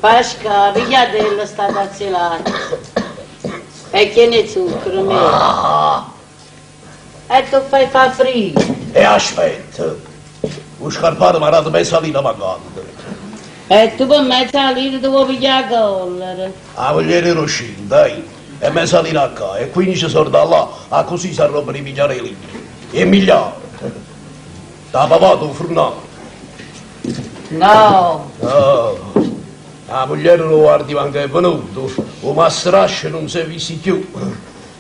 Pascà, pigliatella sta tazza 'e latte. È chiena 'e zucchero, meh. E t' 'o fai fa friddo. E aspetta, 'o scarparo m'ha dato meza lira mancante. E tu pe meza lira te vuò piglià 'a collera? 'A mugliera era uscita, eh, e meza lira 'a ccà e quindici soldi 'a là, accussì s'arrobbano 'e migliare 'e lire. 'E migliare! T'ha pavato 'o furnaro? No! No! 'A mugliera d' 'o guardivan che è venuta, 'o mastrascio nun s'è visto cchiù.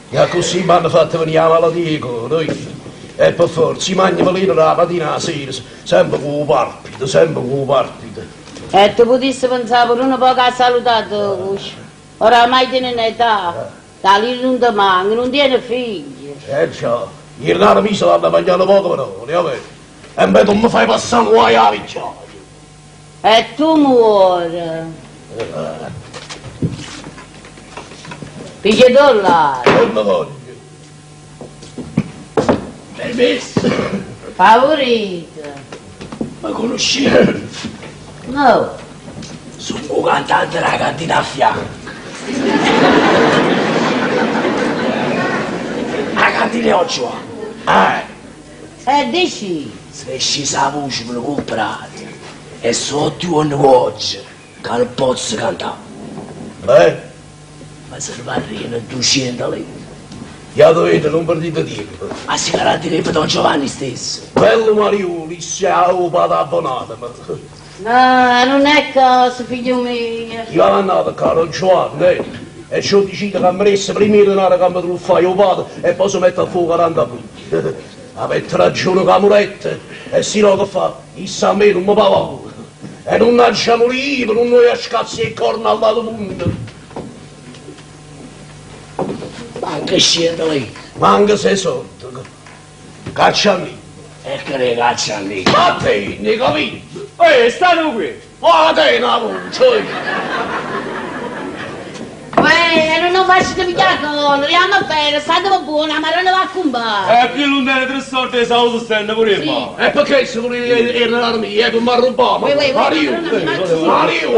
E accussì m'hanno fatto venì 'a malatia 'e core, oi. E pe forza, i' magno veleno d' 'a matina 'a sera, sempe cu 'o palpito, sempe cu 'o palpito. E tu putisse penzà pure nu poco 'a salutà toja. Oramai tiene n'età, da lira nun te manca, nun tiene figlie. Eh già, 'e denare mise l'hanno mangiato poco parole, overo? Embè tu me fai passà nu guaio 'a vecchiaia. E tu muore. Piglia dollari. Non ne voglio. Permesso. Favorito. Mi conosci? No. Sono un cantante della cantina a fianco. La cantina è oggi qua. Eh. E dici? Se scesa 'a voce me lo comprate e so otto juorne cu oggi ca nun pozzo cantà. Eh? Me servarriano duciento lire. Jate vede, nun perdite tiempo. Ma si garantito pe don Giovanni stesso. Bello mariuolo, isso è 'o pate abbonateme. No, nun è cosa, figlio mio. Io andate ccà, don Giovanni, eh, e ce 'o dicite ca me desse primma 'e denare ca me truffaie 'o pate e poi se mette a fa 'o 40 figlie. Avette ragione ca murette, e si no che fa? Isso a me nun me pava. E nun aggia murì io, nun 'o i' a scazza 'e corna all'ato munno. Manco ciento lire. Manco sei soldi. Caccia a me. E che ne caccia a me? Ma te, ne capito? Ehi, stanno qui! Ma te una voce! Uè, nun 'o facite piglià collera, jammo bene, stateve buono, 'a Maronna v'accumpagna. E chillo nun tene tre soldi 'e sauce stenne pure 'e mano. E perché se voleva 'e denare miei, pe m'arrubbà? Mario! Mario! Mario!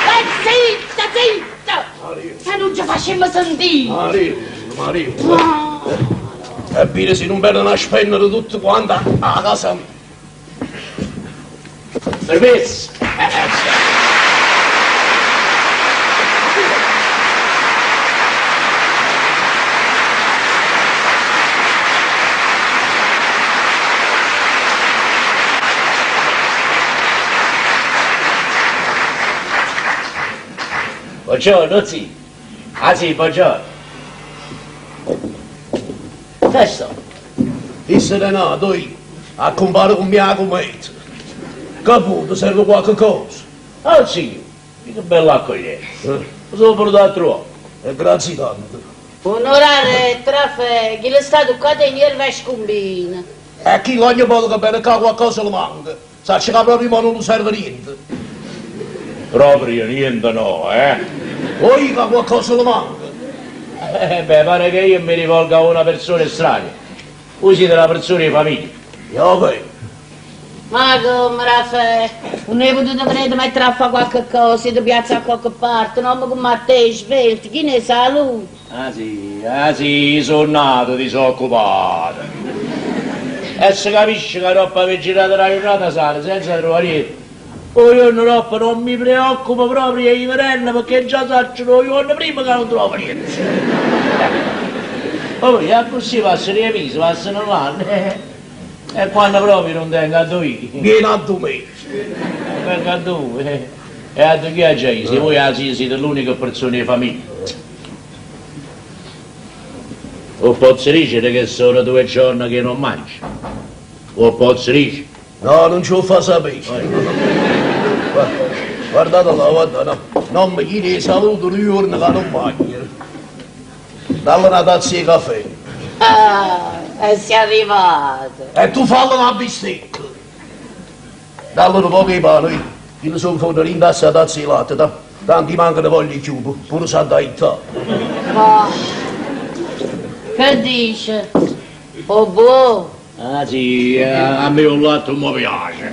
E zitta, zitta! E nun ce facimmo sentì! Mario! Mario! E vide si nun veneno a spennere tutte quante 'a casa mia. Permesso! Buongiorno zì. Ah sì, buongiorno. Che so? Disse Renato, io, a compare con mia cometa. Caputo, serve qualche cosa. Oh zio, che bella accoglienza. Mi sono venuto a trovare. E grazie tanto. Onorare Raffaè, chillo sta tuccato 'e nierve e scumbina. E chillo ogni volta che vene ccà qualcosa le manca. Saccio ca proprio mo nun serve niente. Proprio niente no, eh? Oi ca qualcosa le manca. Eh beh, pare che io mi rivolgo a una persona estranea. Voi siete una persona 'e famiglia. Io che? Ma comme, Rafè, nun hê potuto venì a te mettere a fà quacche cosa, 'e te piazzà a quacche parte, n'ommo comme a te, svelto, chino 'e salute. Ah sì, ah sì, so' nato disoccupato. E si capisce ca doppo avé girato na jurnata sana senza truvà niente, 'o juorno doppo non mi preoccupo proprio 'e i' vedenno pecché già saccio d' 'o juorno primma ca nun trovo niente. Poi accussì passano 'e mise, passano ll'anne e quanno proprio nun tengo addò i'. Viene addu me. Vengo addu vui. E addu chi aggia i' si vui 'a site l'unica perzona 'e famiglia. 'O pozzo dicere che sono due giorni che non mangio? 'O pozzo dicere? No, nun ce 'o fa sapè. Guardate là, guarda, no. N'ommo chino 'e salute duje juorne ca nun magna. Dalle na tazza 'e cafè. Ah, e si' arrivato. E tu falle na bistecca. Dalle nu poco 'e pane, oi. Chillo s' 'o 'nfonne dint' a sta tazza 'e latte, tanto i' manco ne voglio cchiù, pure s'ha da ittà. Ma che dice? 'O buò? Ah sì, a me 'o latte nun me piace.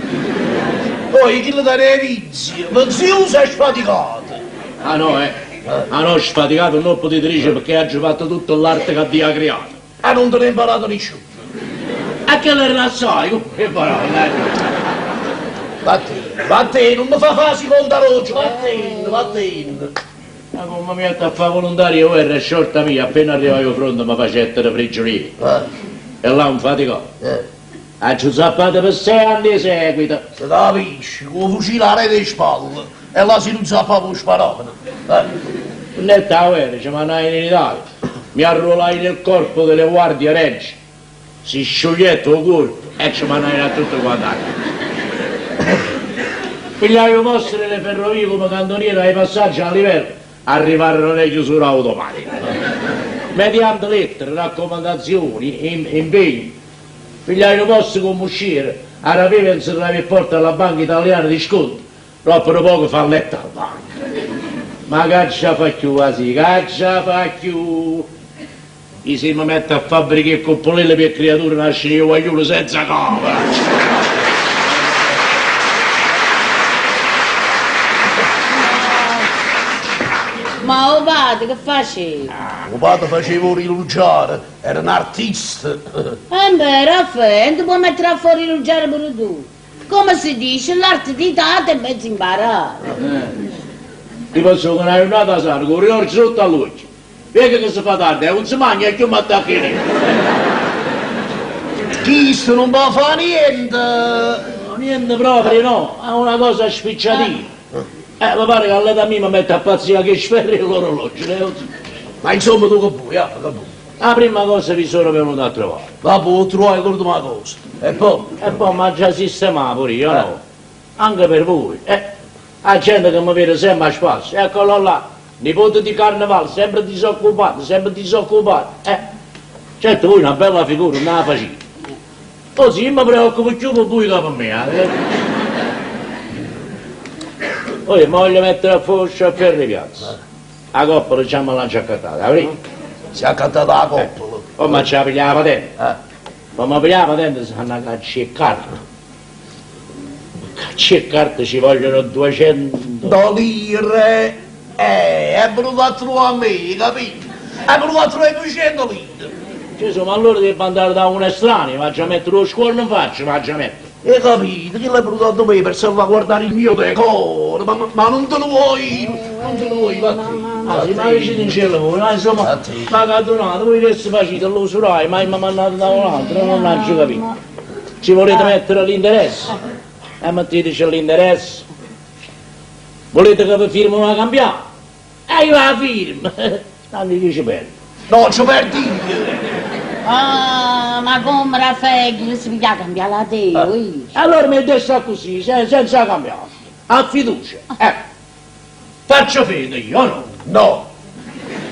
Poi chillo tene 'e vizie, viziuso e sfaticato. Ah no, eh? Ah no, sfaticato nun 'o putite dicere pecché aggio fatto tutta l'arte ca Dio ha creato. E nun te n'he 'mparato nisciuno. E chella era assai, come 'e parole, eh? Vattene, vattene, nun me fa fa 'a siconda roce, vattene, vattene. Ma comme mi jette a fa volontario 'e guerra, sciorta mia, appena arrivaje 'o fronte me facettero prigioniero. E là 'un faticò. Aggio zappato pe sei anni 'e seguito. Se capisce, cu 'o fucile aret' 'e spalle, e là si nun zappava 'o sparavano. Fernette 'a guerra, ce mannajeno in Italia. Mi arruolai nel corpo delle guardie regie. Si sciugliette 'o cuorpo e ce mannajeno a tutte quante 'a casa. Pigliaje 'o posto nelle ferrovie comme cantoniere ai passaggi a livello, arrivarono le chiusure automatiche. Mediante lettere, raccomandazioni, impegni, pigliaje 'nu posto comme usciere, arapeva e nzerrava 'e pporte alla Banca Italiana di Sconto, doppo nu poco fallette 'a banca. Ma ch'aggia fa cchiù, 'a si', ch'aggia fa cchiù? I' si me metto a fabbrica 'e coppolelle p' 'e criature nasceno 'e guagliune senza capa. Ma 'o pate che faceva? O pate faceva 'o riluggiaro, era n'artista. Embè, Raffaè, nun te può mettere a fa 'o riluggiaro pure tu? Comme se dice, l'arte di tata è mezzo imparata. Tipo songo na jurnata sana, cu 'o rilorgio sotto all'uocchio. Veco che se fa tarde e 'un se magna e cchiù m'attacco 'e niente. Chisto nun po' fa niente! No, niente proprio no, è una cosa spicciatina. Eh, mi pare che all'età mia mi metto a pazzià cu 'e sferre 'e l'orologio, ne 'o zio. Ma insomma tu che vuoi, ja, che vuoi? 'A primma cosa vi sono venuto a trovare. Vabbuò, trovai l'urdema cosa. E poi? E poi m'aggia sistemà pure io, no? Anche per voi. Eh, 'a gente che mi vede sempre a spasso, eccolo là, Nipote di carnevale, sempre disoccupato, sempre disoccupato. Eh, certo voi una bella figura nun 'a facite. Oh sì, io mi preoccupo cchiù per voi che per me. Eh. Poi mi voglio mettere a foscia a ferro piazza. 'A coppola già me l'aggio accattata, 'a Si è accattata 'a coppola. Poi m'aggia piglià 'a patente. Eh. Ma mi piglià 'a patente s'hanno caccia 'e carte. Caccia 'e carte ci vogliono 200. Lire! Eh, è venuto a trovare a me, capito? È venuto a trovare 200 lire. Gesù, ma allora devo andare da un estraneo, m'aggia mettere 'o scuorno in faccia, m'aggia mettere. Hai capito? Chi l'è venuto da me per salvaguardare il mio decoro? Ma, ma non te lo vuoi, non te lo vuoi, vattene. Ah, sì, ma dicitencelo voi, ma insomma, ma che adunate, voi che si facite l'usuraio, ma mi mandate da un altro, non l'aggio capito. Ci volete mettere l'interesse? E metteteci l'interesse. Volete che vi firmo una cambiale? E io la firmo. Tanto chi ci perde? No, ci perdi io. Ah, ma come Raffaele, chi si piglia a cambiare la te, oi? Allora mi dessa così, senza cambiare. A fiducia. Eh. Faccio fede io, no? No.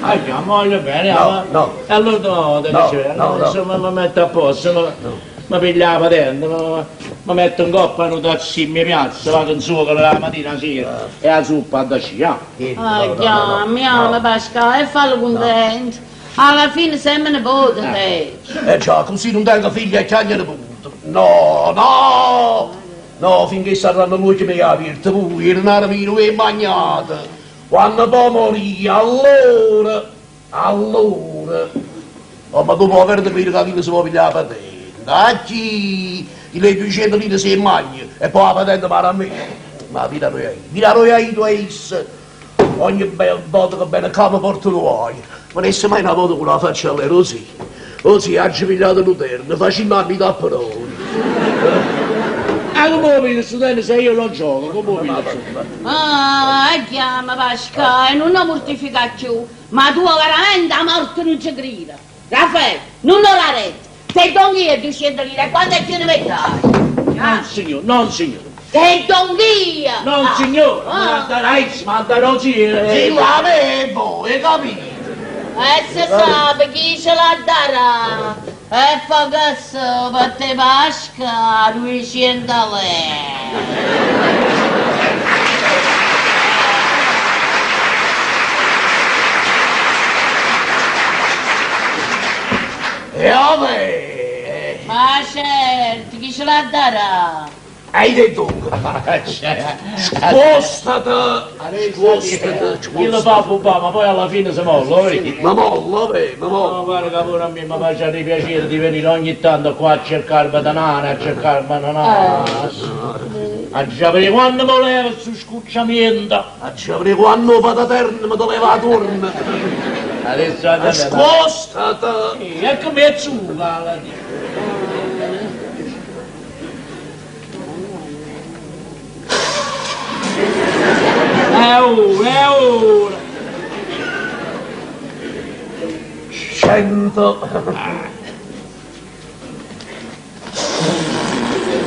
Ah, voglio bene, No, ma... no. E allora no, No, dice, no, no. insomma, mi metto a posto, mi piglia la patente, mi metto in coppa un taxi in mia piazza, vado in su con la mattina sera e la zuppa ad scià. Ah, chiama, chiama Pasquale e fallo contento. Alla fine sempre nipote te. Eh già, così non tengo figli e chiagnano punto. No, no! No, finché saranno l'occhio mi aperto, voi, il denaro mio è magnato. Quando poi morì, allora, allora. Oh, ma tu puoi avere che chi si può pigliare la patente. A chi? Le 200 lire si mangia e poi la patente va a me. Ma vita noi hai, vita noi hai tu essa. Ogni bel volta che bene qua mi porto guai. Ma ne mai una volta con la faccia alle così. Così, ha pigliato l'uterno, facendo a metà parole. Ah, come lo vedo studente se io non gioco, come lo vedo? Ah, e chiama Pasquale, non lo mortifica più. Ma tu veramente a morte non ci grida. Raffaele, non lo la retta. Te do io 200 lire, quando è che ne mettai? Non signor, non signor. Te do io! Non Ah. signor, Ah. ma andare ma andare Sì, sì. l'avevo, hai capito? E se sa chi ce la darà? E fa che so, per te Pasca, 200 lire. E vabbè. Ma certo, chi ce l'ha da dà? E io te dongo. Spostate! Spostate! Chi lo fa può ma poi alla fine si molla, vedi? Ma molla, beh, ma molla. No, guarda che pure a me mi faceva piacere di venire ogni tanto qua a cercare banane, a cercare banane. A già quando voleva su scucciamento. A già quando pataterno mi doveva tornare. Adesso andate. Scostata! E come è zucca la È ora, è ora. 100.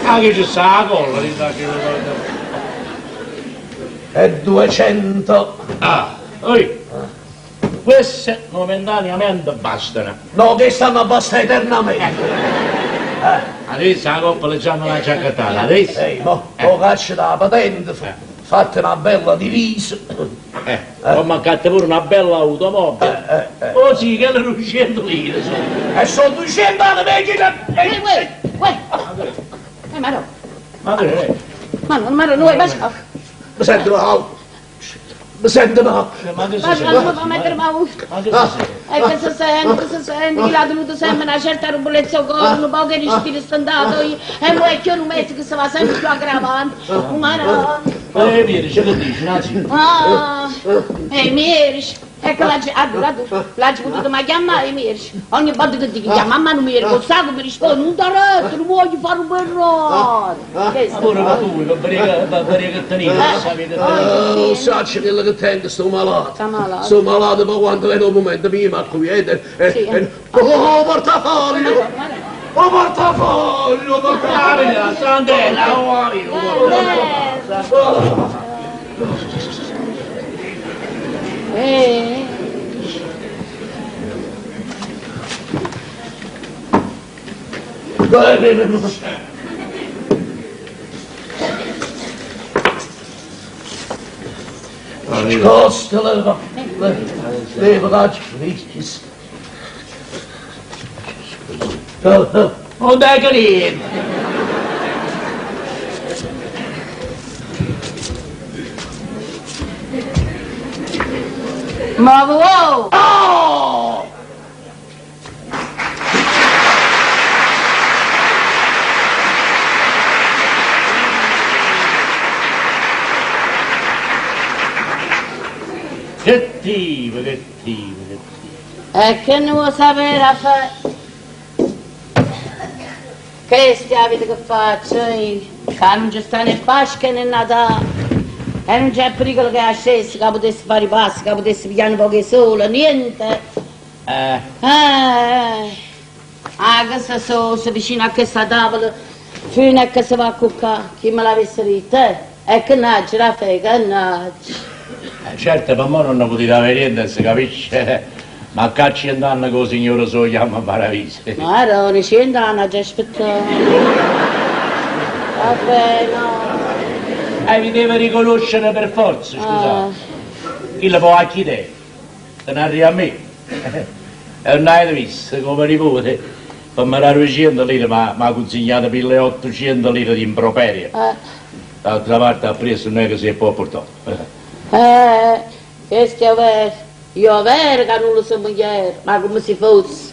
Ah, che c'è sta la colla, ti sa che E 200. Ah, oi. Queste momentaneamente bastano. No, che stanno a bastare eternamente. Adesso la coppa già me l'ha già accattata, adesso. Ehi, mo, mo caccia la patente, fate una bella divisa. Ho mancato pure una bella automobile. Oh sì, che erano 200 lire. sono. E sono 200 anni perché... Uè, uè, uè. Ma no, Ma che è? ma no, ma no, no, ma Mi sento male. Mi sento male. Ma che si ma non mi sente? fa mettere paura. Ma che si sente? E che si sente, che si sente, chi l'ha tenuto sempre una certa rubolezza al cuore, un po' che respiro stantato io, e mo è che io non metto che si va sempre più aggravando. Ma no. Vieni, c'è che dici, Nancy? Ah, e mi ecco la allora l'ha potuto ma chiamare mi Ogni volta che ti chiama mamma non mi ricordo, che mi risponde, non ti retto, non voglio fare un errore. Che Ma pure ma tu, per vedere che tenete, non sapete tenere. Oh, sacci quello che tengo, sto malato. Sta malato. Sto malato, ma quando viene un momento mi acquiete. Sì. Oh, portafoglio! Oh, portafoglio! Portafoglio! Ah, Sandella, oh, amico. Eh. Scosta, leva. Leva, caccia. Non dai che niente. Ma wow! Oh! Che tipo, che tipo, che tipo. E che ne vuoi sapere a fare? Che stiamo che faccio io? Che non ci sta né Pasqua né Natale. E non c'è pericolo che ascessi, che potessi fare i passi, che potessi pigliare un po' che solo, niente. Ah, che se so, se vicino a questa tavola, fino a che si va a cuccare, chi me l'avesse detto, eh? E che naggia, la fe, che naggia. Certo, per me non ne potete avere niente, si capisce. Ma a 100 anni che il signore se lo chiama Paradiso. Ma era una 100 anni già aspettato. Vabbè, no. Vi deve riconoscere per forza, scusate. Chi lo può chiedere? Te ne arriva a me. E non hai visto come nipote. Per me dare 200 lire mi ha consegnato 1800 lire di improperio. D'altra parte ha preso non è che si può portare. Questo è vero. Io è vero che non lo so moglie, ma come se fosse.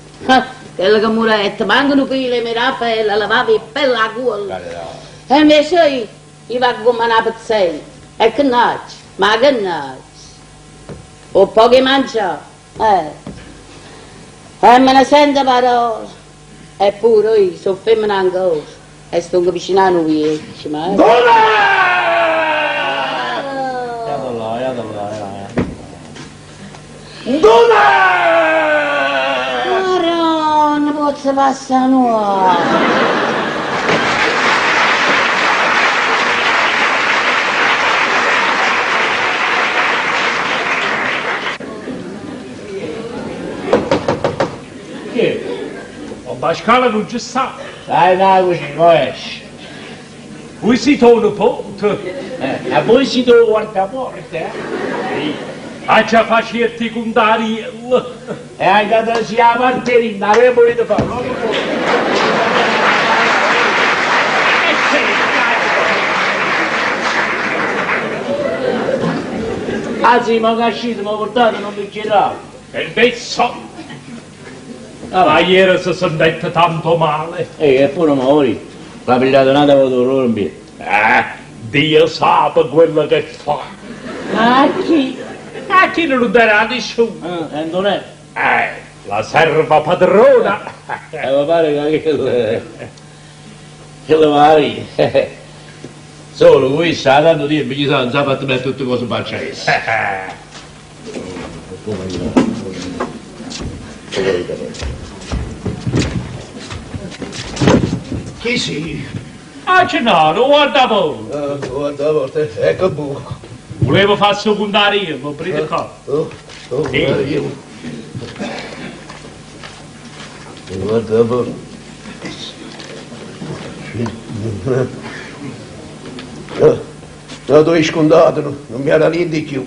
Quella che muretta, mancano qui le mie Raffaella, lavava il pelle a culo. E invece io vado come una pazzella. E che naccio, ma che naccio. Ho poco mangiare. E me ne sento parola. Eppure io sono femmina ancora. E sto vicino a noi, ma... Là, là, là. Dove? Madonna, posso passare nuovo. Che? O Pasquale non ci sta. Dai, dai, così, poi esce. Voi siete un ponte. A voi siete un guardaporte, eh? Sì. Ah, già facerte contare. E anche se si chiama Marterina, avevo voluto fare. Ah sì, mo che ascite, mo portate un bicchiere d'acqua. Permesso? Ma ieri si sentette tanto male. Ehi, eppure mo ora l'ha pigliato un'altra volta il dolore in piede. Eh, Dio sa per quello che fa. A chi? A chi non darà nessuno? Ah, e non è? La serva padrona. Mi pare che quello... Quello va lì. Solo questo, ha tanto tempo, chissà, non sa fatto mettere tutte cose in faccia a essa. Chi sei? Ah, Gennaro, guarda voi. Ah, guarda, guarda, ecco buco. Volevo far secondare io, ma prendete qua. Oh, oh, Sì. guarda io. Guarda, guarda. No, dove scontato, no, non mi era niente più.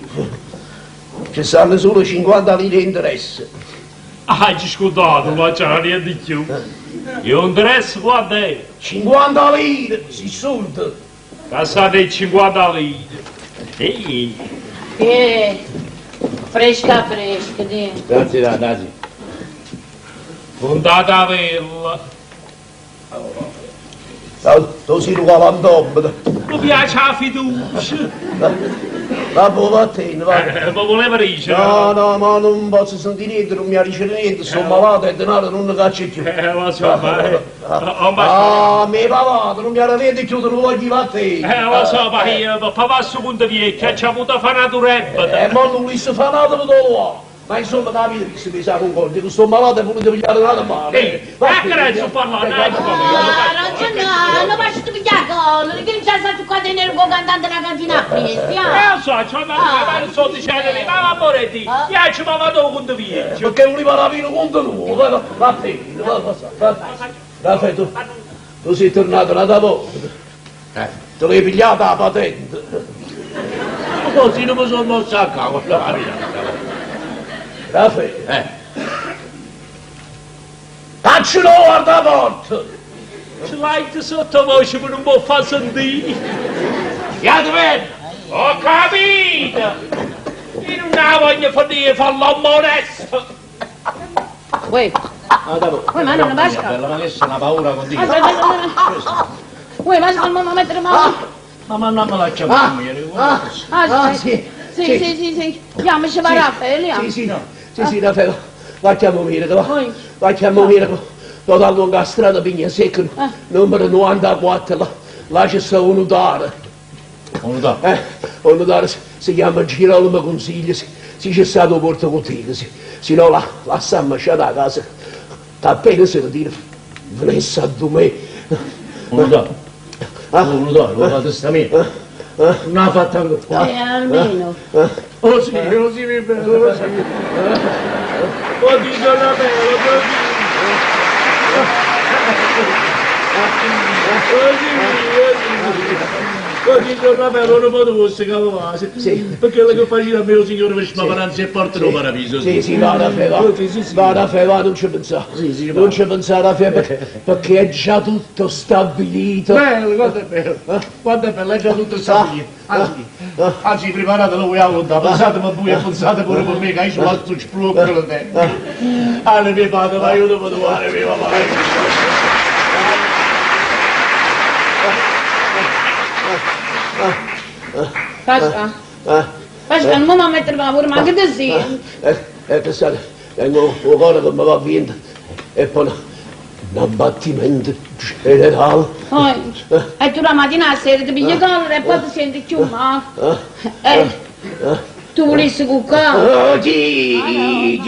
Ci stanno solo 50 lire di interesse. Ah, ci scusate, non c'era niente di più. Io interesse quanto è? 50 lire, si soldi. Passate i 50 lire. Ehi, Fresca fresca, di. Grazie, grazie. puntata a vella. No, tu sei un galantuomo. Mi piace la fiducia. Va, boh, vattene, va. Ma voleva dire. No, no, ma non posso sentire niente, non mi riesce niente, sono malato e denaro non ne caccio più. Lo so, ma... Oh, ma... Ah, mi pavato, non mi era niente più, te lo voglio vattene. Lo so, ma io, papà secondo vecchia, ci ha avuto fare una duretta. E mo non li si fa nada per lo Ma insomma, Davide, mi si mi sa concordi, che sto malato e volete pigliare nada male. Ehi, ecco adesso parlare, ecco. Ah, Gennaro, ma ci tu pigliare collera, che non c'è stato qua tenere con cantante la cantina a festa. Lo so, c'ho una ma non so dicendo, ma amore di, io ci vado con vecchio. Perché voleva la vino conto nuovo, va, vattene, va, va, va. Raffaele, tu, tu sei tornato da volta. Te l'hai pigliata la patente. Ma così non mi sono mosso a cavolo, la via. Raffaele, Eh, faccelo guarda la porta. Ce l'hai sotto voce per non può far sentire. Iate bene! Ho capito! Io non la voglio finire, fa l'uomo onesto! Uè, Ah, dopo. Uè, ma non Mamma mia, basta. Bella, ma che c'è una paura continua. aspetta, Uè, ma non mi mettere male. Ma ma non me la chiamo io. Ah, Ah, ah, sì. Sì, sì, sì, sì. Chiamaci va Raffaele, Sì, sì, sì, sì, Raffaele, va chiamo Mirko, va. Oi. Va chiamo Mirko. Lo da lunga strada Pigna Secca, Ah. numero 94, là, là c'è sta un notare. Un notare. Un notare si, chiama Girolamo Consiglio, si, si c'è stato porto contigo, si, si no la, la sta lasciata a casa, che appena si ritira, venisse a me. Un notare. Ah. Un notare, lo fa testamento. Non l'ha fatta ancora. Almeno. Oh sì, oh sì, mi bello, oh sì. Oh dico la bella, oh sì. Oh sì, oh sì. Oh dico la bella, non potevo se cavolo Sì. Perché quello che faceva mio signore per spaparanza e porta no paradiso. Sì, sì, va Raffaele, va. Oh, sì, sì, sì. Va Raffaele, va, non ci pensare. Sì, sì, va. non ci pensare Raffaele, perché, perché è già tutto stabilito. Bello, quanto è bello. Quanto è bello, è già tutto stabilito. Anzi, anzi, preparatelo voi a contare. Pensate per voi e pensate pure per me, che io sono fatto splucco te. Alle mie padre, ma io devo trovare mio papà. Pasca. Ah, Pasca, non mi mettere paura, ma che te sei? Pensate, tengo un cuore che mi va via e poi un abbattimento generale. Oi. E tu la mattina a sera ti pigli collera e poi ti senti più male. Tu volessi cuccare? Ah, chi?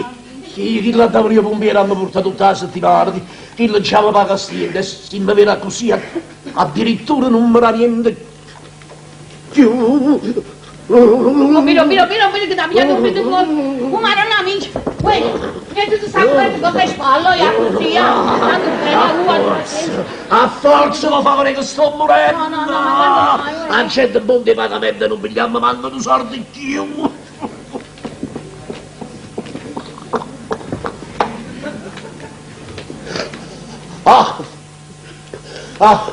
Chi, chi l'ha dato io pompiere hanno portato tutta la settimana, chi, chi lanciava la castiglia, si mi verrà così, addirittura non mi dà niente più. Oh, miro, miro, miro, miro che ti ha pigliato un po' di Oh, ma non amici. Uè, niente tu sai come con le spalle, ya così, ya. Tanto bella, uè. A forza lo fa vedere che sto morendo! No, no, no, ma quando mai, uè? A gente buon di pagamento non pigliamo manco due soldi più! Ah! Ah!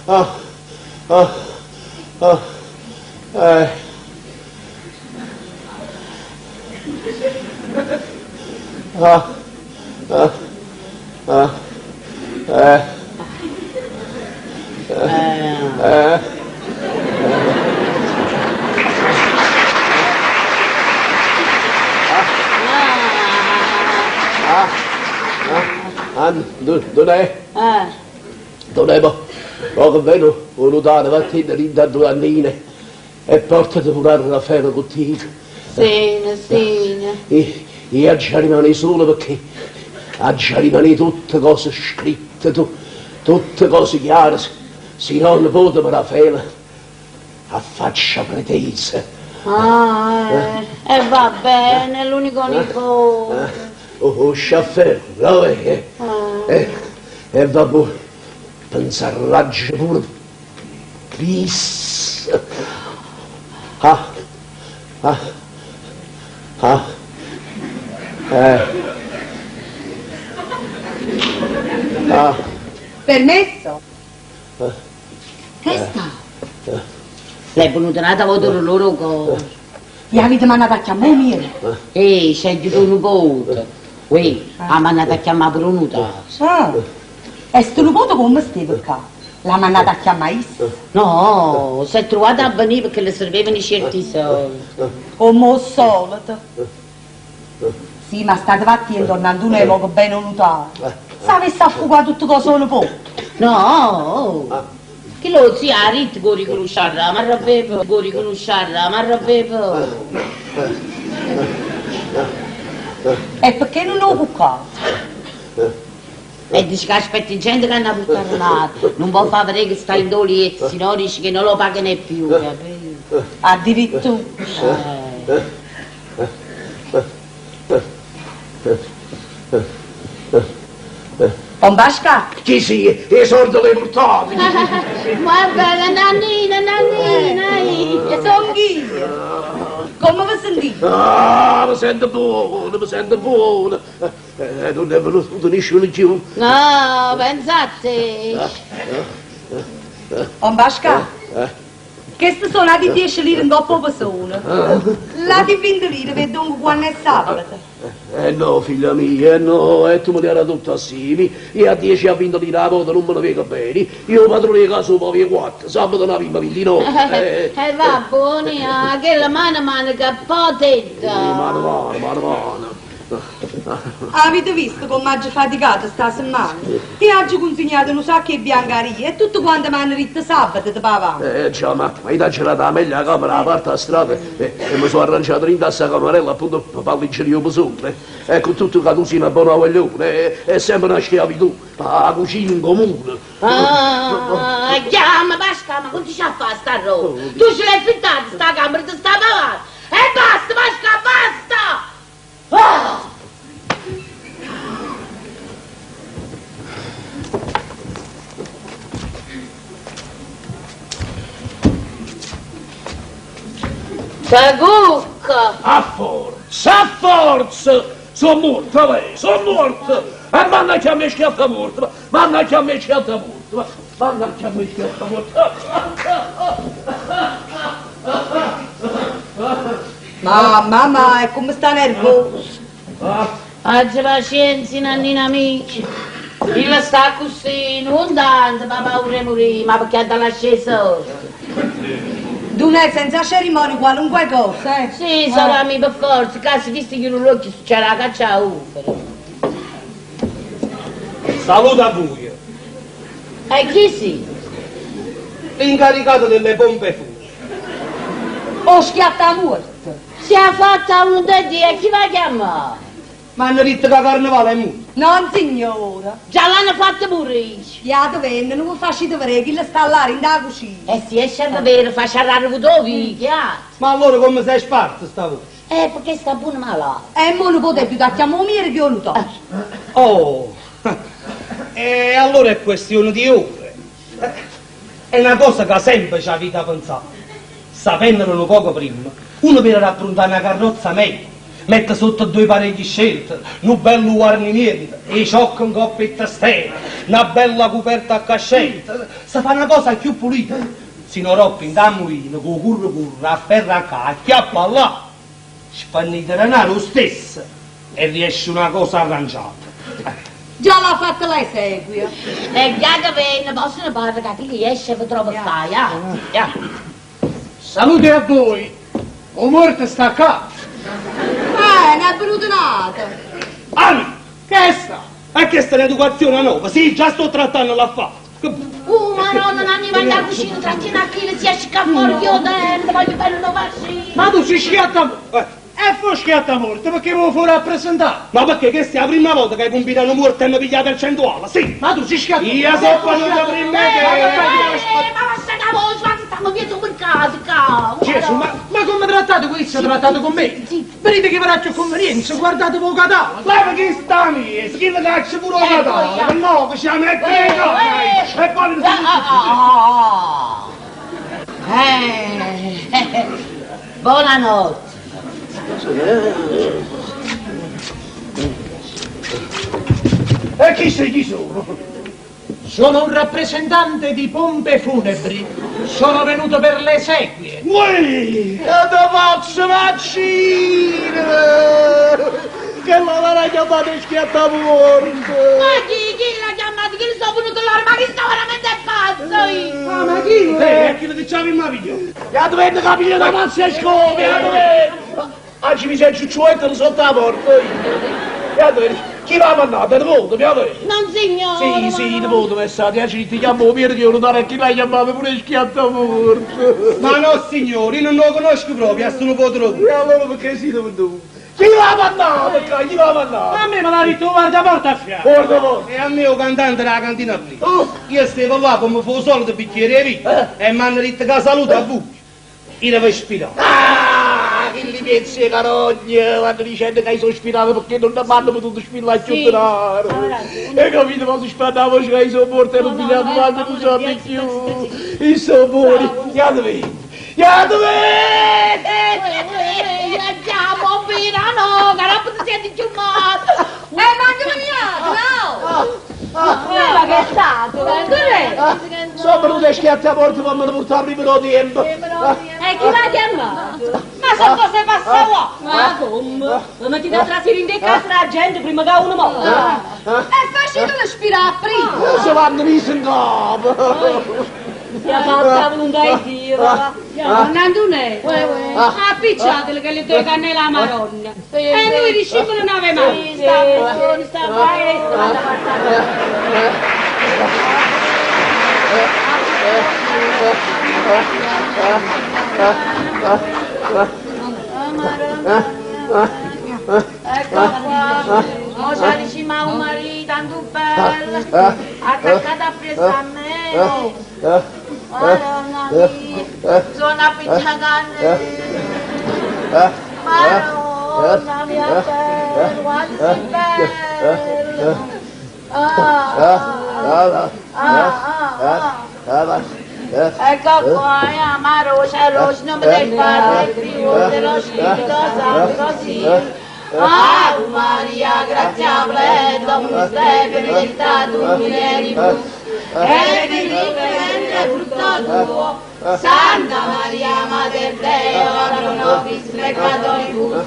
Ah! Ah! Ah! Eh. Ah, ah, ah, eh. Eh. Ah, ah, dov'è? Dov'è? Mo che vedo 'o nutaro, vattene dint' 'a Giovannina e portate pure a Raffaele cu tico. Sine, sine. Io aggia rimanè sulo pecché aggia rimanè tutte cose scritte, tutte cose chiare, si no nepotemo Raffaele a faccia pretesa. Ah, eh. E va bene, l'unico nipote. O sciaffer, dov'è? Eh, e va buono, pensarraggio pure p'isso. Ah, ah, ah, eh. Ah. Permesso? Che sta? L'è venuta n'ata volta il loro core. Gli avete mandato a chiamare 'o mio? Eh, c'è giù un nipote. Uè, ha mandato a chiamare pure un notaio. Ah, e sto nipote come stava qua? L'ha mandato a chiamare isso? No, si è trovato a venire perché le servivano certi soldi. Come al solito. Sì, ma state attenti, tornando un poco bene 'o notaio. Se avesse affugato tutte cose 'o nipote. No, che lo zio ha detto che riconoscerà, ma ravvevo, che riconoscerà, ma ravvevo. E perché non lo cuccato? E dice che aspetti gente che hanno portato l'altro, non può far vedere che sta in dolietto, se no dice che non lo paga neppure più, capito? Addirittura. On Pasca? Chi sì, i soldi li portate. Guarda, la nannina, nannina. Sono io. Come vi sentite? Ah, mi sento buono, mi sento buono. Non è venuto nessuno giù. No, pensate. On Pasca? Queste sono la di 10 lire in coppa persona. La di 20 lire vedo quando è sabato. Eh no, figlia mia, eh no, e tu me li hai tutto assieme. Io a 10 a 20 lire la volta non me ne vedo bene. Io padrone di casa poi 4, sabato ne avevo 29. Eh va buoni, ah, che la mano mano che potete. Mano mano, mano mano. Avete visto come ho faticato sta settimana? Ti ho consegnato un sacco di biancaria e tutto quanto mi hanno detto sabato ti pavamo. Già, ma io ti ho girato la meglio la camera, a parte la strada, e mi sono arrangiato in questa camerella appunto per farli io sopra. E con tutto che tu sei una buona guaglione, è sempre una schiavitù, la cucina in comune. Ah, chiama Pasca, ma non ti ci fa sta roba? Tu ce l'hai affittata sta camera, ti sta pavando. E basta, Pasca, basta! Ah! Sagucca! A forza, a forza! Sono morto, lei, sono morto! E manna chiama schiatta morto, manna chiama schiatta morto, manna chiama schiatta morto. Ma mamma, è come sta nervoso. Aggia pazienza, nannina mia. Io sta così, non tanto, ma paura di morire, ma perché ha lasciato solo. Dunque, senza cerimonia qualunque cosa, eh. Sì, sarà mi per forza, cazzo, chi si chiude l'occhio c'è la caccia a ufero. Saluto a voi. E chi si? L'incaricato delle pompe funebri. Ho schiatta morto. Si è fatta un e chi va a chiamare? Ma hanno detto che carnevale è morto. Non signora. Già l'hanno fatto pure. Fiato venne, non mi facete vedere chi le sta là in da cucina. E si esce a bere, fa sciarrare voi, chi ha? Ma allora come sei sparso sta voce? Perché sta buono malato. E mo non potete più da chiamare mio che ho notato. Oh, e allora è questione di ore. È una cosa che sempre ci avete pensato. Sapendolo un poco prima, uno per approntare una carrozza meglio, mette sotto due parecchi scelte, un bello guarnimento, e ciocca un coppetta stella, una bella coperta a cascetta, si fa una cosa più pulita. Se non rompe in tamburino, con curro curro, afferra qua, acchiappa là, spannite denaro lo stesso. E riesce una cosa arrangiata. Già l'ha fatta l'esequia. E già che viene, possono parlare che chi esce vi trova qua, ja. Ja. Salute a voi! O morto sta qua! Ne è venuto nato. Ami, che è sta? E questa è un'educazione nuova, sì, già sto trattando l'affare. Ma no, non hanno in cucina, trattiene a chi si esce qua fuori, io dentro, voglio fare una vascina. Ma tu sei schiatta morto! E fu schiatta morto perché vuoi fuori rappresentare? Ma perché questa è la prima volta che hai combinato morto e mi pigliate il centuale, sì! Ma tu sei schiatta Io sono venuto prima Eh, che... ma basta che voce, ma che stiamo dietro per casa, cavolo. Gesù, ma come trattate questo? Trattate con me? Vedete che verrà più convenienza, guardate voi catalogo! Leva chi sta mia, chi le caccia pure la catalogo, no, che ci mette le cose! E poi... Ah, ah, ah. Buonanotte. E chi sei chi sono? Sono un rappresentante di pompe funebri. Sono venuto per le esequie. Uè, e te faccio vaccino! Che l'avrai chiamato schiattamorto! Ma chi, chi l'ha chiamato? Chi sono venuto loro? Ma chi sta veramente pazzo io? Ah, ma chi? È quello che c'aveva in maviglia. Ya dovete capire da mazza e scopi, ya dovete! Oggi mi sei ciucciuetto sotto la porta! Ya dovete... Chi l'ha mandato? È voto, mi dovete! Non signore. Sì, sì, di voto è stato, oggi ti chiamo per che non dare chi l'ha chiamato pure schiattamorto! Ma no, signori, io non lo conosco proprio, sono un po' troppo. E allora perché siete venuti? Chi l'ha mandato? Chi l'ha mandato? A me me l'ha detto guarda porta a fianco. Guarda porta! E a me o cantante della cantina prima. Oh. Io stavo là come fu solito bicchiere di vino e mi hanno detto che saluta a voi. Io devo ispirare. Ah, che li pensi e carogne, vanno dicendo che sono spirato perché non mi hanno potuto spillare più denaro. E capito, ma si sparava che io sono morto e non pigliato quando non so più. Io sono buoni, chiamatemi, chiamatemi! Andiamo, bambina, no, che non ti senti più male. Ma anche mangiato, no? Ma che è stato? Che è? Sono venuto a schiattare morto, ma me ne portavo prima lo tempo. E chi l'ha chiamato? Ma se cose passava? Ma come? Ma metti da trasire in casa la gente prima che uno muore. È facile da spirare prima. Se vanno miso in capo. Si è fatta volontà di Dio, va. Nandune, appicciatele che le tue cannelle la Madonna. E noi riuscimmo non ave mai. Sta buono, sta buono. Ecco qua, mo c'ha dici ma un marito tanto bello, attaccato appresso a me. oh. Madonna mia, sono appicciacante. Madonna mia bella, quanto sei bello. Ah, ah, ah, ah. Ecco qua, amaro, c'è rosso, non mi devi fare più, dello Spirito Santo, sì. Ave Maria, grazia plena, Dominus tecum, benedicta tu in mulieribus, e benedicto il frutto tuo. Santa Maria, Mater Dei, ora pro nobis peccatoribus,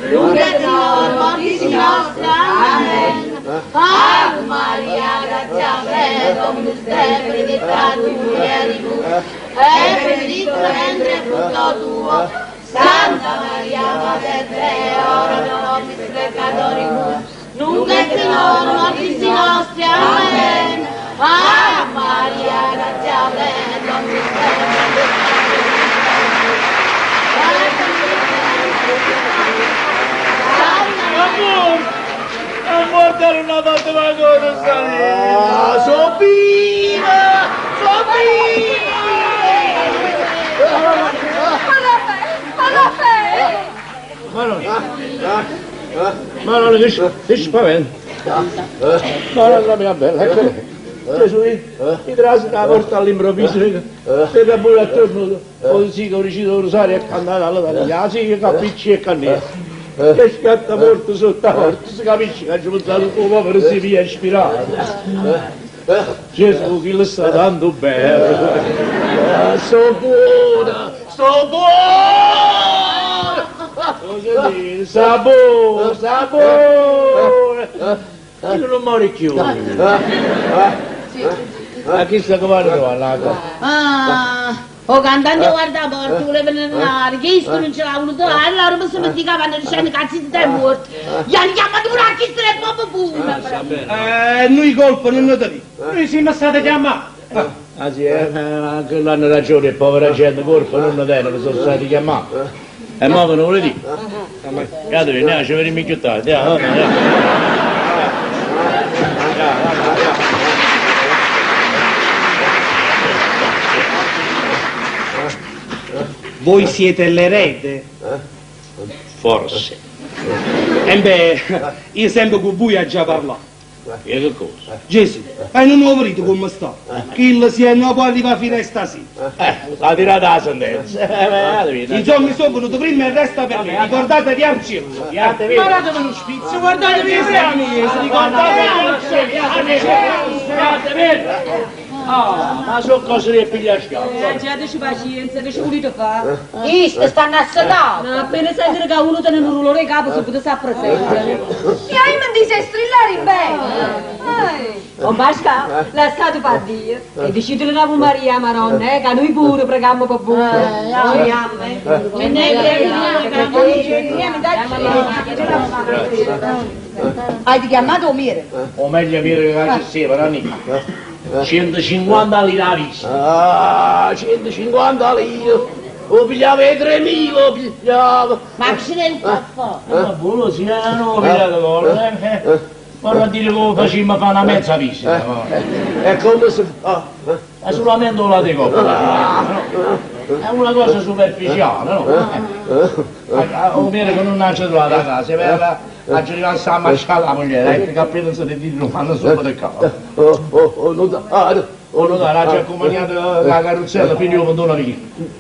nunc et in hora mortis nostre. Amen. Ave Maria, grazia plena, Dominus tecum, benedicta tu in mulieribus, e benedicto il frutto tuo. Santa Maria, Mater Dei, ora pro nobis peccatoribus, nunc et in hora mortis nostre. Amen. Ave Maria, grazia plena, Dominus tecum, È morta non ha fatto una cosa sta Ah, sono viva! Sono viva! Ma non che spavento. Madonna mia bella, ecco. Gesù, mi trase una porta all'improvviso, e da pure attorno, così che ho riuscito a rosario e cantare alla sì, che capricci e cannella. Che scatta morto sotto la porta, si capisce che ci pensato un povero si via ispirato. Gesù, chi lo sta dando bene. Sono buona! Sono buona! Sapore, sapore! Io non muore più. Ma chi sta come va là? Ah, o cantante guarda la porta, voleva andare, questo non ce l'ha voluto dare, allora mi sono dimenticata dicendo cazzo ti è morto. Gli hanno chiamato pure a chi se ne proprio pure. Noi colpa non ne teniamo. Noi siamo stati chiamati. Ah sì, anche l'hanno ragione, povera gente, colpa non ne tiene, sono stati chiamati. E mo ve lo vuole dire? Guardate, ne ci vediamo più tardi. Andiamo, andiamo. Voi siete l'erede? Forse. E beh, io sempre con voi ho già parlato. E che cosa? Gesù, e non ho capito come sta. Chi si è no può arrivare fino a stasera. La tirata la sentenza. Guardate, Insomma, sono venuto prima e resta per me. Ricordatevi al cielo. Guardatevi lo spizio, guardatevi i amici, ricordatevi al cielo. Ah, ma sono cose che piglia a schiaffo. Aggiateci pazienza, che ci volete fare? Questi stanno a sedare. Ma appena sentire che uno tiene un dolore in capo, subito si presenta. E io mi dice strillare bene. Don Pascal, lasciate fare Dio. E dicetelo una Maria, Maronna, che noi pure preghiamo per voi. E ne Hai chiamato Omire? O meglio dire che ci sia, però niente. 150 lire la vista. Ah, 150 lire. Lo pigliava i 3.000, lo pigliava. Ma che ne fa fare? Ma buono, sì, non ho pigliato gol. Vorrei dire che lo facciamo fare una mezza visita. E come si fa? È solamente una di coppa. È una cosa superficiale, no? O vero che non ha trovato a casa, per ha rimasto a mangiare la moglie, che appena si è detto fanno sopra del capo. Oh, oh, oh, non da, Oh, no, l'ha già accompagnato la carrozzella fino a una via.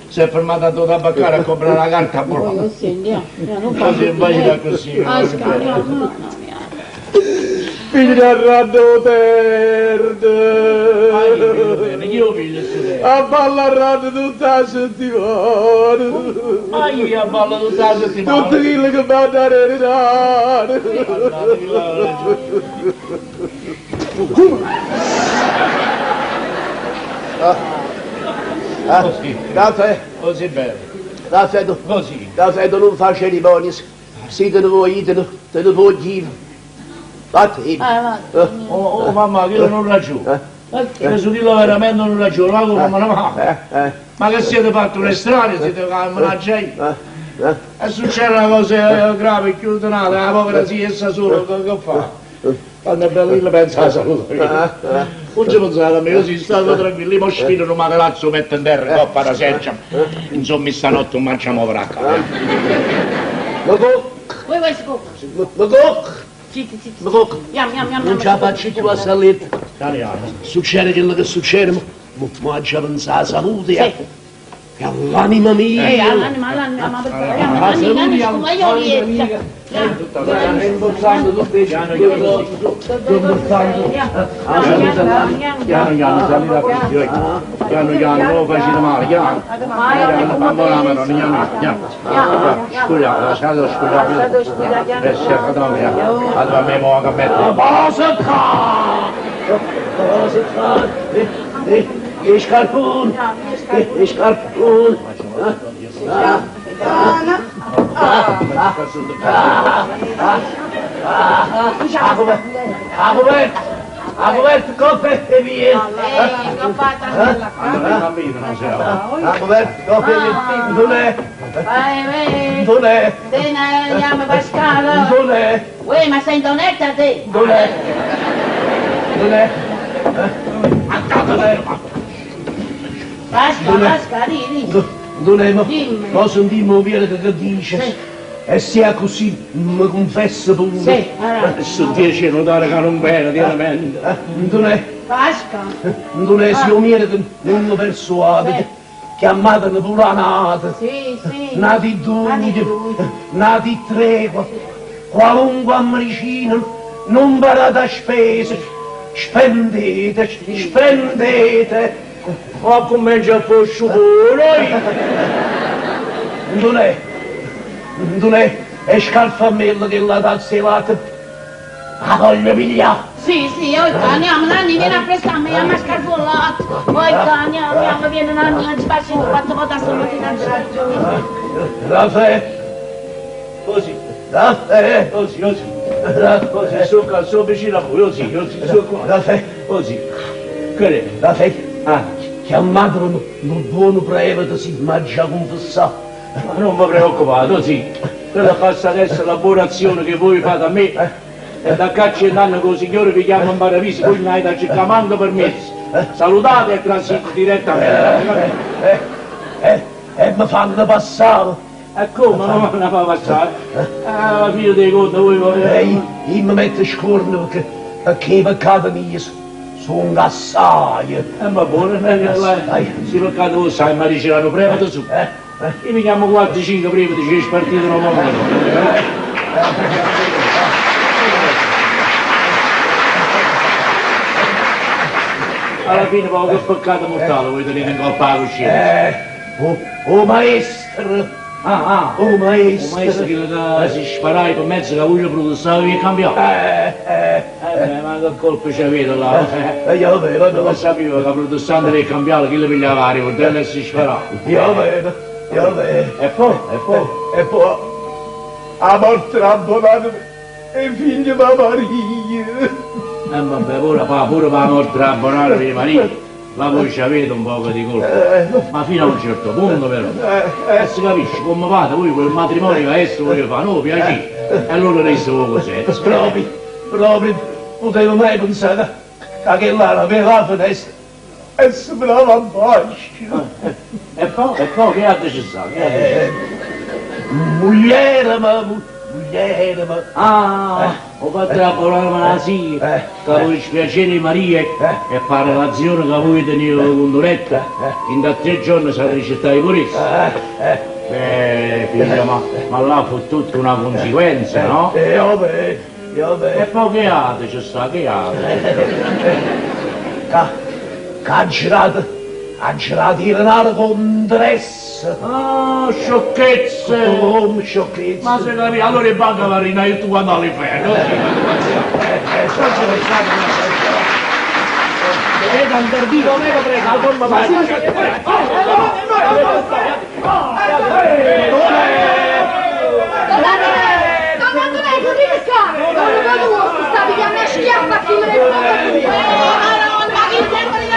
Si è fermata a tabaccare a comprare la carta buona. Sì, andiamo, non Così immagina così. Figlio perde. Io figlio sto A ballare tutta la settimana. Ma io a balla tutta la settimana. Tutti quelli che vanno a ereditare. Così. Caffè, Così bello. caffè, Così. caffè non fa cerimonie. Se te ne vuoi, te ne, te ne vuoi dire. Vattene. Oh, oh mamma, che io non ragiono. Che su dillo veramente non ragiono, ma come me ne va? Ma che siete fatto un estraneo, siete che io. E succede una cosa grave, chiude la povera zia essa sola, che, che fa? Quando è bello, pensa alla salute. Non ci pensate a me, io sono stato tranquillo, io mo sfido un matelazzo, metto in terra, coppa da seggia. Insomma, stanotte non mangiamo vracca. Ma co, Vuoi vuoi scopo? ma co, Zitti, zitti. ma co, Yam, yam, yam. non ce la faccio più a salire. Italiano. Succede quello che succede, ma mo già pensa alla salute e e all'anima mia. Eh, all'anima, all'anima, ma per anima, io riesco. Imbozzando tutte le Piano piano, piano piano, salire a piedi, ecco. Piano piano, non lo facete male, piano. Piano, mamma la mano, piano, piano. Scusa, lasciate scusa. Eh, sì, allora me mo che mettere. Cosa fa? Cosa fa? E scarpone, e scarpone. Agobert, Agobert, coppe e via. Agobert, coppe e via. Non è, Vai, vai. non è, Te ne andiamo Pascal. non è, Uè, ma sei donetta te? non è, non è. Pascal, Pascal, di, di. Non è, ma Dimmi. ma sentimo via che che dice. E se è così, mi confesso pure. Sì, allora. Adesso dice notare che non bene, tiene mente. Non è, Pascal. non è, se io mi non lo persuade. Chiamatene pure la nata. Sì, sì. Nati due, nati tre, qualunque medicina, non parate a spese, spendete, spendete. Ma comincia a fare pure. Non è, Ndunè, e scarfammella chella tazza 'e latte, 'a voglio piglià! Sì, sì, oi ccà, andiamo, Nanni, vieni appresso a me, andiamo a scarfà 'o latte. Oi ccà, andiamo, andiamo, vieni Nanni, non ci faccio quattro volte stamattina. Rafè! Così. Rafè! Così, così. Rafè! Così, sto qua, sto vicino a voi, così, così, sto qua. Rafè! Così. Che è? Rafè! Ah. Chiamatelo nu, nu buono prevete si m'aggia confessà. Ma non vi preoccupate, così. Quella passa adesso la buona azione che voi fate a me. E da qua a cent'anni che il Signore vi chiama in paradiso, voi non avete a cercare manco permesso. Salutate e transite direttamente. Eh, eh, e mi fanno passare. E come non me la fa passare? Alla fine dei conti voi E volete... io, io mi metto scorno perché, perché i peccati miei sono assai. Eh, ma buono, non è che Dai. Si peccato voi sai, ma diceranno prevete su. Eh, Io mi chiamo 4 5 preveti, ci spartito un mondo. Alla fine poi che peccato mortale voi tenete in colpa la coscienza. eh, oh, oh maestro, Ah, ah, oh o maestro. maestro che che si sparai per mezzo che voi protestava e cambiò. Eh, eh, Eh, beh, ma che colpo ci avete là? eh, io vedo, Non sapevo che protestante del cambiale chi le pigliava la rivoltella e si sparava. io vedo, io vedo. E poi, e poi. E poi, a morte abbonata e figlio di Maria. Eh vabbè, pure, pa, pure per la morte abbonare per i mariti, ma voi ci avete un poco di colpa. Ma fino a un certo punto però. E si capisce come fate voi quel matrimonio che adesso voglio fare, no, piacere. E allora resta poco senso. Proprio, proprio, potevo mai pensare che quella era per la finestra e sembrava un bacio. E poi, e poi che altro ci sta? Che altro ci sta? Mugliera, ma, mugliera, ma. Ah, ho fatto la parola ma la sì, Eh. che voi spiacere Maria e fare l'azione che voi tenete con Doretta, in da tre giorni sarete ricettati pure essa. Beh, figlia, ma, ma là fu tutta una conseguenza, no? E vabbè, e E vabbè. poi che altro ci sta, che altro? Che, che ha girato, ha girato il denaro con interesse. Ah, sciocchezze! Oh, sciocchezza. Ma se capi, allora in banca va rinai tu quando all'inferno. Vedete, Andardino, me lo prego, la colpa va. Ma quando lei correte qua? Non lo tu, sta pigliando a schiaffa a chi me ne Madonna, ma che tempo di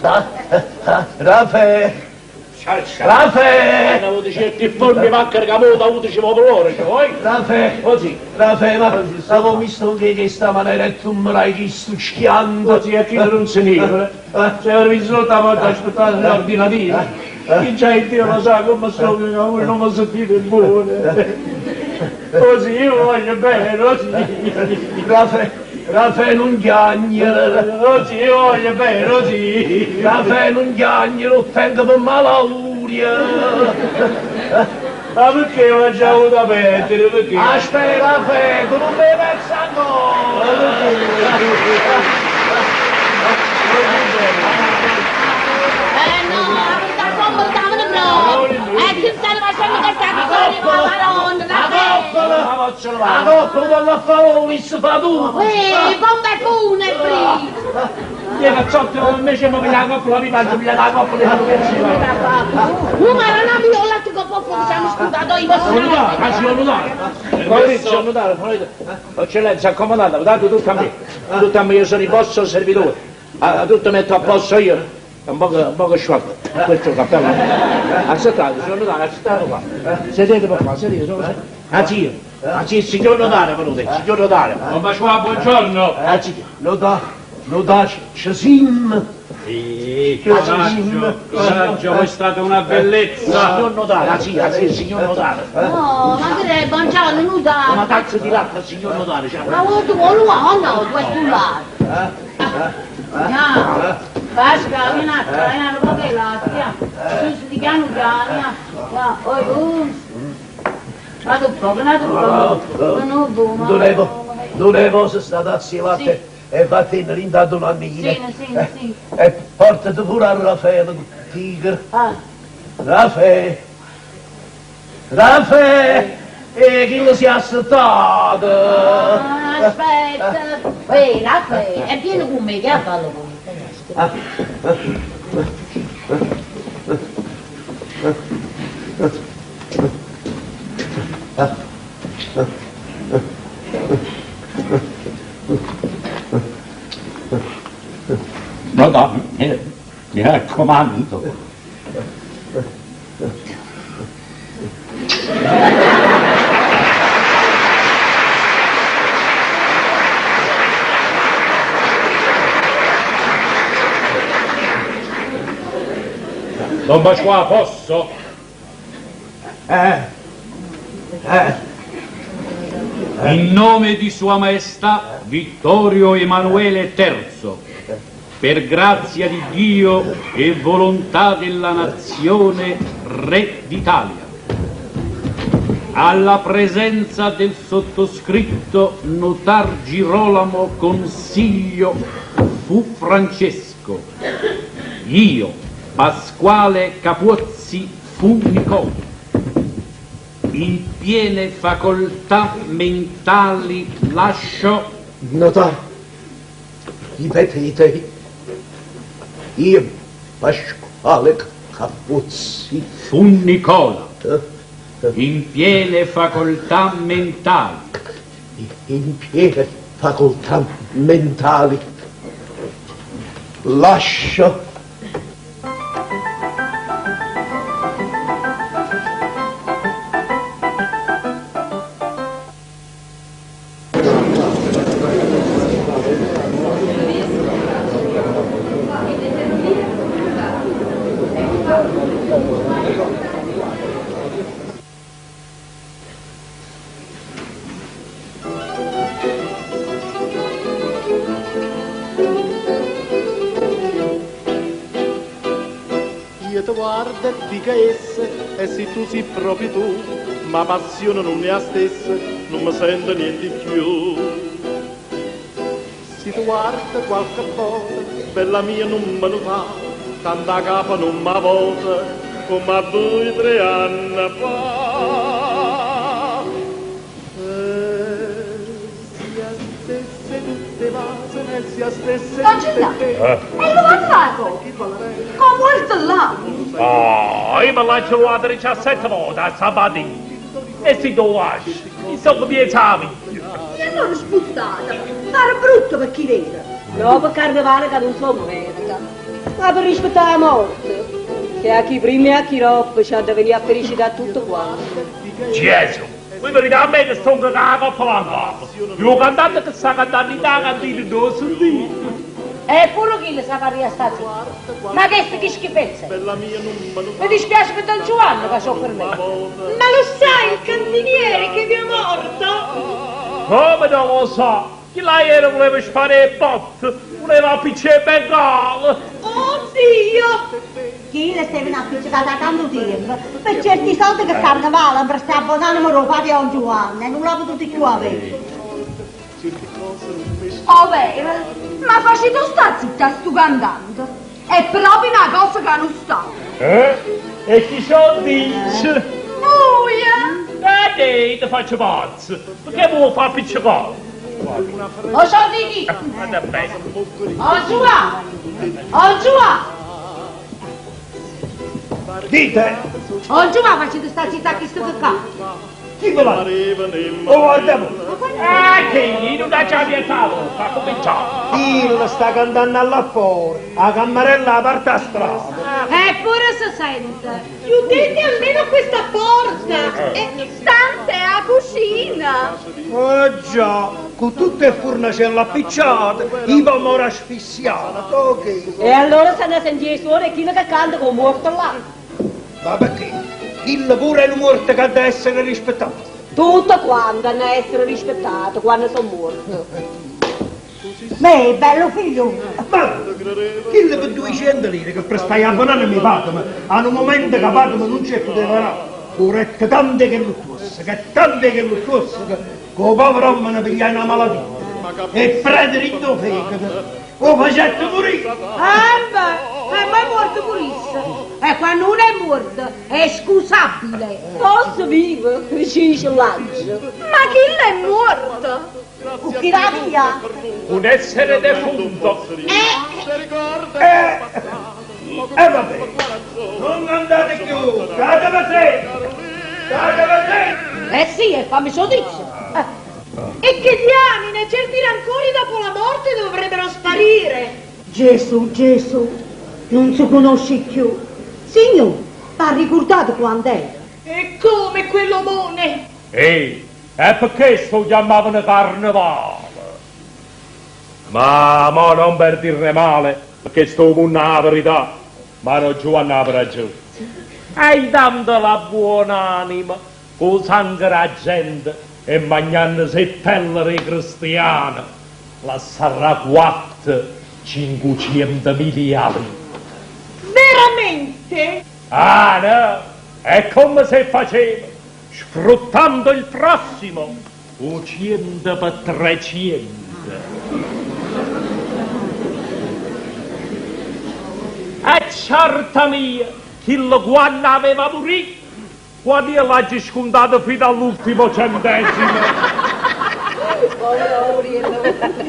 Ah, ah, Rafè, Rafè, Hanno avuto certi forme macchine che avevo avuto ci vuole ora, cioè, voi? Rafè, Così. Rafè, ma avevo visto che questa maniera tu me l'hai stucchiando. Così a chi non se ne Se avevo visto la volta aspettare l'ordinativo. Chi c'è il Dio lo sa come sto che voi non mi sentite buono. Così io voglio bene, così. Rafè, Rafè non chiagnere, Così io voglio bene, così. Rafè non chiagnere, lo tengo per malauria. Ma perché ho già avuto a perdere? Perché? Aspetta, Rafè, tu non mi pensi ancora. Eh no, la verità sono stavano proprio. E chi stanno facendo questa cosa? Madonna, La Raffaele. coppola, la coppola dalla favole, si fa tu. Ehi, bombe funebri! Io cazzotti, invece mi pigliare la coppola, mi mangio pigliare la coppola e fanno pezzi. No, ma non abbiamo latte con poco, mi siamo scusato, io posso Signor notare, ma signor notare, signor notare, eccellenza, accomodate, dato tutto a me, tutto a me, io sono il vostro servitore, Ah, tutto metto a posto io, un poco, un poco sciocco, questo cappello. Accettate, signor notare, accettate qua, sedete per qua, sedete, sono... Anzi io, anzi il signor notare, venuto, il signor notare. Don Pasquale, buongiorno. Anzi io. Lo da, lo da, ci sim. Sì, coraggio, coraggio, è stata una bellezza. Signor notare, anzi, anzi, il signor notare. No, ma che buongiorno, Una notare. tazza di latte al signor notare, cioè. Ma vuoi tu, vuoi o no, tu è tu là. No, Pasca, vieni a vieni a poco latte, su di piano piano, va, oi, Vado un poco, vado un poco, non buono. Dovevo, dovevo se sta tazza di latte. E vattene dint' 'a don Annina. Sì, sì, sì. E portate pure a Raffaele, tigre. Ah. Rafè! Rafè! E chillo si è assettato! Ah, aspetta! Ehi, Rafè, e vieni con me, che a fallo con me. Madonna, mi raccomando. Don Pasquale, posso? Eh? Eh? In nome di Sua Maestà Vittorio Emanuele III, per grazia di Dio e volontà della nazione, Re d'Italia, alla presenza del sottoscritto notar Girolamo Consiglio fu Francesco, io, Pasquale Capuozzi fu Nicola, in piene facoltà mentali lascio... Notar, ripetete, io, Pasquale Capuzzi... Fu Nicola, in piene facoltà mentali. In piene facoltà mentali lascio... Io ti guardo e dico essa, e se tu sei proprio tu, ma passione non è la stessa, non mi sento niente più. Se ti guardo qualche volta, bella mia non me lo fa, tanta capa non mi volta, come a due o tre anni fa. E sia stesse tutte vase, e sia stesse Ma ce l'ha? tutte E lo va a fare Come morto là! Oh, io me l'ho trovato 17 volte a Sabatino. E si tu lasci, mi sono piaciavi. E allora spostata! Pare brutto per chi vede! No, per carnevale che non sono merda, ma per rispettare la morte. Che a chi prima e a chi dopo c'ha da venire a felicità tutto quanto. Gesù, voi verità a me che sto con la coppa in capo. Io cantante che sta cantando in cantina, non sentito. E pure chi le sa fare sta zitta. Ma che che schifezza. Bella mia non me lo Mi dispiace per Don Giovanni che so per me. Ma lo sai il cantiniere che vi è morto? Come non lo so? Chi là ieri voleva sparare il bot, voleva appicciare il bengala. Oddio! Chi le stava appiccicata da tanto tempo, per certi soldi che carnevale per stare abbonando lo padre a Giovanni, non l'ha potuto più avere. Oh vero? Ma facete sta zitta sto cantante! È proprio una cosa che non sta! Eh? E chi sono dice? Buia! Eh, ti faccio pazzo, perché vuoi far appiccicare? Lo so di chi? Guarda bene. Oh Giovanni! Oh Giovanni! Dite! Oh Giovanni, facete sta zitta a chi sto qua. Chi ve l'ha? Oh, guarda! Ah, che non ha già vietato, fa cominciare. Il sta cantando alla fuori, la cammarella parte a strada. Eppure si sente. Chiudete almeno questa porta! E tanta è la cucina! Oh già, con tutte le fornacelle appicciate, i pomodori asfissiati, ok. E allora se ne sente il suono e chi che canta con morto là. Ma perché? Il pure è un morto che deve essere rispettato. Tutto quanto hanno essere rispettato quando sono morto. Beh, bello figlio! Ma quello per 200 lire che prestai a banana mi padre, a un momento che padre non c'è poteva dare. Corrette tante che lo fosse, che tante che lo fosse, che con povero uomo ne pigliai una malattia. 'E prete dint' 'o fegato 'o facette murì! Embe, e mo è muorto pure isso. E quanno uno è muorto è scusabile. Fosse vivo, dice l'aggio. Ma chillo è muorto! Cu chi va via? Un essere defunto. Eh, e vabbè, non andate più, state te! State te! Eh sì, e fammi so dice. E che diamine, certi rancori dopo la morte dovrebbero sparire. Gesù, Gesù, non si conosce più. Signor, va ricordato quando era? E come quell'omone? Ehi, è perché sto chiamavano carnevale. Ma mo non per dirne male, perché sto con la verità, ma non Giovanni ha ragione. Hai tanto la buona anima, con sangue la gente e mangiando se pelle dei cristiani, la sarà 4, 500 miliardi. Veramente? Ah no, è come se faceva, sfruttando il prossimo, o 100 per 300. E certa mia, chi lo guanna aveva morito, quando io l'ho scontato fino all'ultimo centesimo.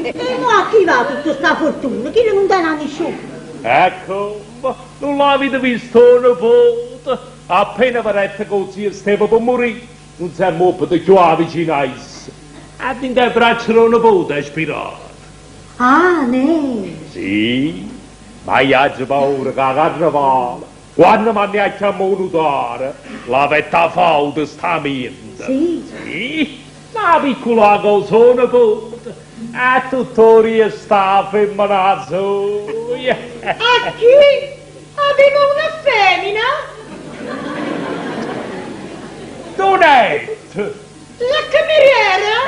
E mo a chi va tutta sta fortuna? Chi non dà a nessuno? Ecco, ma non l'avete visto una volta? Appena vedete così stava per morire, non si è muovuto più vicino a esso. E dentro le braccia di una nipote è spirato. Ah, ne. Sì, ma io ho paura che la carnevale, quando mi hanno chiamato un notare, la vetta fa testamento. Sì. Sì, una piccola cosa, una nipote, e tuttora sta femmina soia. A chi? Aveva una femmina? Donette! La cameriera?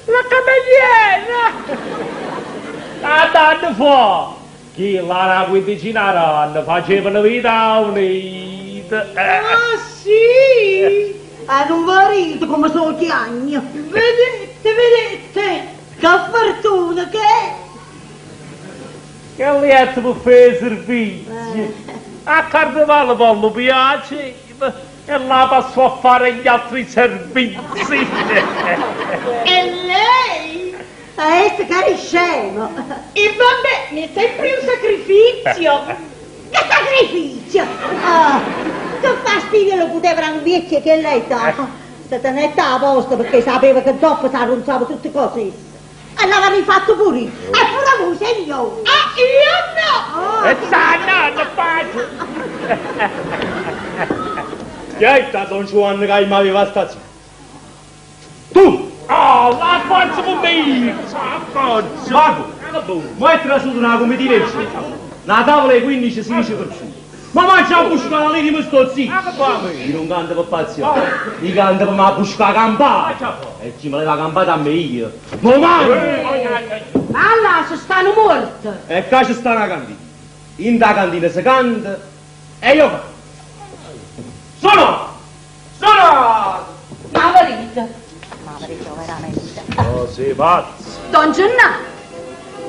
La cameriera! A anni fa, chi la quindicina d'anni facevano vita unita. Ah, sì? Ah, non va come sono chiagno. Vedete, vedete. Che fortuna che è! Che lieto per fare servizi. A carnevale poi lo piaceva e la passò a fare gli altri servizi. E lei? Eh, che è scemo! E vabbè, mi è sempre un sacrificio. Che sacrificio! Ah, che fastidio lo poteva un vecchio che lei dà. Se tenette a posto perché sapeva che dopo si arronzava tutte cose. E l'aveva fatto pure io. E pure voi, signore! Ah, io no! E sta andando, pace! Chi è stato Don Giovanni che mi aveva stato? Tu! Oh, la forza con me! La forza! Vago! Ma è trasuto una come di legge. Una tavola ai 15-16 persone. Ma mangia a buscare la lira mi sto zitto. Io non canto per pazzia. Io canto per ma buscare campata. E chi me leva campata a me io. Ma mangio! Ma là, se stanno morti. E qua ci sta una cantina. In da cantina si canta e io canto. Sono! Sono! Ma verità. Ma verità, veramente. Oh, sei pazzo! Don Gennaro,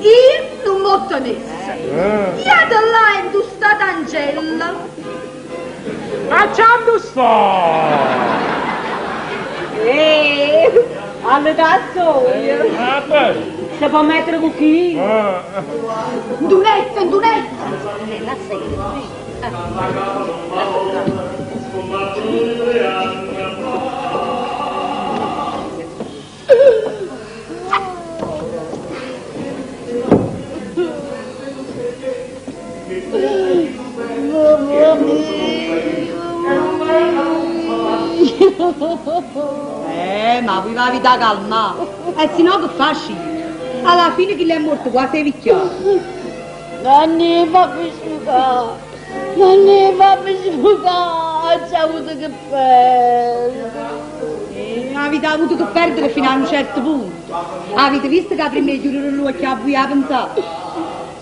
io non mi tenesse. Io da là è industata Angela. Ma c'è sto? Eh, alle tazzoie. Ah, beh. Si può mettere con chi? Dunetta, Dunetta. La sera, sì. Ma vi va da calma. E se no che facci? Alla fine chi l'è morto quasi è vecchio. Nanni, fammi sfugare. Nanni, fammi sfugare. C'è avuto che perdere. Avete avuto che perdere fino a un certo punto. Avete visto che prima di chiudere l'occhio a voi a pensare?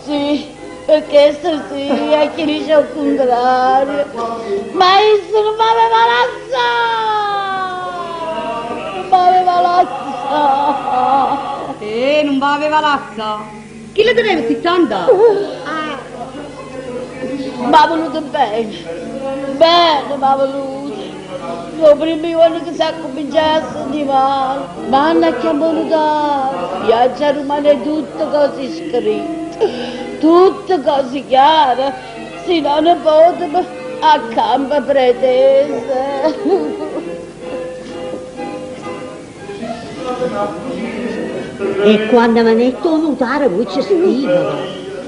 Sì, perché sì, a chi dice il contrario. Ma io non mi aveva lasciato. Non mi aveva lasciato. Eh, non va aveva lasciato. Chi le teneva 70? M'ha voluto bene, bene m'ha voluto. Lo primo giorno che si è cominciato a sentire male, mi hanno chiamato, io già rimane tutto così scritto, tutto così chiaro, se non potevo a campo pretesa. E quando me ne è notare voi ci scrivono.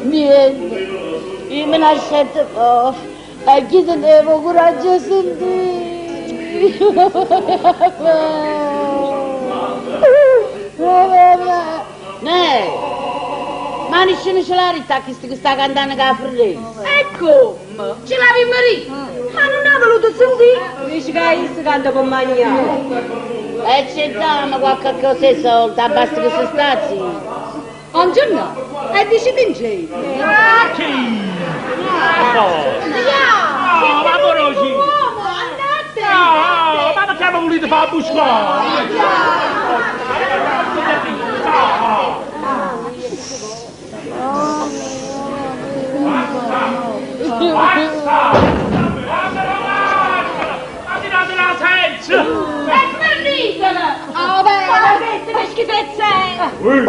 Niente, io me ne scelto fuori e chi tenevo coraggio a sentire. Ne, ma nessuno ce l'ha rità che sta cantando con la fresa. E come? Ce l'avevi marito? Ma non ha voluto sentire. Dice che io canta per mangiare. E ci diamo qualche cosa di soldi, basta che si sta zitto. Buongiorno. E dici vinci? Ah, chi? No, ma conosci? Andate! No, ma perché mi volete fare buscare? Basta! Ma tirate la senza! E finitela! Oh, beh, ma queste che schifezze!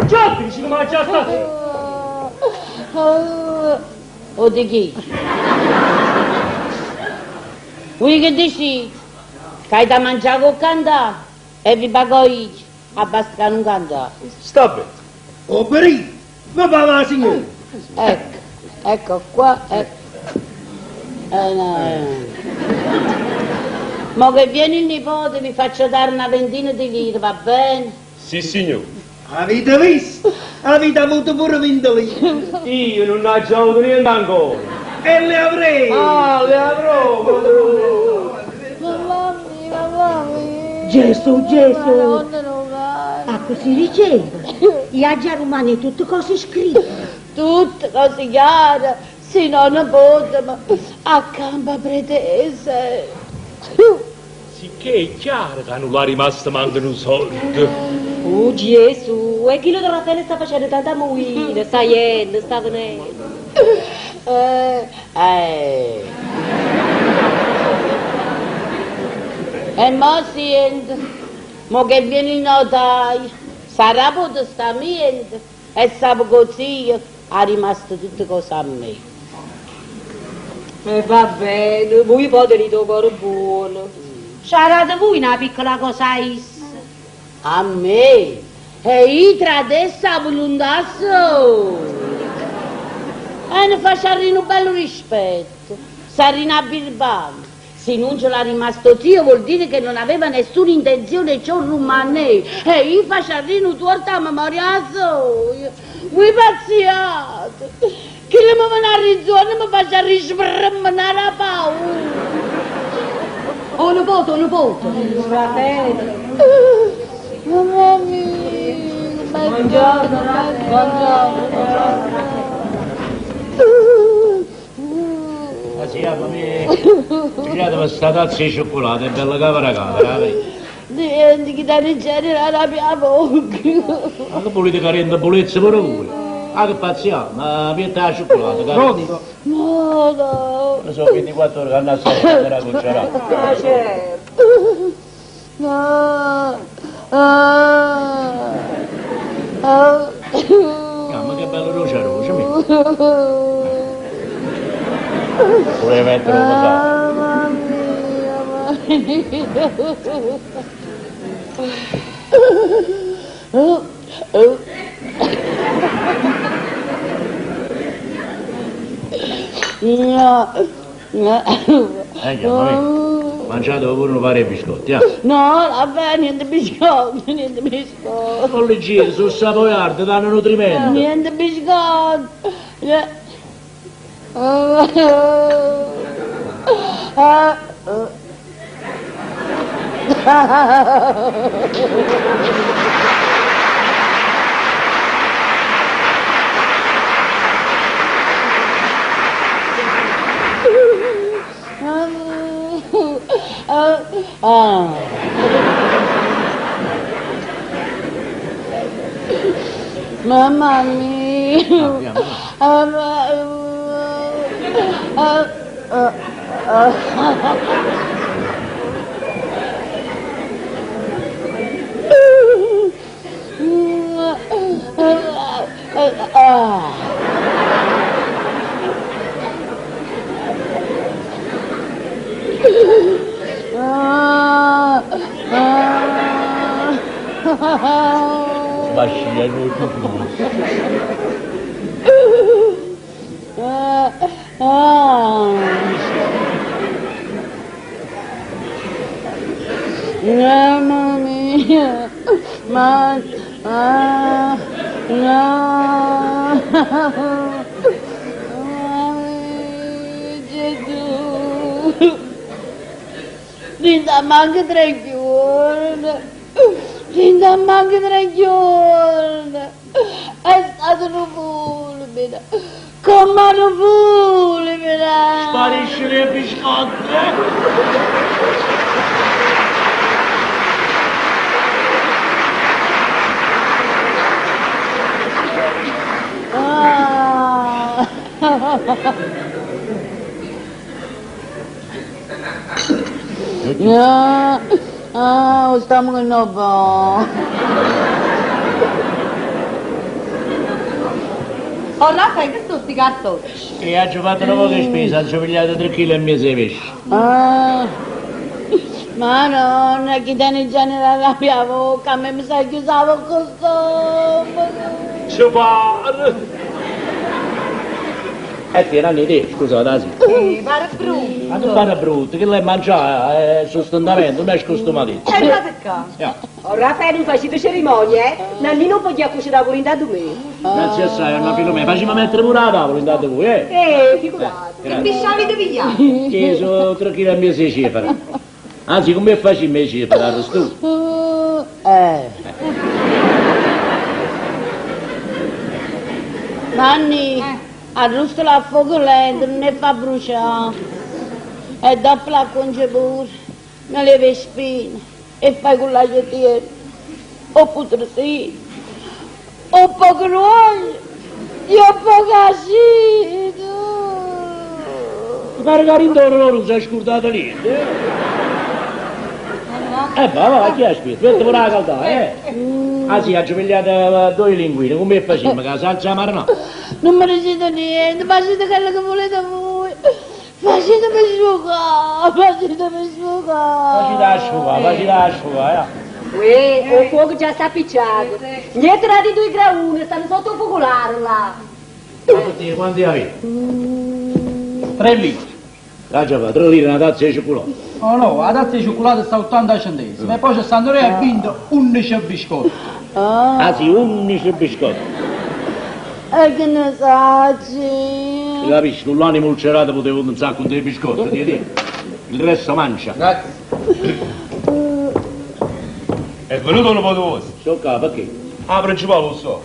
Già, dici che mangia stasera! O di chi? Voi che dici? Che hai da mangiare con cantare e vi pago io, ma basta che non cantare. Sta bene. Oh, perì, va va la signora. Ecco, ecco qua, ecco. No, eh. Mo che viene il nipote vi faccio dare una ventina di lire, va bene? Sì, signore. Avete visto? Avete avuto pure 20 lire. Io non ho già avuto niente ancora. E le avrei. Ah, le avrò! Mamma mia, mamma mia. Gesù, Gesù. Madonna, non va. Ah, così diceva. Io già rimane tutte cose scritte. Tutte cose chiare, se non potevo, a campo pretese. Sicché è chiaro che non l'ha rimasto manco un soldo. Oh Gesù, e chi lo di Raffaele sta facendo tanta muina, sta yendo, sta venendo. Eh. E mo sento, mo che viene il notaio, sarà potuto testamento e sa così è rimasto tutte cose a me. E va bene, voi poi tenete il cuore buono. Sarà voi una piccola cosa issa. A me? E io tra adesso a volontà sua. E ne faccio un bello rispetto. Sarina birbante. Se non ce l'ha rimasto zio vuol dire che non aveva nessuna intenzione ciò rimanere. E io faccio un torto a memoria sua. Voi pazziate. Che le mi viene a rizzone mi faccia risbremmenare la paura. Oh, nipote, oh, nipote. Raffaele. Mamma mia, buongiorno, buongiorno. Ma sì, mamma mia, girate questa tazza di cioccolato, è bella camera camera, vedi? Niente, che da genere la mia bocca. Ma che volete che renda pulizia pure voi? Ah, che pazzia, ma mette la cioccolata, cara. Pronto? No, no. Lo so, 24 ore che andò a sera, la cucciarata. Ah, certo. No. Ah. Ah. Ah, ma che bello roce roce, mi. Volevo mettere un po'. Mamma mia, mamma mia. Oh, oh. No, no. Mamma mia. Mangiate pure un paio di biscotti, eh? No, vabbè, niente biscotti, niente biscotti. Non leggeri, sono savoiardi, danno nutrimento. Niente biscotti. Ah. Mamma mia! Mamma mia! Ma... Ah, no! Gesù! Dint a manco tre giorni! Dint a manco tre giorni! È stato nu fulmine! Come nu fulmine! Sparisce le biscotte! Ah. Ah, ah, o stomaco no buono. Oh, Raffaele, che sono sti cartocci? E ha fatto una poca spesa, ha pigliato 3,5 kg di pesce. Ah. Ma nonna, chi tiene già nella mia bocca, a me mi sa chiusa la bocca stomaco. Ci pare! E ti erano idee, scusa, dai. Pare brutto. Ma non pare brutto, che lei mangia è sostentamento, non è scostumatizzo. E guarda qua. Ja. Oh, Raffaele, non facete cerimonie, eh? Nannino può già cucinare pure intanto me. Grazie assai, Anna Filomena. Facciamo mettere pure la tavola intanto voi, eh? Figurate. Che pesce avete pigliato? Che sono 3,5 kg di cifra. Anzi, come facciamo le cifre, arrosto? Eh. Nanni, arrostola a fuoco lento, non ne fa bruciare. E dopo la conge pure, non leva spine e fai con l'aglio O putrosino, o poco l'olio, io poco aceto. Mi pare che intorno loro non si è scordato niente. Eh, va, va, chi aspetta? Metti pure la caldaia, eh? Ah sì, ha pigliato due linguine, come facciamo? Che la salsa marinata? Non mi dicete niente, facete quello che volete voi. Facetemi sfogare, facetemi sfogare. Facci da asciugare, facci da asciugare, eh. Uè, il fuoco già sta appicciato. Niente da di due grauni, stanno sotto il focolare là. Ma perché quanti avete? 3 litri. Ah, già va, 3 lire una tazza di cioccolato. Oh no, la tazza di cioccolato sta a 80 centesimi e poi c'è Sandrea ha vinto 11 biscotti. Ah sì, 11 biscotti. E che ne sacci? Capisci, con l'anima ulcerata potevo un sacco di biscotti, ti dico. Il resto mangia. Grazie. È venuto un po' di vostro. So qua, perché? Ah, principale lo so.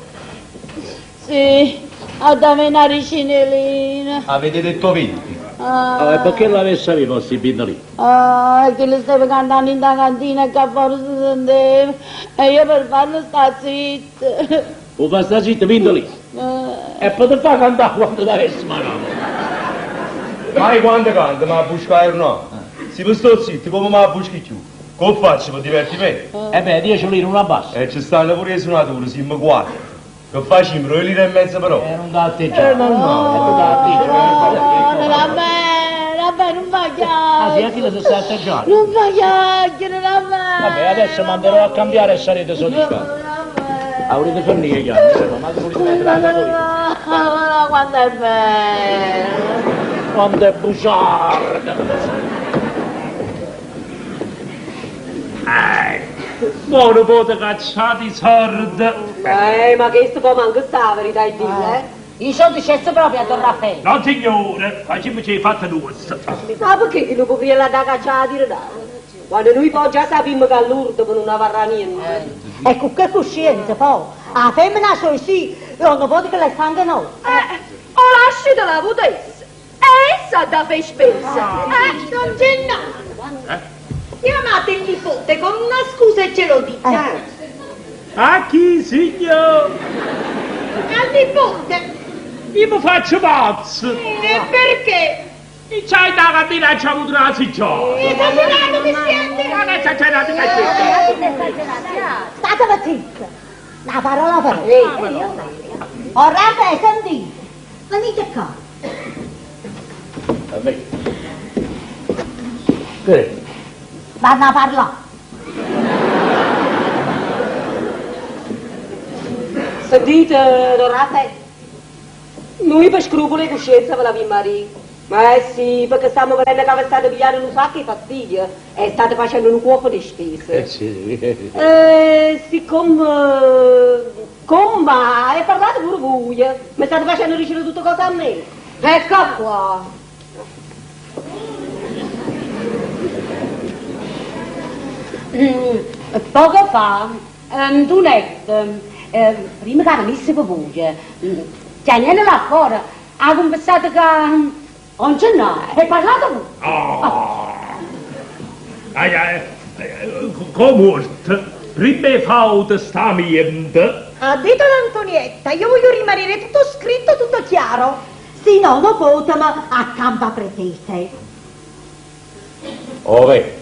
Sì, a dammi una ricinellina. Avete detto 20. Ah, e perché l'avesse avuto questi bindoli? Ah, che le stava cantando in da cantina che forse si sentiva. E io per farlo sta zitto. O fa sta zitto, bindoli. E poi ti fa cantare quando ti avessi manato. Ma io quando canto, ma buscare no. Se mi sto zitto, come mi buschi più? Come faccio per divertimento? Eh beh, 10 lire una bassa. E ci stanno pure i suonatori, siamo quattro. Che facciamo? 2 lire e mezza però. Non da atteggiare. No, no. Non da atteggiare. No, vabbè, vabbè, non fa Ah sì, chiacchiere. anche la si sta atteggiando. Non fa chiacchiere, vabbè. Vabbè, adesso manderò a cambiare e sarete soddisfatti. Avrete fornito gli anni, ma volete mettere la capolina. Ma quanto è bello. Quanto è bugiarda. Buono pote cacciati sordi. Ma questo poi manco sta, la verità è dire, eh? I soldi c'è proprio a Don Raffaele. No signore, facciamoci fatta nostra. Ma perché che non può la da cacciare a dire no? Quando noi poi già sappiamo che a Lourdes non avrà niente. E con che coscienza poi? La femmina so sì, e non vuole che la sangue no. Ho lasciato la potesse. E essa da fare spesa. Don Gennaro. Chiamate il nipote con una scusa e ce lo dica. A chi, signor? Al nipote! Io mi faccio pazzo! E perché? E c'hai da capire che c'ha avuto una signora! Esagerato che siete! Ma che esagerato che siete! State zitti! Una parola per Oh, Raffaele, sentite! Venite qua! A me. Che è? Vanno a parlare! Sentite, don Raffaele, noi per scrupolo e coscienza ve l'abbiamo detto. Ma eh sì, perché stiamo vedendo che vi state pigliando un sacco di fastidio e state facendo un cuoco di spese. Eh sì, sì. Siccome... Come? E parlate pure voi, eh. mi state facendo ricevere tutte cose a me. Ecco qua. Poco fa, Antonetta, prima che venisse per voi, chiamando là fuori, ha confessato che non c'è no, e parlato voi. Ah! Ai, ai, come prima fa il testamento, Ha detto l'Antonietta, io voglio rimanere tutto scritto, tutto chiaro. Se no, non potremo a campa pretese. Oh, beh.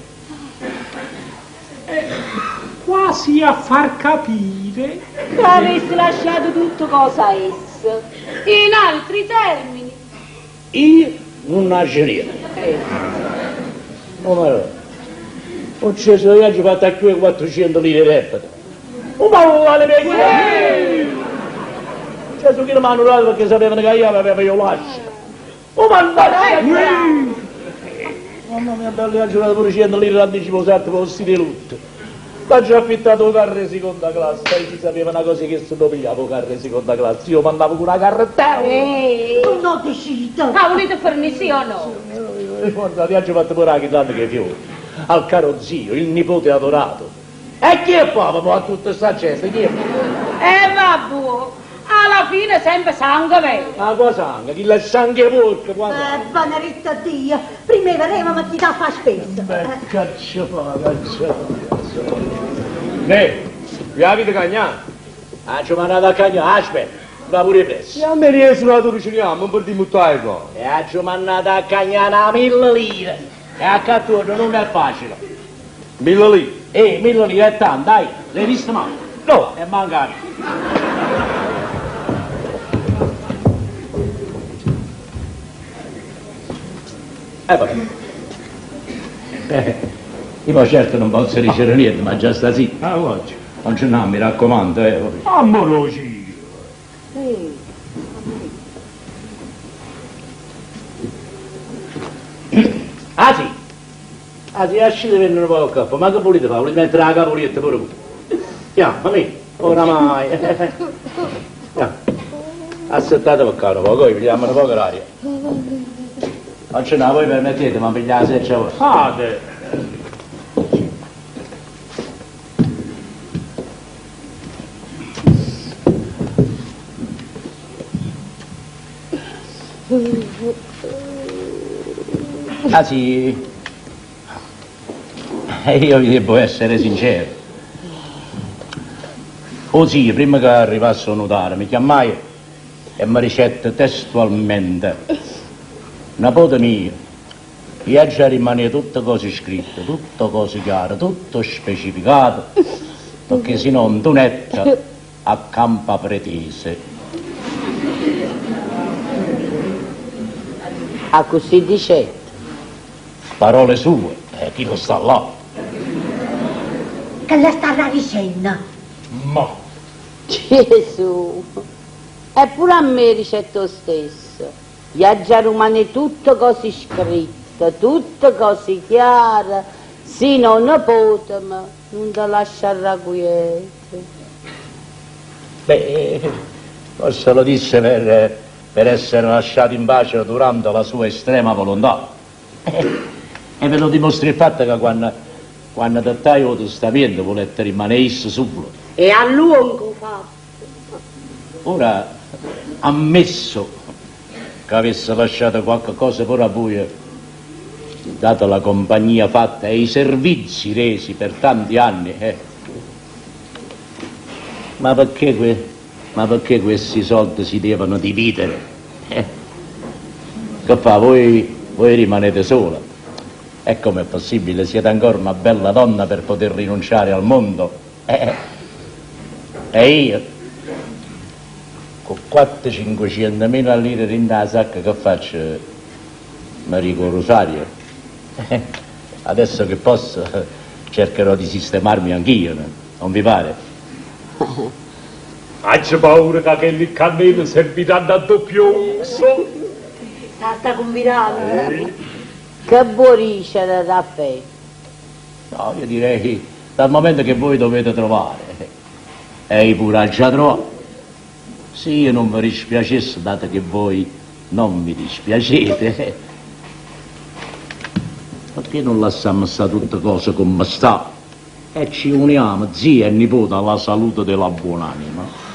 quasi a far capire Che avesse lasciato tutto cosa a essa. In altri termini, Io non nasce niente. No, ma no. Ho sceso io ho fatto a chiudere 400 lire di debito. Oh, ma non vale per Cioè, su chi mi hanno dato perché sapevano che io avevo io lascio. Oh, mannaggia! Mamma mia, bella, ho giocato pure 100 lire d'anticipo esatto per stile lutto. Ma già affittato un carro di seconda classe, e si sapeva una cosa che se lo pigliavo un carro di seconda classe, io mandavo con una carrettella. Eh. Tu non decido. Ah, volete farmi sì o no? Guarda, ti ho fatto pure la chitarra che fiori. Al caro zio, il nipote adorato. E chi è papà a tutta sta gente? Chi è? Eh, vabbè, alla fine sempre sangue vero. Ma cosa sangue? Chi la sangue porca? Guarda. Benedetto Dio, prima vedremo ma chi dà fa spesso. Beh, caccio fa, caccio fa. Ne, vi avete cagnato? Ah, ci ho mandato a cagnare, aspetta, va pure presto. E a me riesco la torciniamo, non per dimuttare qua. E ha ci ho mandato a cagnare una mille lire. E a catturno non è facile. Mille lire. Eh, mille lire è tanto, dai, l'hai visto male? No. E manca. Vabbè. Io poi certo non posso dicere niente, ma già sta zitto. Ah, oggi. Non ce n'ha, mi raccomando, eh. vabbè. Amorosi. Ah sì? Ah sì, lasciate venire un po' al capo, ma che volete fare? Volete mettere la capolietta pure voi? Ya, ma me, oramai. Ya. Aspettate per qua un po', poi pigliamo un po' l'aria. Non ce n'ha, voi permettete, ma pigliate la seccia voi. Fate. Ah sì? Io vi devo essere sincero. Oh sì, prima che arrivasse un notare mi chiamai e mi ricette testualmente. Nipote mio, io già rimane tutte cose scritte, tutto cose chiare, tutto specificato, perché se no Antonetta accampa pretese. Ah, così dicette. Parole sue, chi lo sta là? Che le sta dicendo? Ma. Gesù, eppure a me ricette lo stesso. Gli ha già rimane tutto così scritto, tutto così chiaro. Se non ne potem, non te lascerà quiete. Beh, forse lo disse per essere lasciato in pace durante la sua estrema volontà. E ve lo dimostra il fatto che quando dettai il testamento volette rimanere esso solo. E a lungo fatto. Ora, ammesso che avesse lasciato qualche cosa pure a voi, data la compagnia fatta e i servizi resi per tanti anni, Ma perché Ma perché questi soldi si devono dividere? Eh. Che fa? Voi, voi rimanete sola. E com'è possibile? Siete ancora una bella donna per poter rinunciare al mondo. Eh. E io, con 400-500 mila lire in la sacca, che faccio? Marico Rosario? Eh, Adesso che posso, cercherò di sistemarmi anch'io, no? non vi pare? Faccio paura che quelli cannelli serviranno a doppio uso. Sta combinando. Che buonisce Raffaele. No, io direi dal momento che voi dovete trovare, e io pure già trovato. Se io non vi dispiacesse, dato che voi non mi dispiacete, perché non lasciamo stare tutte cose come sta e ci uniamo, zia e nipote, alla salute della buonanima?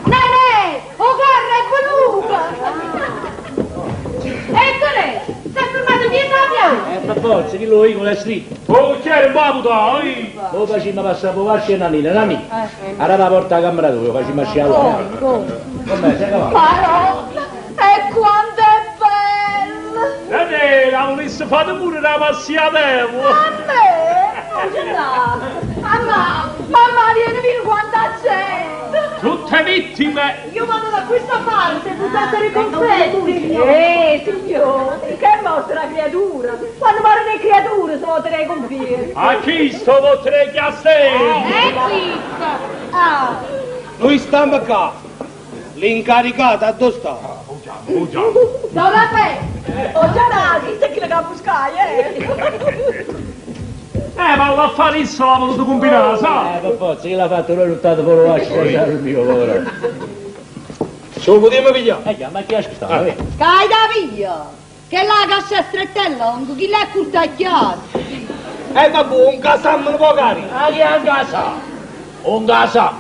Nenè, o carro è venuto! Eccole, si è fermato dietro la pianta! Eh, per forza, chi lo veicolo è stretto. Oh, c'era un po' dai! Lo facciamo passare per e Nanina, Nanina. Allora la porta alla camera tua, facciamo uscire allora. Com'è, sei cavallo? Madonna, e quanto è bello! Nenè, la volesse fare pure una passiatella. A me? Non ce l'ha! Mamma, mamma, vieni, vieni quanta gente! Tutte vittime! Io vado da questa parte, buttate i confetti! Eh, signore, che mostra la creatura! Quando muore le creature sono te confetti! A chi sto tre chiasselli? Eh, zitto! Ah! Noi stiamo qua. L'incaricata dove sta? Don Raffaele! Oh, già là, chi sta chi la buscai, eh? Eh, ma l'affarista l'ha voluto combinare, sa? Eh, per forza, chi l'ha fatto noi lottato per lo lascio il mio, povero. Ce lo potremmo pigliare? Eh, ma chi aspettava? vedi? Cai da via! Che la cassa è stretta e lunga, chi l'è curtacchiato? Eh, vabbè, un casammo un po' cari. Ah, chi è un casa? Un casa?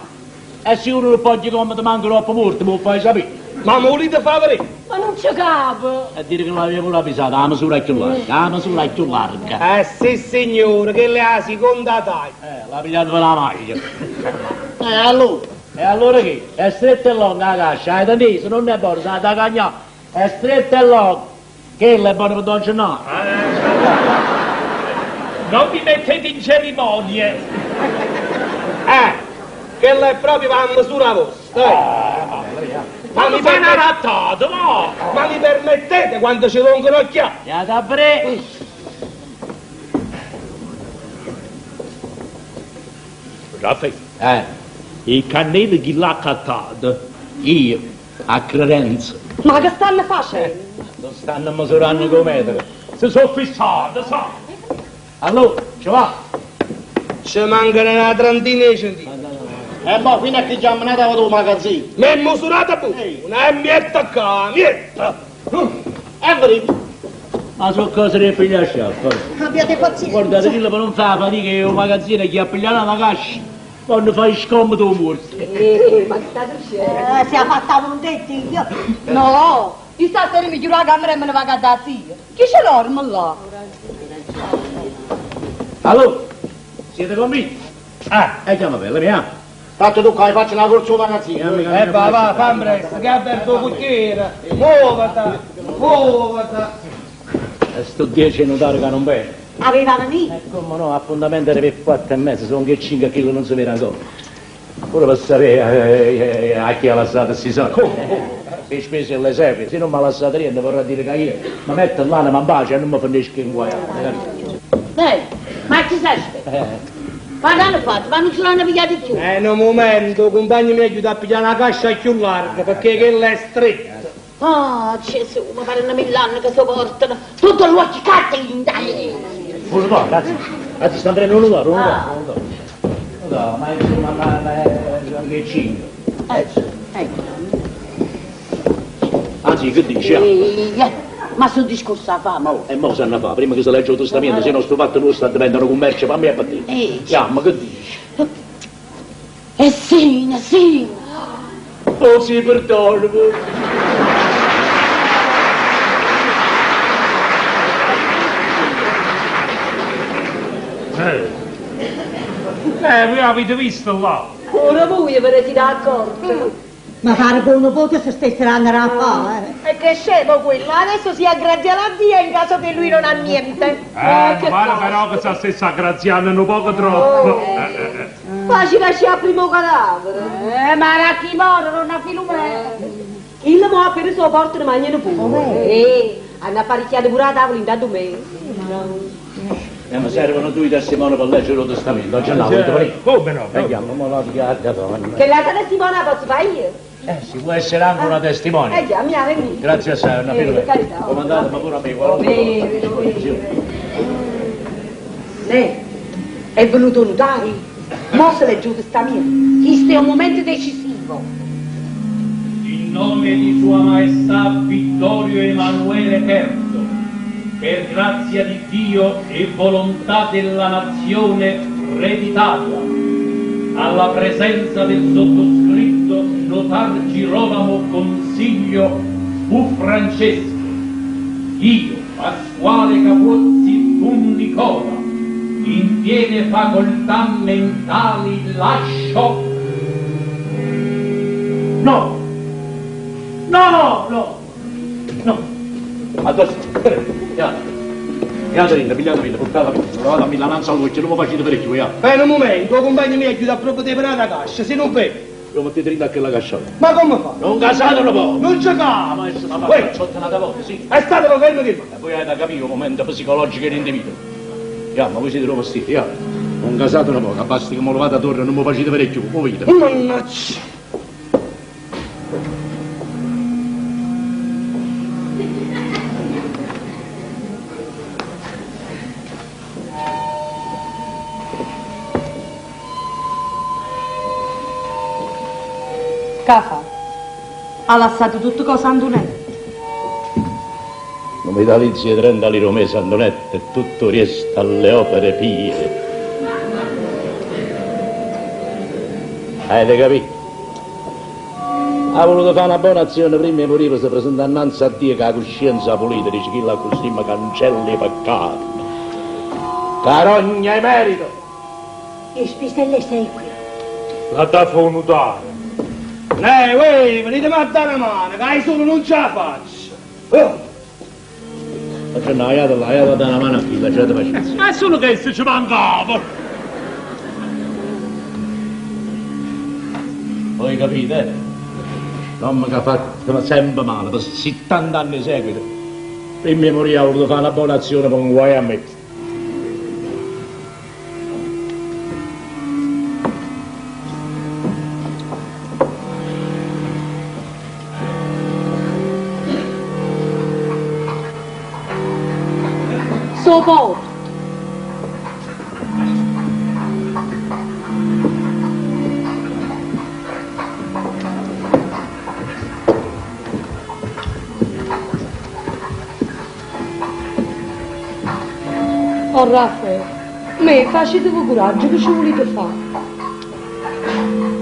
E se uno non può come ti manca troppo morto, me lo fai sapere. Ma mi volete far vedere? Ma non c'è capo. E dire che l'avevo pure avvisata, la misura è più larga, la misura è più larga. Eh sì signore, che è la seconda taglia. Eh, l'ha pigliato per la maglia. E allora? E allora che? È stretta e lunga la cassa, hai teso, non è buono, sa da cagnare. È stretta e lunga. Che è buono per Don Gennaro. Non vi mettete in cerimonie. Eh, quella è proprio la misura vostra. eh. Ma mi, fai una permet- rattata, no? ma mi permettete quando ci do un ginocchiato? Ya da pre. Raffaele, Eh, i cannelli chi l'ha accattato? io, a credenza, Ma che stanno facendo? non stanno misurando come metro. Si sono fissato, sa? Allora, ci va? Ci mancano una trentina di centimetri. E mo fino a che già me ne vado al magazzino. Mi è misurata pure. Una mietta qua, mietta. E vedi, Ma sono cose che piglia sciappa. Abbiate pazienza. Guardate, quello per non fare fatica è un magazzino che ha pigliato la cassa. Quando fai scomodo morto. Eh, ma che state uscendo? Eh, si è fatta un detto No, io stasera mi chiudo la camera e me ne vado a da zia. Chi ce dorme là? Allora, siete convinti? Ah, e chiama bella mia. fatto tu qua, faccio una corsa al magazzino. Eh va, va, fammi presto, che ha aperto il cucchiere. Muovati, muovati. E sto 10 notare che non bene. Aveva venito. E come no, appuntamento era per 4:30, sono che 5 kg non si vede ancora. Ora per sapere eh, eh, a chi ha lasciato questi soldi. Come? Le spese e le serve, se non mi ha lasciato niente vorrà dire che io mi metto l'anima in pace e non mi finisco in guai. Eh, ma chi sa aspetta? Ma che hanno fatto? Ma non se l'hanno pigliato più. Eh, un momento, compagno mi aiuta a pigliare una cassa più larga, perché quella è stretta. Ah, Gesù, mi pare una mill'anni che sopportano. Tutto l'occhio cattivo, dai. Scusa, no, grazie. Grazie, sta andando un loro, un loro. No, ma insomma, ma, ma è anche 5. Ecco. Anzi, che dici? Eh, ma sul discorso a fame. Oh, e mo sanno fa, prima che si legge il testamento, se non sto fatto non sta diventano commercio per me e per te. Eh. Chiama, che dici? Eh sì, sì. Oh sì, perdono. Eh, voi avete visto là? Pure voi ve ne siete accorti. Ma pare che un nipote si stesse dando da fare. E che scemo quello, adesso si aggrazia la zia in caso che lui non ha niente. Eh, mi pare però che si stesse aggraziando un poco troppo. Facile lasciare primo cadavere. Ma era chi muore, non ha filumena. Il mo appena se lo portano mangiano pure. Eh, hanno apparecchiato pure la tavola intanto me. Mi servono due testimoni per leggere lo testamento. Oggi no, volete venire? Come no? Vediamo, mo la dichiarazione. Che la testimone la posso fare io? Si può essere anche una testimone. Eh già, mi ha venuto. Grazie assai, una Eh, per carità. Comandate, ma pure a me, qualunque Vero, vero. Lei è venuto un notaio. Mo se l'è giù testamento. Questo è un momento decisivo. In nome di Sua Maestà Vittorio Emanuele III, per grazia di Dio e volontà della nazione Re d'Italia, alla presenza del sottoscritto notar Girolamo Consiglio fu Francesco, io, Pasquale Capozzi fu Nicola, in piene facoltà mentali lascio... No! No, no! No! Adesso, Pigliate rinda, pigliate rinda, portate via. Provate a Milananza all'occhio, non mi facete parecchio, ja. Bene, un momento, il compagno mio aiuta proprio di per la cassa, se non vede. Lo mettete rinda a quella cascia. Ma come fa? Non casate un po'! Non giocavo! Ma ma Uè. faccio una volta, sì. È stato fermo che E voi avete capito il momento psicologico dell'individuo. Ja, ma voi siete robustiti, ja. Non casate un po', basta che me lo vado a torre, non mi facete parecchio, muovete. Mannaggia! Che fa? Ha lasciato tutto cosa Antonello. Non mi dà di 30 lire al mese, Antonetta, e tutto resta alle opere pie. Avete capito? Ha voluto fare una buona azione prima di morire, si presenta innanzi a Dio che la coscienza pulita, dice chi la così mi cancella i peccati. Carogna e merito! E spese le segue. La da fa un notare. Uè, venitemi a dare una mano, che io solo non ce la faccio. Oh, Ma c'è una iata là, iata da una mano a chi, la gente pazienza. Ma è solo che se ci mancava. Voi capite? L'uomo che ha fatto sempre male, per 70 anni di seguito. Prima di morire ha voluto fare una buona azione per un guai a me. Sopporto. Oh Raffaele, me facetevi coraggio, che ci volete fare?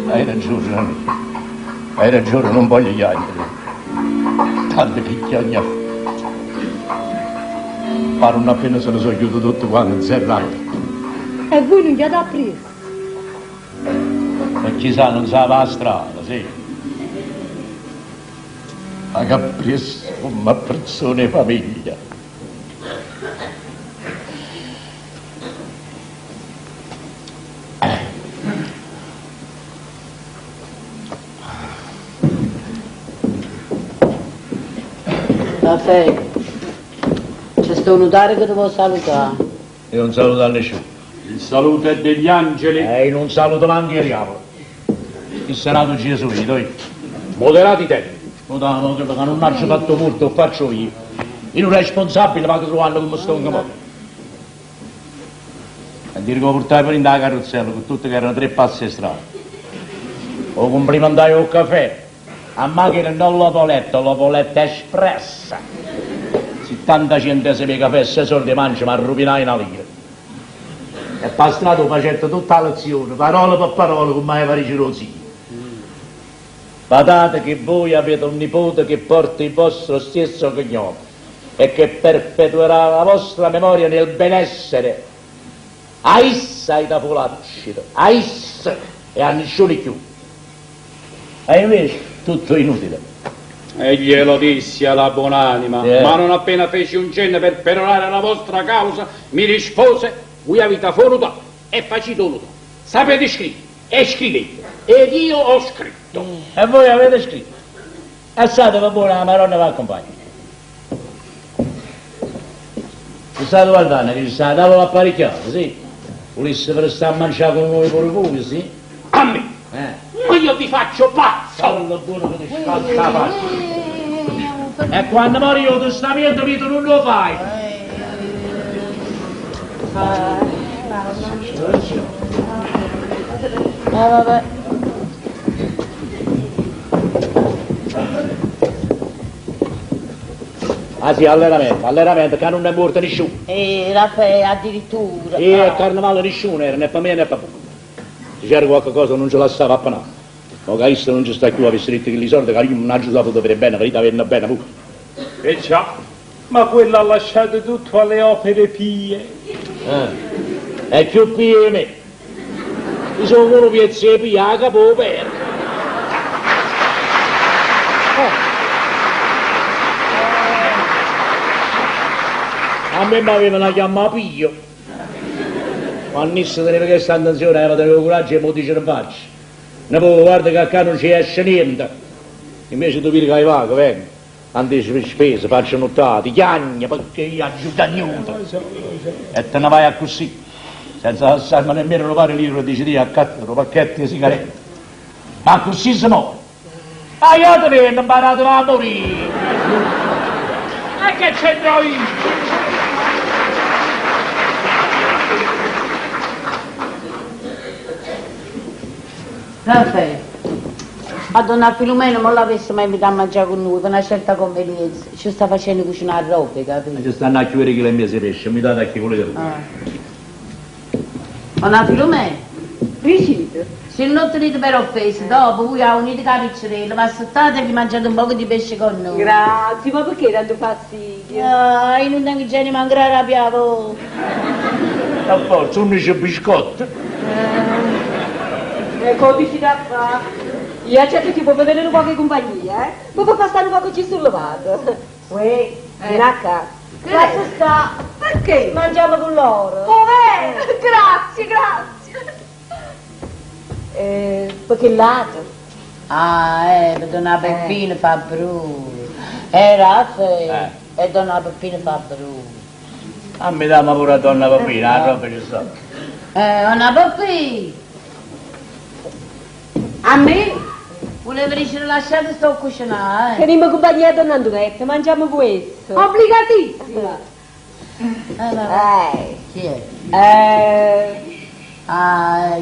Hai ragione, amico. Hai ragione, non voglio chiagnere. Tanto che chiagna. Pare non appena se ne sono chiuso tutto quanto, zerrato. E voi non gli date preso? Ma chissà, non sa la strada, sì. Ma che preso una persona e famiglia. Raffaele, c'è sto notario che ti vuole salutare. Io non saluto a nessuno. Il saluto è degli angeli. E io non saluto neanche il diavolo. Il Senato Gesù, io. Moderati tempi. No, no, che non ho fatto molto, lo faccio io. Io non responsabile, ma che trovando come sto in capo. E dire che lo portai per in la carrozzella, con tutte che erano tre passi di strada. O complimentai il caffè. A macchina non l'ho voletto, l'ho voletta espressa. 70 centesimi di caffè, 6 soldi mangio, ma rovinai una lira. E per strada ho fatto tutta la lezione, parola per parola, come aveva ricevuto zio. Badate che voi avete un nipote che porta il vostro stesso cognome e che perpetuerà la vostra memoria nel benessere. A essa hai da fà 'o lascito, a essa e a nisciuno cchiù. E invece tutto inutile. E glielo dissi alla buonanima, Eh. ma non appena feci un cenno per perorare la vostra causa, mi rispose, voi avete fà 'o nutaro e facite 'o nutaro. Sapete scrivere e scrivete. Ed io ho scritto. E voi avete scritto. E stateve buono, 'a Maronna v'accompagna. Che state guardando? Che ci sta 'a tavola apparecchiata, sì? Vulisse restà a mangiare con noi pure voi, sì? A me? Eh. Ma io vi faccio pazzo! Parla buono che ti scalza la faccia. E quando mori io testamento mio tu non lo fai. Eh, vabbè. Ah sì, allenamento, allenamento, che non è morto nessuno. Eh, Raffaele, addirittura. E a carnevale nessuno era, né per me né per voi. Se c'era qualche cosa non ce la stava appena. Ma che questo non ci sta più, avesse detto che li soldi che io non ho saputo per bene, verità venne bene pure. E già, ma quello ha lasciato tutto alle opere pie. Eh, è più pie di me. Io sono uno piezzo di pia, a capo per. A me mi avevano chiamato Pio. Quando essa teneva questa intenzione aveva tenuto il coraggio e mi dice in faccia. Ne poi guarda che qua non ci esce niente. Invece tu vedi che vago, vengo. Anticipi spese, faccio nottati, chiagna perché io ho giagnuto. E te ne vai a così, senza lasciarmi nemmeno rubare il libro e dici di accattare un pacchetto di sigarette. Ma così si muore. Ah, io te ne ho imparato a morire. E che c'entro io? Raffaele, a donna Filomena non l'avesse mai invitato a mangiare con noi per una certa convenienza. Ci sta facendo cucinare roba, capito? Ci stanno a chiudere che le mie si pesce, mi date a chi volete voi. Ah. Donna Filomena? Ricite. Se non tenete per offesa, dopo voi a unite capiccerella, ma aspettate e vi mangiate un po' di pesce con noi. Grazie, ma perché tanto fastidio? Ah, io non tengo genio manco arrabbiato. A forza, 11 biscotti. E codici da fare. Io accetto che può vedere un po' di compagnia, eh? Ma può passare un po' ci sollevato. Uè, vieni a qua. Lascia sta. Perché? Mangiamo con loro. Oh, beh, grazie, grazie. Perché lato. Ah, per donna Peppina fa brutto. Raffaele, e donna Peppina fa brutto. A me dà ma pure a donna Peppina, la roba ci sta. Donna Peppina! A me? Volevo dire lasciate sto a cucinare, eh. Teniamo compagnia a donna Antonietta, mangiamo questo. Obbligatissima. Vabbè. Chi è? Ah,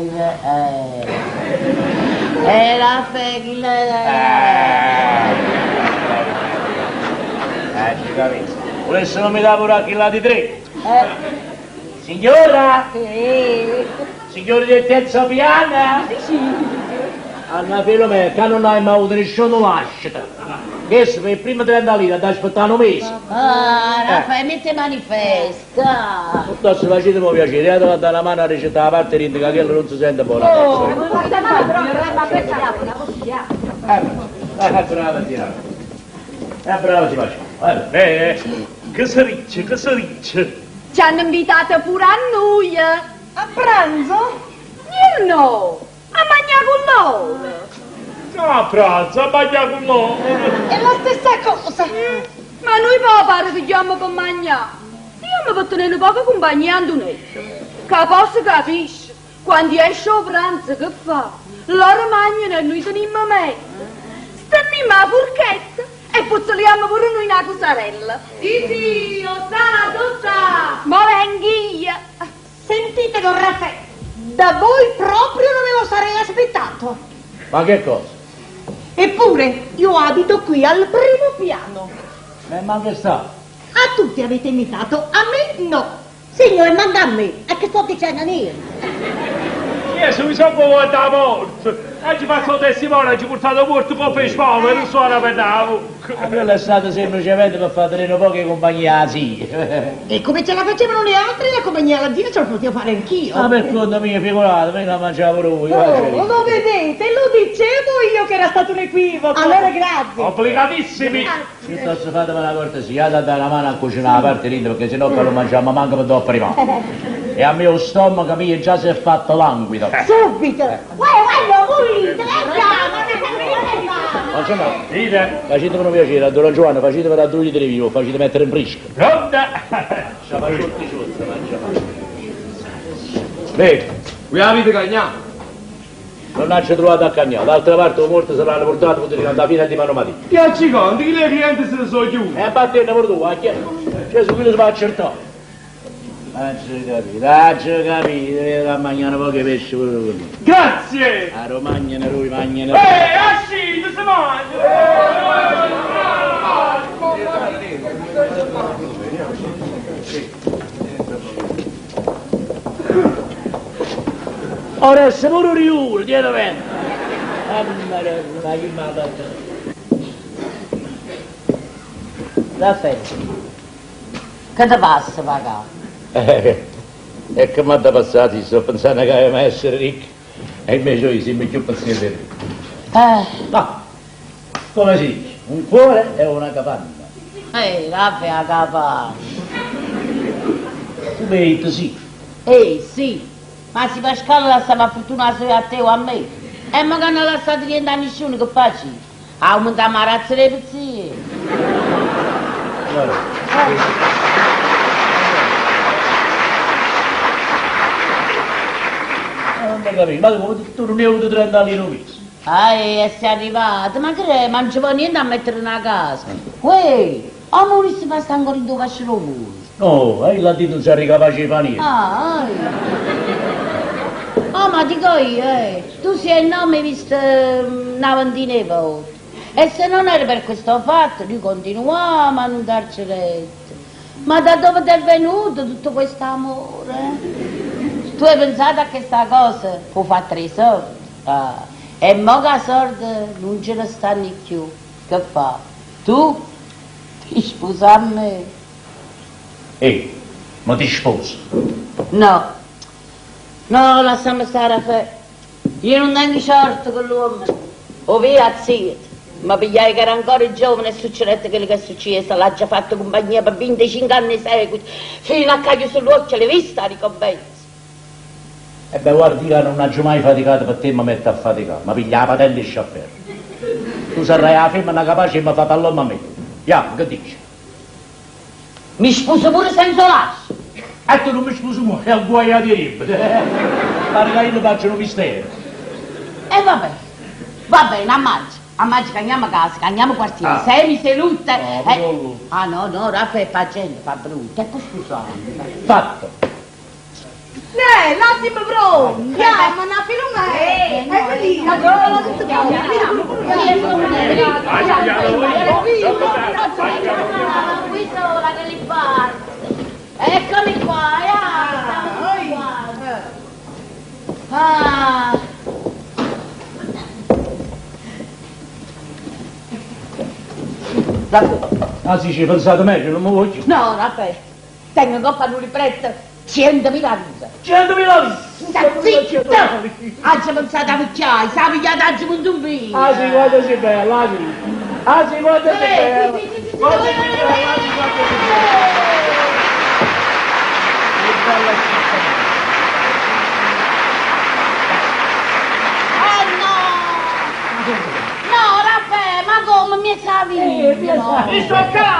Raffaele, chi l'è? Ci capisco. Volesse non mi dà pure a chi là di tre? Signora? Sì. Signori del terzo piano? Sì. Anna Filomena, che non hai mai avuto nessuno lascito. Questo per il primo 30 lire da aspettare un mese. Ah, Raffaele, mette manifesta. Piuttosto facetemi un piacere, date dare una mano a ricetta la parte di che quello non si sente buona. Oh, ma ma Brava, sì. Brava, si faccia. Che si ricce, che si ricce. Ci hanno invitato pure a noi. A pranzo? Io no, a mangiare con loro. A pranzo, a mangiare con loro. È la stessa cosa. Ma noi poi pare che andiamo per mangiare. Io mi per tenere poca compagnia Antonetta. Che posso capisce, quando esce a pranzo che fa? Loro mangiano e noi teniamo mente. Stenniamo la forchetta e puzzoliamo pure noi una cosarella. Sì, sì, ho sa, tutta. Ma vengo io. Sentite, don Raffaele, da voi proprio non me lo sarei aspettato. Ma che cosa? Eppure io abito qui al primo piano. Ma che sta? A tutti avete invitato, a me no. Signore, manda a me. A che sto dicendo io? Io sono solo guarda la morte. Oggi faccio il testimone, oggi portato morto con le spalle, non suona per la bocca. A me è stato semplicemente per far tenere un po' di compagnia alla zia. E come ce la facevano le altre, la compagnia alla zia ce la potevo fare anch'io. Ma per conto mio, figurate, me la mangiavo lui. Oh, lo vedete, lo dicevo io che era stato un equivoco. Allora grazie. Obbligatissimi. Piuttosto fatemi una cortesia, date una mano a cucinare la parte lì, perché sennò che lo mangiamo manco per dopo prima. E a me lo stomaco mio già si è fatto languido. Subito. Guarda, guarda, voi, te la Ma no, dite, facetemi un piacere, a Don Giovanni, facetemi da 2 litri di vino, facete mettere in fresco. Pronta? Beh, voi avete cagnato. Non ha trovato a cagnare, d'altra parte il morto se l'hanno portato per andare fino a di mano mattina. Che ci conti, che le clienti se ne sono chiusi. E battendo pure tu, a chi? Cioè su quello si va a accertare. Faccio capire, faccio capire, da mangiare poche pesce pure quello. Grazie! A Romagna ne lui, magna ne Ehi, ascite, si mangia! Ora se pure riuno, tieni bene. Ma chi mi ha fatto? Raffaele, che ti passa, pagà? E che mi ha da passare, sto pensando che aveva essere ricco. E invece io sembro più paziente. Ma, come si dice? Un cuore è una capanna. Raffaele, la capanna. Tu mi hai detto sì. Ehi, sì, ma se Pasquale lasciava fortuna solo a te o a me, e magari non lasciate niente a nessuno, che facci? Aumentiamo la razza dei pezzi. Non ho capito, ma come tu non ne hai avuto 30 lire un mese? Ah, e sei arrivato, ma che è? Ma non ci vuole niente a mettere una casa. Uè, oh, ma non si fa stare ancora in dove faccio voi. No, e là dentro non si arriva capace di fare niente. Ah, Oh, ma dico io, tu sei il nome visto una ventina di volte. E se non era per questo fatto, noi continuiamo a non darci retta. Ma da dove ti è venuto tutto questo amore? Tu hai pensato a questa cosa? Può fare tre soldi. Ah. E mo che soldi non ce ne stanno più. Che fa? Tu ti sposi a me? Ehi, ma ti sposo? No. No, lasciamo stare a fe. Io non tengo certo con l'uomo. O via, zitto. Ma pigliai che era ancora giovane e succedette quello che è successo, l'ha già fatto compagnia per 25 anni in seguito, fino a che sull'occhio l'hai vista la ricompensa. E beh, guardi che non ho mai faticato per te, mi metto a faticare, ma piglia la patente e sciafferro. Tu sarai la femmina capace e mi fa pallone a me. Ya, che dici? Mi sposo pure senza lascio. E tu non mi sposi muore, è un guaio di ribbe. Pare che io ne faccio un mistero. E vabbè, va bene, ammazza. Ammazza, andiamo a casa, andiamo quartiere. Ah. Sei mi sei lutta. No, no. Ah no, no, Raffaele fa gente, fa brutto. Ecco scusate. Fatto. Ne, l'attimo pronto! Andiamo, una filoma! E lì, la giovane tutto Eccomi qua, stiamo qua. Ah. Ah sì, ci hai pensato meglio, non mi voglio. No, Raffaele, tengo in coppa un libretto, 100.000 lire. 100.000 lire? Sta zitto! Ha già pensato a vecchiaia, sa pigliato a un figlio. Ah sì, guarda sei bella, ah sì. Ah sì, guarda sei bella. Guarda sei bella, ah sì, guarda sei bella. Che bella Oh no! No, Raffaele, ma come mi sa Mi sto qua!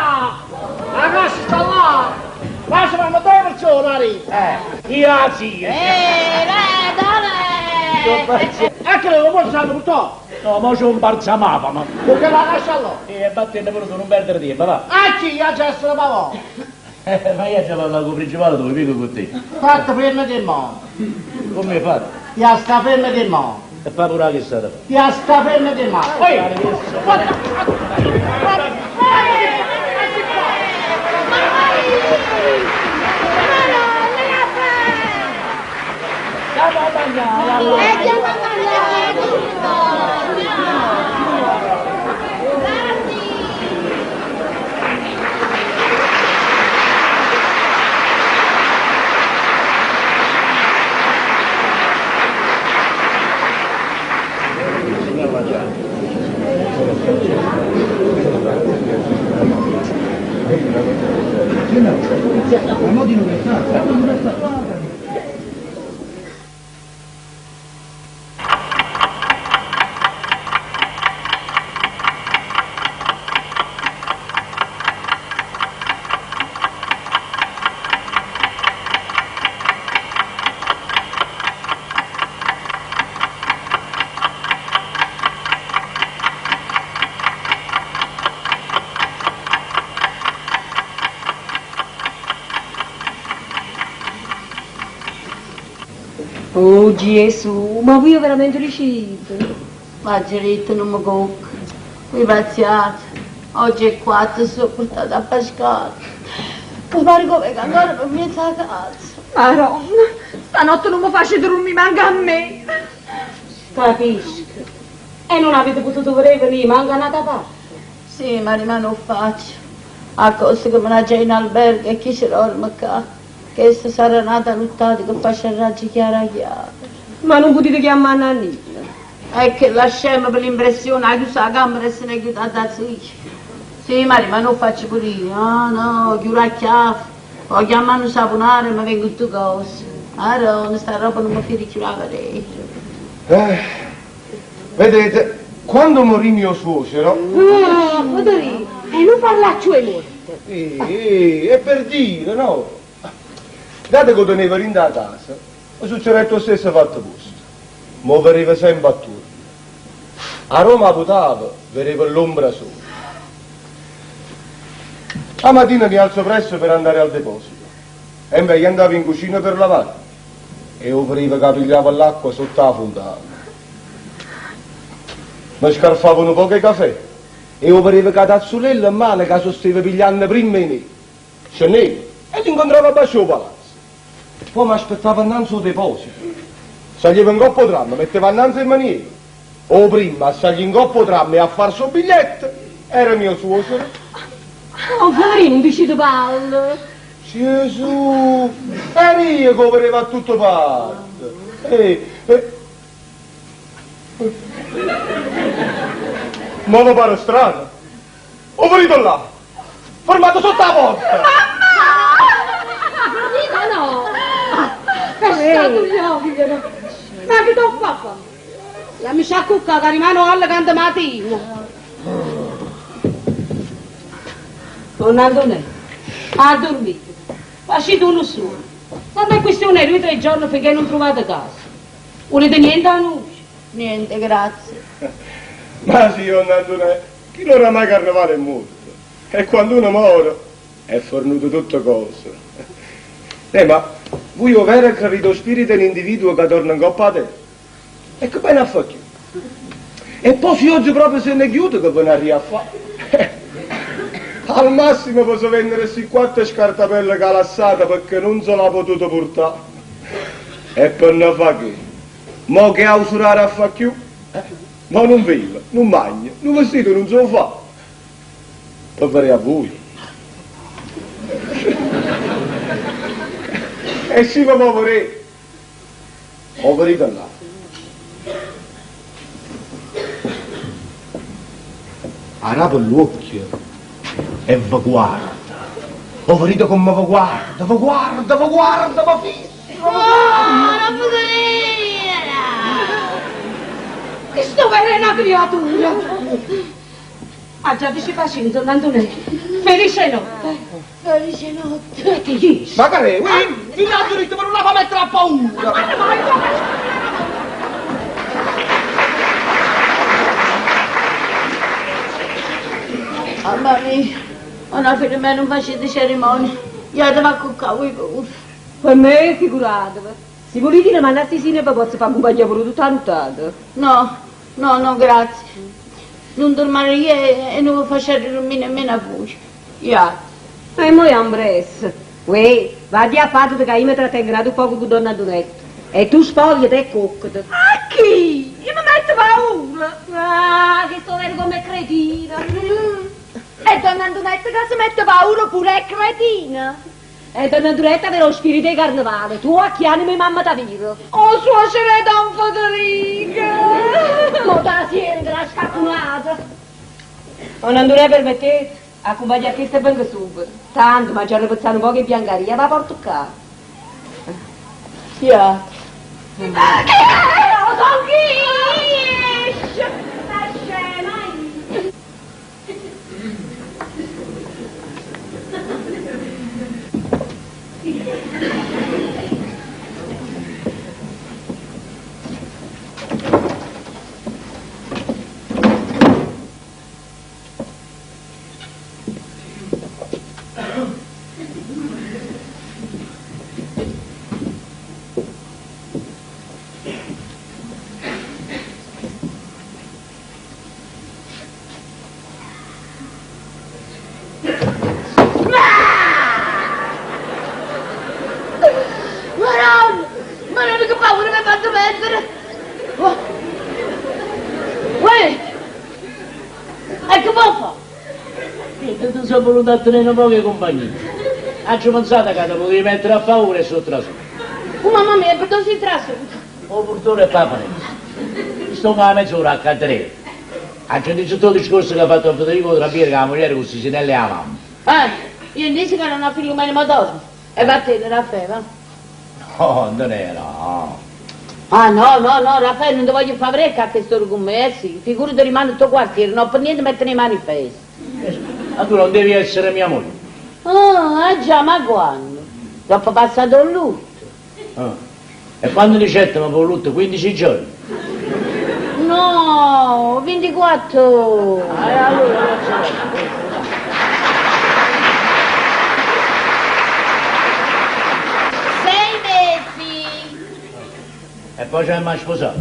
La casa sta là! Là si vanno due persone, Ari! Io la zia. Dove? Eccolo, come stanno portò? No, ma c'è un barzamava, ma... Perché la lascia là? E battendo pure tu, non perdere tempo, va. Ah, chi? Io già sono pavò! Ma io già parlavo con il principale dove mica con te. Fatto fermo di mo. Come hai fatto? Ya sta fermo di mo. E fa pure che sta da fare. Ya sta fermo di mo. Ehi! E chiama a mangiare! Oh Gesù, ma voi veramente riuscite? V'aggio detto nun me cocco. Voi pazziate. Oggi è quattro, sono portata a Pascale. Mi pare che vengo ancora per mezza casa. Madonna, stanotte non mi faccio dormire manca a me. Capisco. E non avete potuto vedere venire manca un'altra parte. Sì, ma rimane un faccio. A costo che me la c'è in albergo e chi si dorme qua. Che se sarà nata lottata che faccia raggi chiara chiara. Ma non potete chiamare Nannina. È che la scema per l'impressione ha chiuso la camera e se n'è chiusa da zia. Sì, ma ma non faccio pure io. No, no, chiudo la chiave. Ho chiamato un saponare e mi vengo tutte cose. Allora, sta roba non mi fido più la vedere. Eh, vedete, quando morì mio suocero... Ah, Federico, e non parlarci ai morti. Eh, è per dire, no? Dato che tenevo in da casa, mi succedeva lo stesso fatto posto. Ma veniva sempre a turno. A Roma potavo, vedeva l'ombra sola. La mattina mi alzo presto per andare al deposito. E invece andavo in cucina per lavare. E io veniva che pigliavo l'acqua sotto la fontana. Mi scarfavano poche caffè. E io veniva che tazzulella in mano che sosteva pigliando prima di me. Scendevo e li incontravo a bacio palazzo. Poi mi aspettava innanzi al deposito. Saliva in coppo tram, metteva innanzi il maniero. O prima a salire in coppo tram e a far suo biglietto, era mio suocero. Oh, Federico, non dici di palle. Gesù, era io che vedevo a tutte parti. Eh, eh. Ma mi pare strano. Ho venuto là, fermato sotto la porta. Mamma! No! È stato gli occhi, Ma che t'ho fatto? La mi sa cucca che rimane alla canta mattina. Don Antonello, ha dormito. Facete uno solo. Quando è questione due o tre giorni finché non trovate casa. Volete niente a noi? Niente, grazie. Ma sì, don Antonello, chi non oramai carnevale è morto. E quando uno muore è fornuto tutto cosa. Ma voi ovvero capito spirito di un individuo che torna in coppa a te? E che bene a fare più? E poi se oggi proprio se ne chiude che ve ne arriva a fare. Al massimo posso vendere questi quattro scartabelle calassate perché non se l'ha potuto portare. E per ne fa che? Mo che ha usurare a fa più? Ma non vive, non mangia, non vestito non se lo fa. Per vedere a voi. E si va a vedere. Ho veduto là. Arapa l'occhio e vi guarda. Ho veduto come vi guarda, vi guarda, vi guarda, vi fissa. Oh, la poverina! Questo è una creatura. Ah, già dici pazienza, Antonello. Felice notte. Felice notte. Che dici? Ma che è? Vi l'ho detto per non la fa mettere a paura. Mamma mia, una figlia me non facete cerimonie. Io devo cuccare voi pure. Per me, figuratevi. Se volete ne mandassi sì, ne posso fare compagnia pure tutta la nottata. No, no, no, grazie. Non dormire io e non vi faccio dormire nemmeno a voi. Io. E mo è ambressa. Uè, vadi a fare che io mi trattengo un poco con donna Donetta. E tu spogliati e coccati. A chi? Io mi metto paura! Ah, chisto vero comm'è cretina! E donna Antunetta che si mette paura pure è cretina! E donna Antunetta aveva 'o spirito 'e carnevale, tu a chi anima 'e mamma t'avira. O suocero 'e don Federico! Mo t' 'a siente, la scartunata! Donna Antunè, permettete, accumpagno a chesta e vengo subito. Tanto m'aggia arrepezzà nu poco 'e biancaria, va porto ccà. Ja. Che è? O song io! Sta scema io! Maronna! Maronna che paura mi hai fatto mettere! Oh. Uè! E che vuoi fare? Niente, ti sono voluto a tenere un poco di compagnia. Ho pensato che ti potevi mettere a paura e sono trasuto. Oh, mamma mia, per dove sei trasuto? O portone e fa fresco. Sto una mezz'ora a cadere. Ha sentito tutto il discorso che ha fatto Federico Trapiere con la moglie con Sisinelli e la mamma. Eh, io dico che non ho Filomena ma dormo. E vattene, Raffaele, va. No, non era. No. Ah no, no, no, Raffaele, non ti voglio fare brecca a che sto con me, eh sì. Figurati rimane il tuo quartiere, non ho per niente mettere le mani in festa. Ma tu non devi essere mia moglie. Ah, eh già, ma quando? Dopo passato il lutto. Ah. E quando dicette mi ho lutto 15 giorni? No, 24. Ah, e allora non c'è. Sei mesi. E poi ci abbiamo sposato.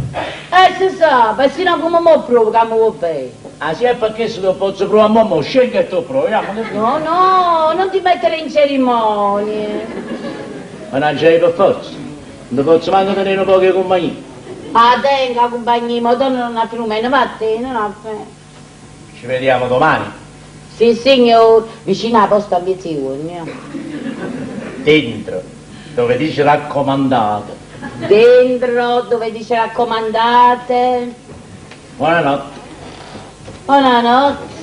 Si sa, ma se no come mo provo che mi vuoi bene? Ah, sì, è perché se lo posso provare, mo, mo, scelgo e te lo provo, andiamo. No, no, non ti mettere in cerimonie. Ma non c'hai per forza. Non posso manco tenere un po' di compagnia. Ah, tenga compagnia, ma donna non ha Filomena, vattene, non ha fe. Ci vediamo domani. Sì, signor, vicino alla posta a Mezzogiorno. Dentro, dove dice raccomandate. Dentro, dove dice raccomandate. Buonanotte. Buonanotte.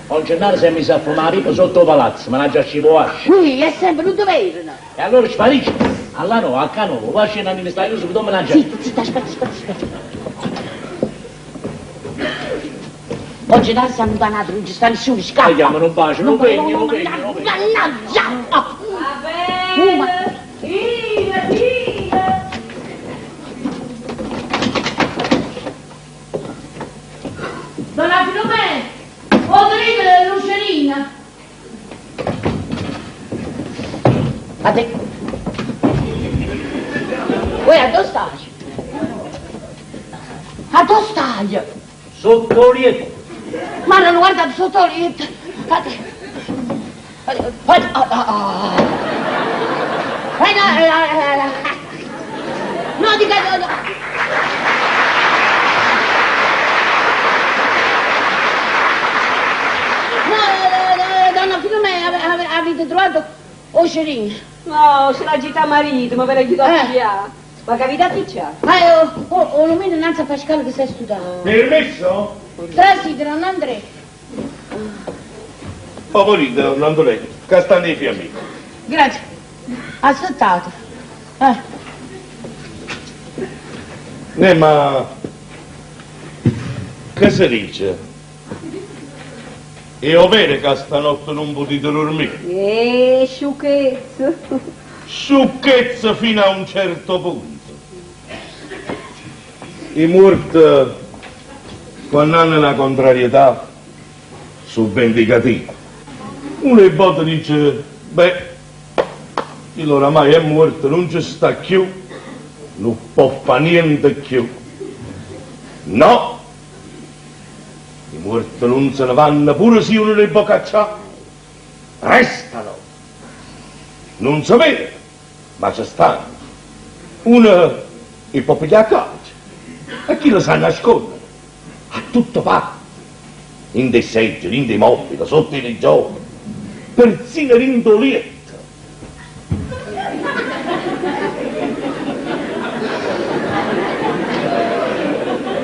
Don Gennaro si è messo a fumare la pipa sotto il palazzo, ma l'ha già scivoato. Qui è sempre un dovere, no? E allora sparisce. Alla no, a Canovo, va a scendere in sta chiuso, dove mangia. Zitta, zitta, aspetta, aspetta, aspetta. Don Gennaro si è allontanato, non ci sta nessuno, scappa. Vediamo, non bacio, non pegno, non pegno, non pegno. Mannaggia! Va bene. Tira, tira. Donna Filomena, ho la lucerina. A te. Uè, dove stai? A dove stai? Sotto il letto. Ma non guarda sotto il letto. A te. A te. Ah, ah, ah. Eh, no, eh, eh, eh. No, dica no, no. No, donna Filomena, avete trovato o cerino? No, ce l'ha gita marito, ma ve l'ha aiutato a pigliare. Ma che avete appicciato? Ma io, o, o lumino innanzi a Pasquale che si è studiato. Permesso? Trasite, don Andrea. Favorite, don Andrea, che stanno i fiammi. Grazie. Aspettate. Ne, ma che si dice? È vero che stanotte non potete dormire? Sciocchezza. Sciocchezza fino a un certo punto. I morti, quando hanno una contrarietà, sono vendicativi. Uno e volte dice, beh, il oramai è morto, non ci sta più, non può fare niente più. No! I morti Muorte nun se ne vanno pure si uno li po' caccià. Restano. Nun se vedono, ma ce stanno. Uno 'e po' piglià a cauce e chille s'annasconneno a tutte parte, dint' 'e segge, dint' 'e mobile, sotto 'e riggiole, perzino dint' 'o lietto.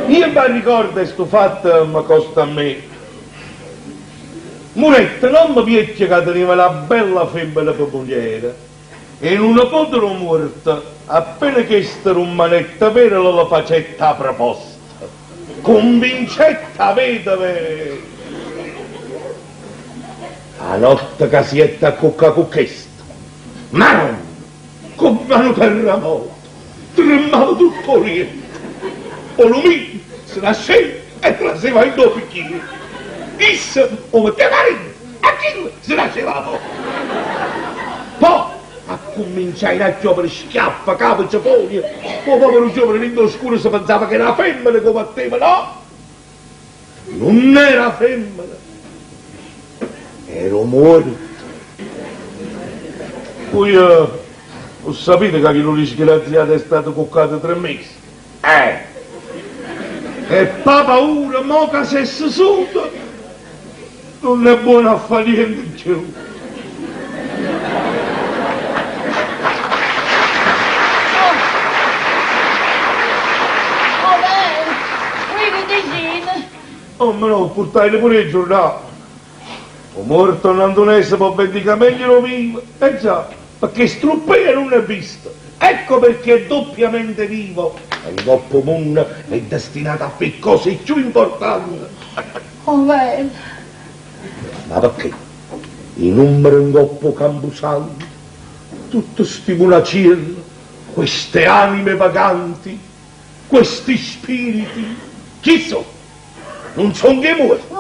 Io m'arricordo 'e stu fatto me costa a me. Murette n'ommo viecchio ca teneva na bella femmena pe mugliera e nu nepote d' 'o muorto, appena chesta rummanette vedova le facette 'a proposta. Cunvincette 'a vedova e. 'a notte ca si jette a cuccà cu chesta, Maronna, comm'a nu terramoto, tremmava tutto 'o lietto. 'O lumino se n'asceva e traseva 'int' 'o bicchiere. Isso 'o metteva arinto e chillo se n'asceva 'a fora. Po' accumminciaino a chiovere schiaffe, càvece, fonie. 'O povero giovane dint' 'o scuro se pensava ch'era 'a femmena che 'o vatteva, no! Nun era femmena, era 'o muorto. Vuje 'o ssapite ca chillu disgraziato è stato cuccato tre mesi? Eh! E p' 'a paura, mo ca s'è sesuto, nun è buono a fa niente cchiù. Oh, me no, purtaine pure 'e giurnale. O muorto 'nnantunè se po' vendicà meglio d' 'o vivo. Eh già, pecché struppea nun è visto. Ecco perché è doppiamente vivo. E 'ncopp' 'o munno è destinato a fa 'e ccose cchiù importante. Oh, bello. Ma pecché? I nummere 'ncopp' 'o campusanto, tutte 'sti munacielle, queste anime vaganti, questi spiriti, chi so'? Nun songo 'e muorte?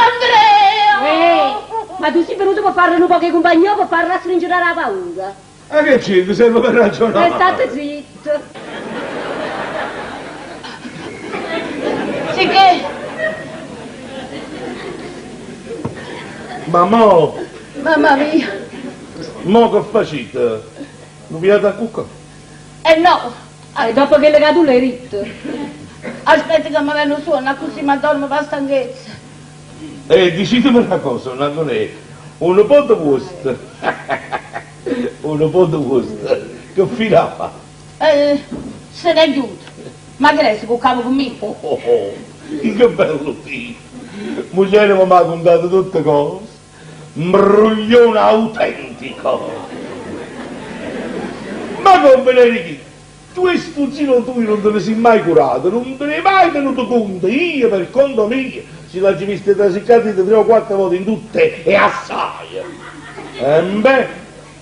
Andrea! Ehi, ma tu si venuto pe farle nu poco 'e cumpagnia o pe farle astringere d' 'a paura? Ma che c'entra? Serve pe ragionà. E statte zitto. Sicché. Ma mo. Mamma mia. Mo che facite? Nu piato a cuccà? Eh no. E doppo chello ca tu l'hai ditto. Aspetta ca me vene 'o suonno, accussì m'addormo p' 'a stanchezza. E diciteme na cosa, 'on Antonè, 'o nipote vuosto, 'o nipote vuosto che fine ha fatto? Eh, se n'è ghiuto. Ma che resta cuccava cu mmico? Oh, oh, che bello tipo! Muglierema m'ha cuntato tutte cose. Mbruglione autentico! Ma comme, Nerichì, tu e stu zino tujo nun te ne si' mai curato, nun te n'hê mai tenuto cunto, io per conto mio, si l'aggio visto 'e trasì ccà dinto tre o quatto vote in tutte è assaje. Embè,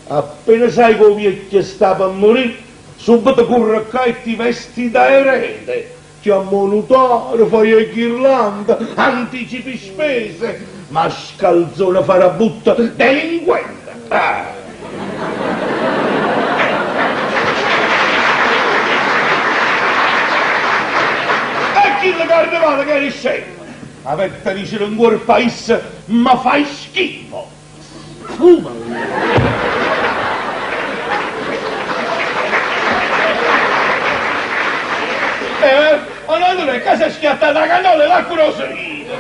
appena sai che 'o viecchio sta pe murì, subito curre ccà e ti vesti da erede, Chiamma 'o nutaro, faje 'e ghirlande, anticipi spese, mascalzone farabutto, delinquente! Ah! E chillo carnevale che era scemo! Avette dicere 'ncuorpo a isso, Me fai schifo! Fuma! Eh, ma non è che si è schiattata la cannola e l'acqua non si vede.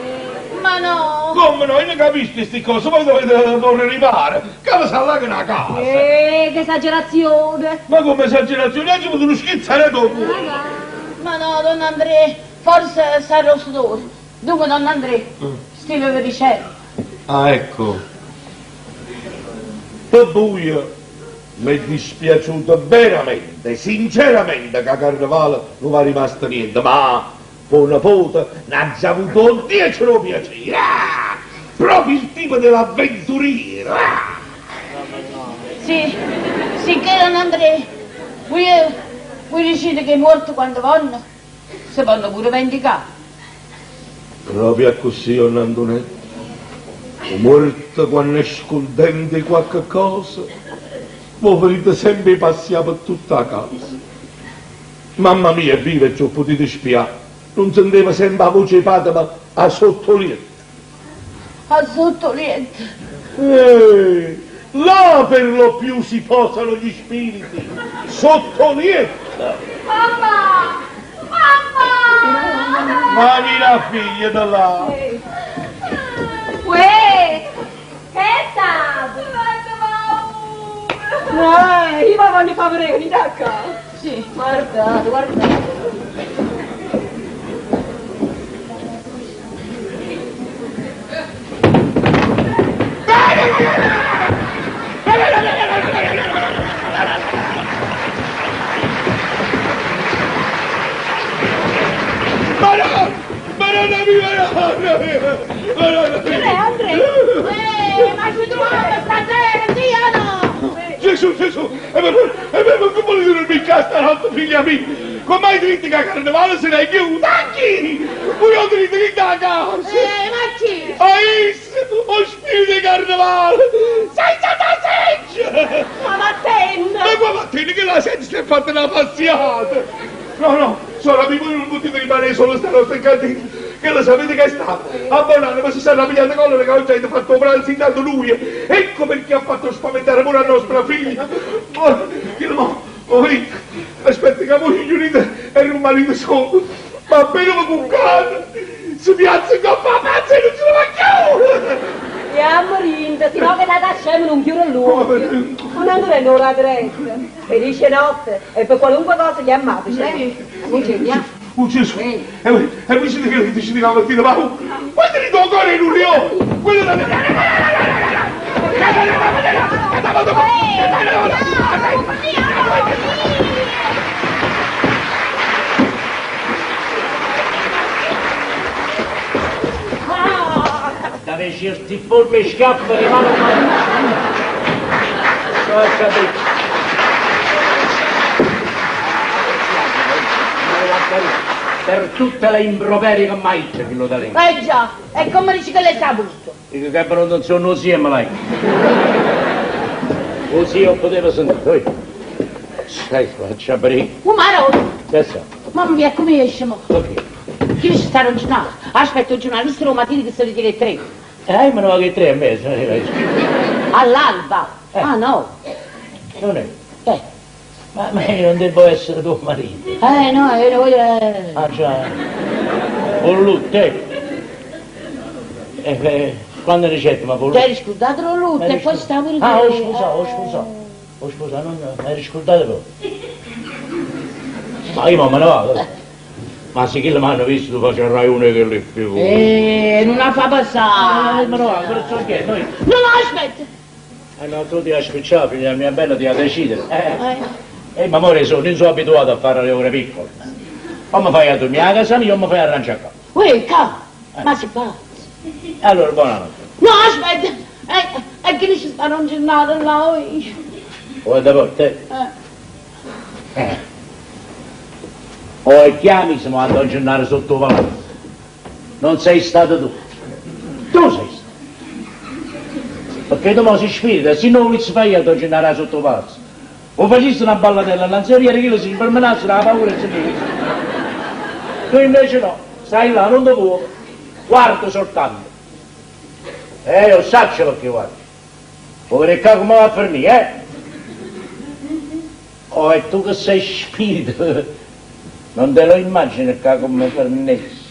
Ma no! Come no? Io non capisco queste cose, voi dovete porre riparo, che vi si allaga una casa. Eh, che esagerazione! Ma come esagerazione? Oggi mi sono schizzato il culo. Ma no, don Andrea, forse sarà 'o sudore. Dunque, don Andrea, stiveve dicendo. Ah, ecco. Pe buje m'è dispiaciuto veramente, sinceramente, ca Carnevale nun v'ha rimasto niente, ma p' 'o nepote n'aggio avuto 'o ddiece d' 'o piacere. Ah! Proprio il tipo dell'avventuriero! Ah! Sì, sicché, don Andrea, vuje, vuje dicite che 'e muorte quando vonno, se ponno pure vendicà. Proprio accussì, 'onna Antunetta. 'O muorto quanno è scuntento 'e quacche cosa, vò vedite sempe 'e passià pe tutta 'a casa. Mamma mia è viva e ce 'o putite spià. Nun senteva sempe 'a voce 'e pàtemo 'a sott' 'o lietto? 'A sott' 'o lietto? Eh, là per lo più si posano gli spiriti, sott' 'o lietto! Mammà! Mammà! Ma vire 'a figlia da là! Uè! Che è stato? Paura! Eh, io mi voglio far vedere, venite a qua. Sì. Guardate, guardate. Madonna! Madonna mia, madonna mia! Madonna mia! Andrea, Eh, ma ci troviamo stasera, sì o no? Gesù, Gesù! E ma, e ma, ma come volete dormire qua stanotte, figlia mia? Come hai detto che a carnevale se n'è chiusa? A chi? Voi ho detto che da casa! Ma chi? Ais, o spirito di carnevale! Senza da seggia! Ma vattene! Ma qua mattina che la senti si è fatta una passiata! No, no, sono amico, voi non potete rimanere solo stanotte in cantina, che lo sapete che è stato. A Bonanno, ma si stanno pigliando collera che oggi avete fatto pranzo intanto lui. Ecco perché ha fatto spaventare pure la nostra figlia. Oh, che no, oh, aspetta che voi riunite era un marito solo, ma appena mi cuccate, si piazza in coppa a pazza e non ce la fa più! Andiamo rinda, se no che la scemo non chiude l'occhio. Non andrei un'ora diretta. Felice notte e per qualunque cosa chiamateci. Non c'è niente. Oh Gesù! E voi, e voi siete che dici la mattina, ma quando ti do ancora in un leone? Quello da... Dave certi forme e schiaffi di mano a mano. Ho capito. Per tutte le improperie che mai c'è quello da lì. Eh già, e come dici che l'hai saputo? Dico che però non sono sia ma lei. Così io potevo sentire. Sai, faccia aprire. Oh, Maro, Adesso, mamma mia, come esce mo? ok. Chi ci sta un giornale? Aspetta un giornale, visto la mattina che sono le tre. Me ne va che 3:30. All'alba? Ah no. Non è. Eh. Ma io non devo essere tuo marito. No, io voglio... Ah già. Con lutto, eh. Quando ricetta, ma con Ti eri scordato il lutto e poi stavo pure... Ah, ho scusato, ho scusato. Ho scusato, non mi eri scordato proprio. Ma io me ne vado. Ma se chi mi hanno visto tu facerai uno che le figure. Non la fa passare. Ma no, ancora so che noi. No, no, aspetta. No, tu ti hai spicciato, figlia mia bella, ti hai decidere. Ma ora sono, non sono abituato a fare le ore piccole. O mi fai a dormire a casa mia o mi fai arrangiare qua. Uè, cavolo, ma si fa. Allora, buonanotte. No, aspetta. E che ci sta un giornale là, oi. Guarda poi, te. O chiami se mi a giornale sotto il palazzo. Non sei stato tu. Tu sei stato. Perché tu si spirita, se non si fai a giornale sotto il palazzo. O facessi una ballatella all'anzeria, che si permenasse la paura e si dice. Tu invece no, stai là, non ti puoi. Guarda soltanto. Io saccio perché guardi. Povero qua come va a finire, eh? Oh, e tu che sei spirito, non te lo immagini qua come fornisse.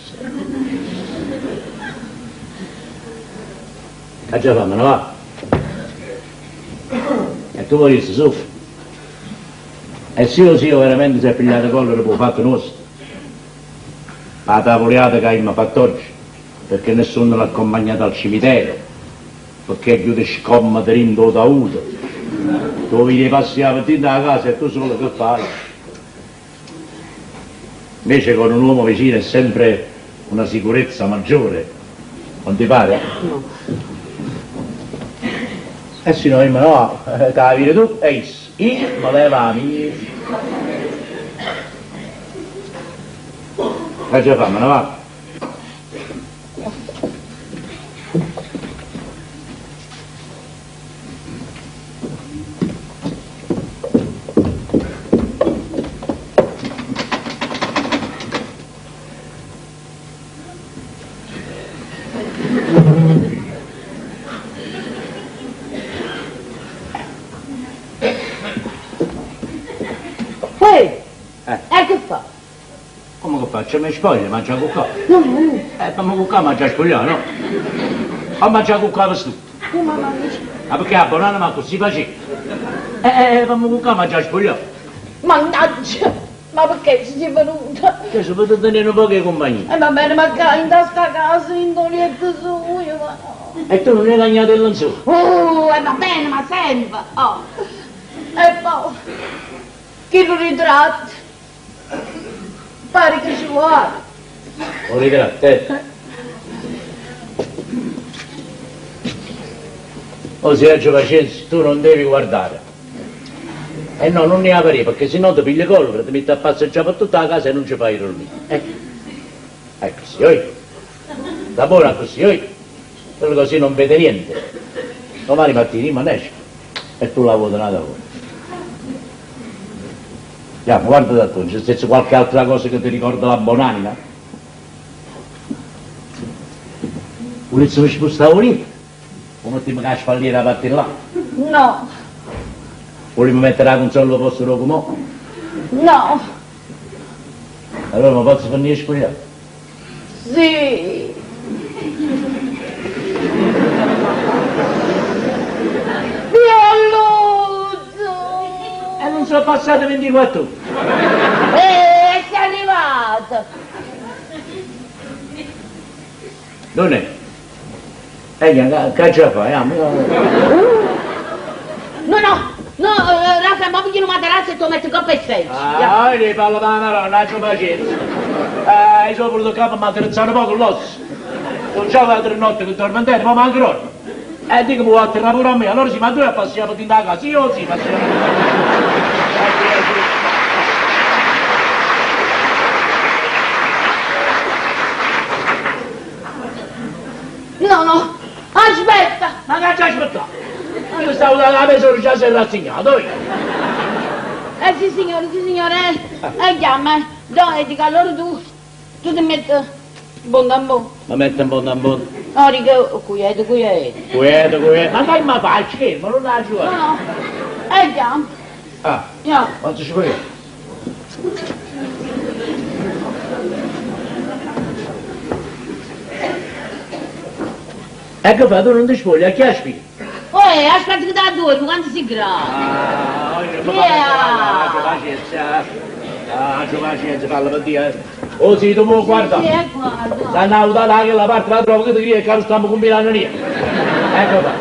Ah già fammelo, va. E tu vorresti soffrire. E se io, sì, io veramente si è pigliato collera per il fatto nostro. La tavoliata che abbiamo fatto oggi, perché nessuno l'ha accompagnato al cimitero, perché chiude scomma dentro tauto. Tu vedi passare dentro la casa e tu solo che fai? Invece con un uomo vicino è sempre una sicurezza maggiore, non ti pare? No. Eh sì, no, io no, te la vedi tu e io mi levo la mia. Che ce fa, me ne va? faccio? Mi spoglio, mangio a cuccà. No, no. Ma cuccà mangia a spogliare, no? O mangia a cuccà vestito. Oh, mamma mia. Ma perché a Bonanna ma così faceva? Fammi cuccà, mangia a spogliare. Mannaggia, ma perché ci sei venuta? Che se potete tenere un po' di compagnia. Va bene, ma qua in sta casa, in letto suo, ma... E tu non hai cagnato il lenzuolo? Oh, va bene, ma sempre. Oh. E poi, chi lo ritratto? Pare che ci vuole. O ritratto, eh? Oh, Sergio, pazienza, tu non devi guardare. E no, non ne apri, perché se no ti pigli collo, ti metti a passeggiare per tutta la casa e non ci fai dormire. Ecco. Ecco, sì, oi. Da buona così, oi. Quello così non vede niente. Domani mattina non esce. E tu la vuoi un'altra volta. Andiamo, guarda da tu, c'è c'è qualche altra cosa che ti ricorda la buonanima? Volessimo spostare lì? O mettiamo che la spalliera a parte là? No, Vogliamo mettere la console al posto del comò? no, Allora mi posso finire spogliare? sì. Violuzzo! E non sono passate 24 ore. Sei arrivato! Non è? Che ce la fai? Andiamo. No, no, no, Raffa, ma voglio una materasso e tu metti in coppa e seggi. Ah, io parlo da una non c'ho pazienza. Io sono voluto capo, ma attrezzare poco l'osso. Non c'ho l'altra notte che dormo in terra, ma manco dormo. E dico, vuoi atterrare pure a me? Allora sì, ma tu a passiamo in da casa? Io sì, passiamo. No, no, aspetta! Ma che c'hai aspettato? Io stavo dalla mezz'ora già si è rassegnato, io. Sì signore, sì signore, chiama, No, e dico, allora tu ti metti buon tambò. Mi metto un po' tambò. No, dico, quiete, quiete. Quiete, quiete. Ma che mi fa schermo, non la No, no, chiama. Ah, Yeah. quanto ci vuole? Ecco fa, tu non ti spogli, a chi aspiri? Uè, aspetta che da due, quanto si grava? Ah, Yeah. pazienza. Ah, c'ho pazienza, falla per dire. Oh sì, tu puoi guarda. Sì, guarda. Stanno da là che la parte la trovo che ti credi che non stiamo combinando niente. Ecco qua.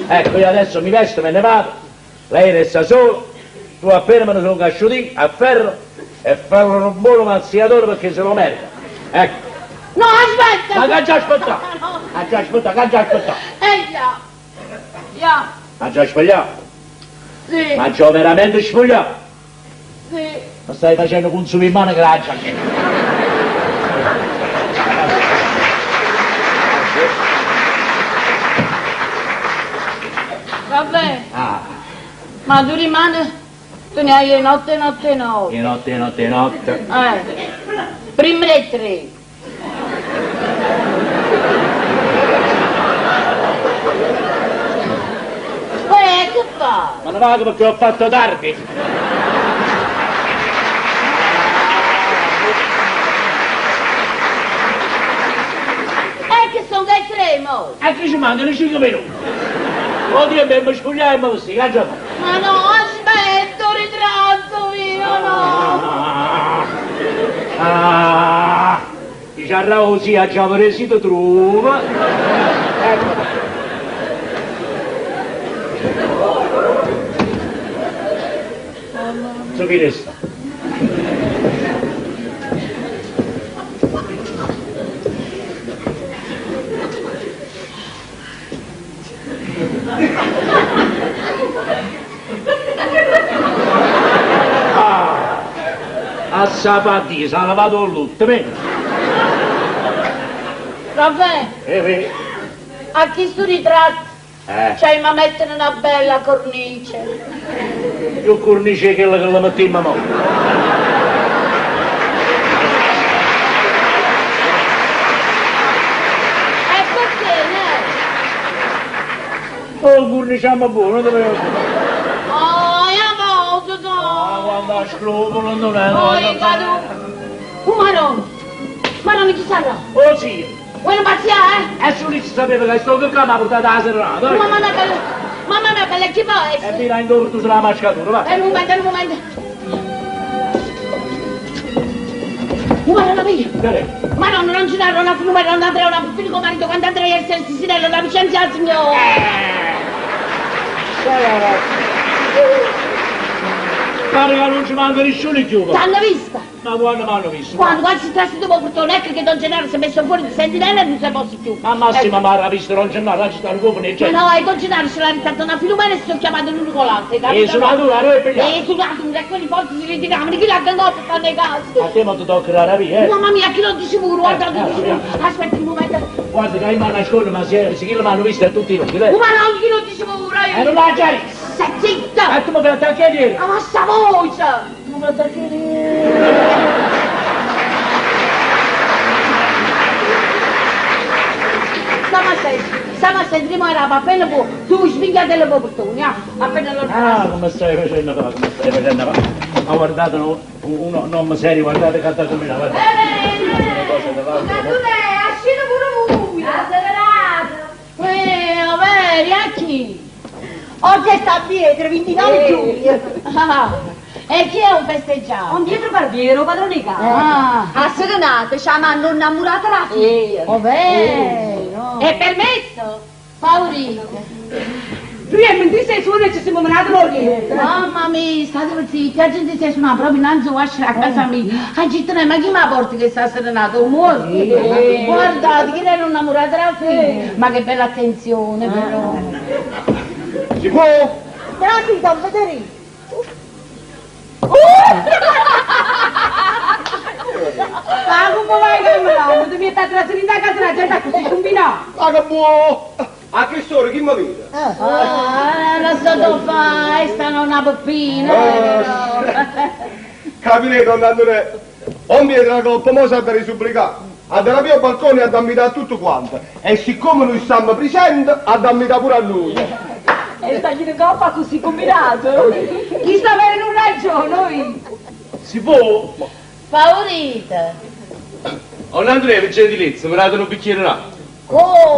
Ecco, io adesso mi vesto, me ne vado. Lei resta solo. Tu appena me ne sono casciuti, afferro e farlo un buono mazziatore perché se lo merita. Ecco. No, aspetta! Ma che già aspettato? No. Ha già aspettato, che ha già aspettato? Ya. Ya, Ha già sbagliato? sì, Ma già veramente sbagliato? sì. Ma stai facendo consumi in mano che la già. Vabbè, Ah, ma tu rimani, tu ne hai notte, notte, notte. di notte, notte, notte. Prima le 3. Che fa? Ma non vado perché ho fatto tardi. Che sono le 3, mo. E che ci mancano 5 minuti. Oddio, mi spogliare e mi vestire, che già fa? Ma no, aspetta, ritratto mio, no. Ah, dice a Rausi, a già preso trova. Ecco. Su chi resta? Ah, a sapati, si è lavato il lutto, vedi? Vabbè, a chi sto ritratto? Cioè, ma mettere una bella cornice. Più cornice che quella che la mettiamo mo. E perché, ne? Oh, corniciamo buono, dove... Oh, io voto, no. Ah, quando a scrupolo non è... Oh, io cado. Oh, madonna. Madonna, chi sarà? Oh zio! Vuoi non pazziare, eh? E su lì si sapeva che sto che mi ha portato la serrata. Mamma mia, bella! Mamma mia, bella, chi può essere? E mira intorno tu sulla mascatura, va. Un momento, un momento. Madonna mia! Madonna, non ci danno una Filomena, non Andrea, una figlio con marito, quando Andrea è il Sisinello, la Vicenza, signore! Pare che non ci manca nessuno più. T'hanno vista? Ma quando mi hanno visto? Quando, quando si tratta dopo portone, ecco che Don Gennaro si è messo fuori di sentinella e non si posso più. Ma massima mi ha visto Don Gennaro, là ci sta il uomo nel Ma genere. no, è Don Gennaro se l'ha ritratto una Filomena e si sono chiamato l'uno con l'altro, hai capito? E sulla tua, noi pigliamo. E sulla tua, e quelli forti si ritiravano, chi l'ha gangato stanno in casa. A te non ti tocca la rapia, eh? Mamma mia, chi lo dice pure, guarda, lo dice pure. Aspetta un momento. Guarda che io mi nascondo, ma se, se chi l'hanno visto è tutti inutili, eh? Ma no, chi lo dice pure? E non l'ha già visto. Stai zitta! E tu mi fai attaccare ieri? Ma basta voce! Tu mi attacchi ieri? Stiamo a sentire, stiamo a sentire, ma era appena può, tu svigliate le portone, ah, appena lo Ah, come stai facendo qua, come stai facendo qua? Ma guardate, no, uno non serio, guardate che sta combinando, guardate. Una cosa dell'altra. È uscito pure voi! La serata! Eh, veri, a chi? Oggi è San Pietro, 29 giugno. Ah, e chi è un festeggiato? Un dietro barbiere, padrone di casa. Ah. A serenata ci hanno innamorata la figlia. Oh, vero? È permesso? Paurita. Noi abbiamo 26 suoni e ci siamo menati morire. Mamma mia, state zitti, la gente si suona proprio innanzi a casa mia. Ah, cittadina, ma chi mi porta che sta serenata? Un morto? Guardate, chi era innamorata della figlia. Ma che bella attenzione, però. Si può? Grazie, Don Federico. Ma come vai che me Tu mi hai trasferito a casa la gente così combinata. Ma che buono! A che storia, chi mi vede? Ah, non so dove fai, sta nonna Peppina. Capirete, don Andrea, ho dietro la colpa, mo sa da supplicare. A dare via al balcone e a dammi da tutto quanto. E siccome noi stiamo presenti, a dammi da pure a lui. E sta in coppa così combinato. Chi sta bene non ragione, noi. Si può? Paurita. Oh, Andrea, per gentilezza, mi date un bicchiere d'acqua.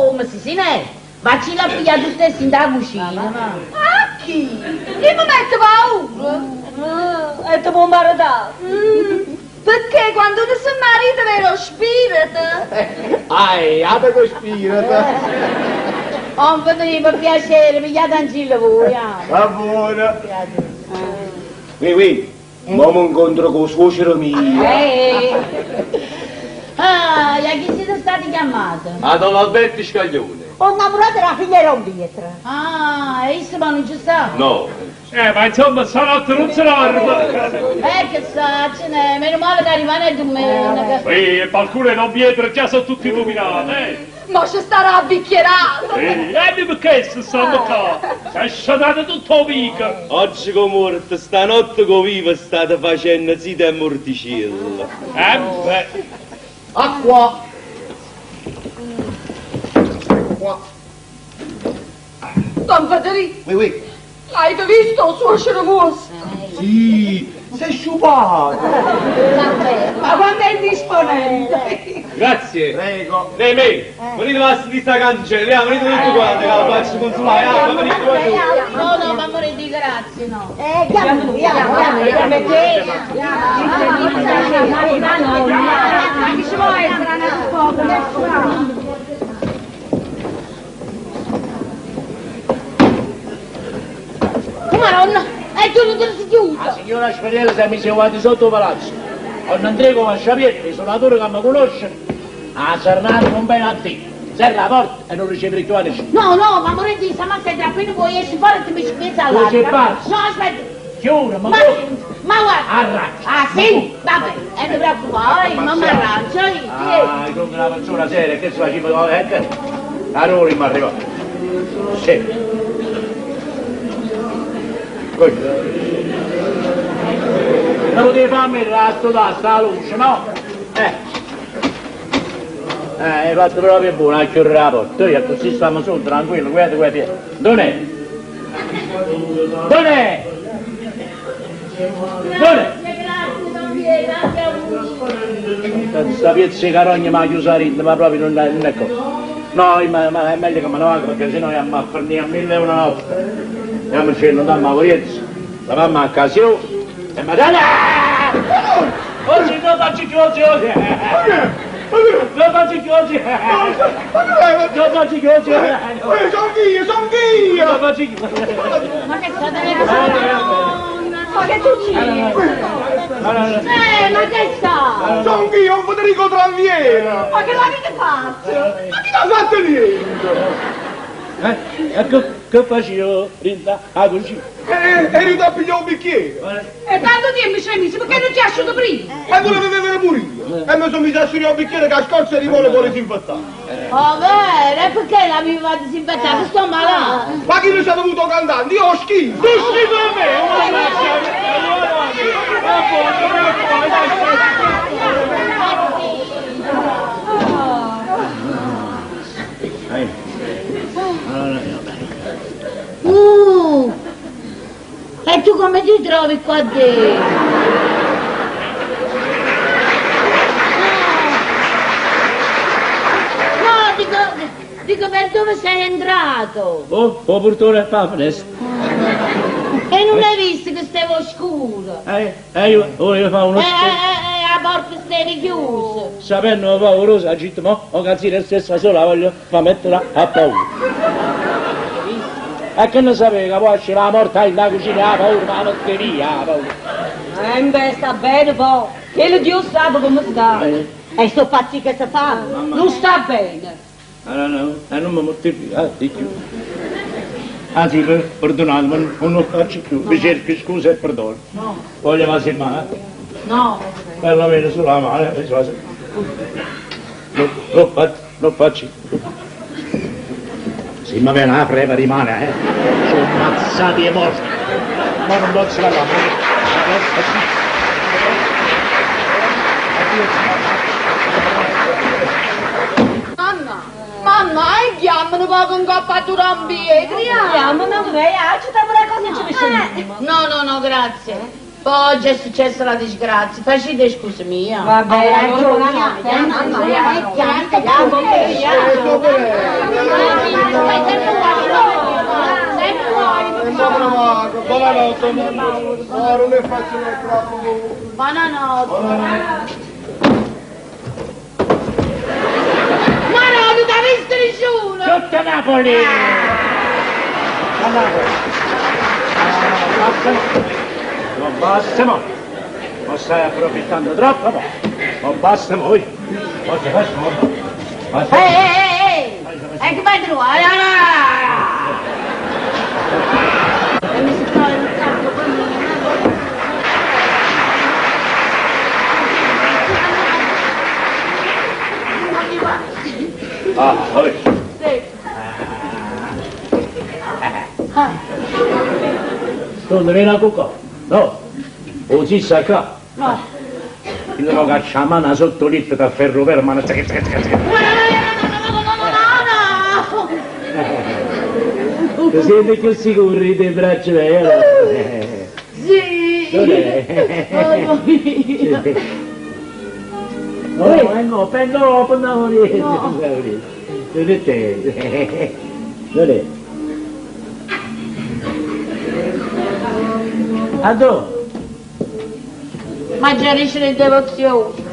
Come si si ne? Ma ci l'ha pigliato tu stesso in da cucina. A chi? Chi mi mette paura? Ah, e ti può maritare. Perché quando uno si marita vero spirito? Ai, apre con spirito. Oh, Federico, per piacere, pigliate ancilla voi. ah. Va buona. Oui, oui. Mo mi incontro con suocero mio. Eh. Ah, e a chi siete stati chiamati? A Don Alberto Scaglione. Ho innamorato la figlia era un dietro. Ah, e insomma non ci sta? No. Ma insomma, stanotte non se l'arma. Che sa, ce n'è, meno male che rimane domenica. Sì, e balcone non Pietro già sono tutti illuminati, eh. Ma ci starà bicchierato! Sì, e perché si stanno qua? Si è sciatato tutto mica. Oggi con morto, stanotte con vivo state facendo zita e morticella. Beh. Acqua. Acqua. Don Federico, Oui, oui. hai visto il suocero vostro? Sì, sei sciupato. Ma quando è indisponente? Grazie. Prego. Lei me, venite a sentire sta canzone, venite tutti quanti, che la faccio consolare, ah, venite venite. No, no, ma vorrei dire grazie, no. Chiamo, chiamo, chiamo. Ma chi ci vuole essere un poco? Madonna, e tu non te lo sei chiuso. La signora Sferiella si è messa avanti sotto il palazzo. Con Andrea come Sciapieri, il suonatore che mi conosce, a Sarnano non bene a te. Serra la porta e non riceve più a nessuno. No, no, ma vorrei dire, stamattina appena vuoi esci fuori ti metti in mezzo Tu sei all'altra. pazzo. No, aspetta. Chiude, ma Ma, tu... ma guarda. Arraggio. Ah, sì? Vabbè, e ti preoccupare, non mi arrangio. io. Ah, sono una persona seria, che si faceva... Eh, allora mi arriva. Sì. Questo. Non potevi farmi il rasto da sta luce, no? Eh. Hai fatto proprio buono a chiudere la porta. Io così stiamo su, tranquillo, guarda, guarda. Dov'è? Dov'è? Dov'è? Grazie, grazie, don Piero, anche a voi. Sta piezza 'e carogna m'ha chiuso 'a rinto, ma proprio nun è, nun è cosa. No, io ma, ma è meglio che me ne vaco perché sennò jammo a fernì a mille e una notte. Jammocenno, dammo 'a puriezza, lavammo 'a occasione e ma Oh sì, non faccio chiù, oh sì, oh sì. Non faccio chiù, oh sì. Non faccio chiù, oh sì. Sono io, sono io! Non faccio chiù. Ma che state Ma che succede? Ma che sta? Sono io, Federico Tranviera! Ma che l'avete fatto? Ma chi l'ha fatto niente? Eh, e che, che facevo rinda a cucina? Eri a pigliare un bicchiere! E tanto tempo ci hai messo, perché non ti è asciutto prima? E volevo bevere pure io! E mi sono messo a sciurire un bicchiere che a scorza e limone vuole disinfettare! Oh, vero? E perché l'aveva disinfettato? Sto malato! Ma chi mi ci ha dovuto cantare? Io ho schifo! Tu schifo a me! E tu come ti trovi qua dentro? No, dico, dico per dove sei entrato? Oh, oh portone fa finestra. E non hai visto che stavo scuro? Io volevo fare uno scherzo. La porta stava chiusa. Sapendo paurosa, gitto, mo, o cazzina stessa sola, voglio fa mettere a paura. E che ne sapeva che poi c'era la morte in la cucina, la paura, ma la mette via, la paura. Beh, sta bene poi. Che Dio sa come sta. E sto pazzi che si fa? Non sta bene. No, no, non mi mortifico, di più. Ah sì, perdonatemi, non lo faccio più, vi cerco scusa e perdono. No. Voglio fare il mano? No. Perlomeno sulla mano, No, non faccio, non faccio. Sì, ma bene, la freva rimane, eh. Sono ammazzati e morti. Ma non posso la Mamma, mamma, e chiamano poco in coppa a Turan Pietro. Chiamano, lei, accettiamo la cosa e ci viciniamo. No, no, no, grazie. Poi oggi è successa la disgrazia. Facite scusa mia. Va bene, allora Buonanotte, no, non è facile troppo. Buonanotte. Ma no, non ti ha visto nessuno! Tutta Napoli! A Napoli! Basta, no, basta, mo! Ma stai approfittando troppo, mo! Ma basta, mo! Basta, basta, mo! Basta! Ehi, ehi, ehi! E che vai a trovare? E mi si trova in un sacco con Ah, vabbè. Sì. Tu non vieni a cucà? No. O si sa qua. No. Io non caccio la mano sotto il letto da ferro per mano. Zac, zac, zac, zac. Ti senti più sicuro dei braccia, vero? Sì. Non è? Oh, No, eh no, per no, per no, no. Non è te. Non è. Andò. Ma già riesce le devozioni.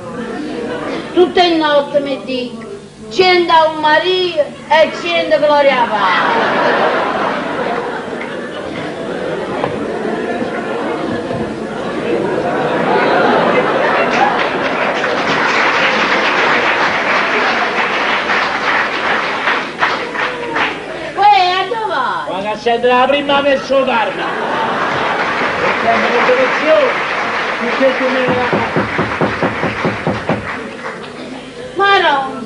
Tutte le notte mi dico, cenda un Maria e cenda Gloria a Padre. Uè, a dove vai? Ma che sente la prima verso carne. E sempre le devozioni. Perché tu me la... Maronna.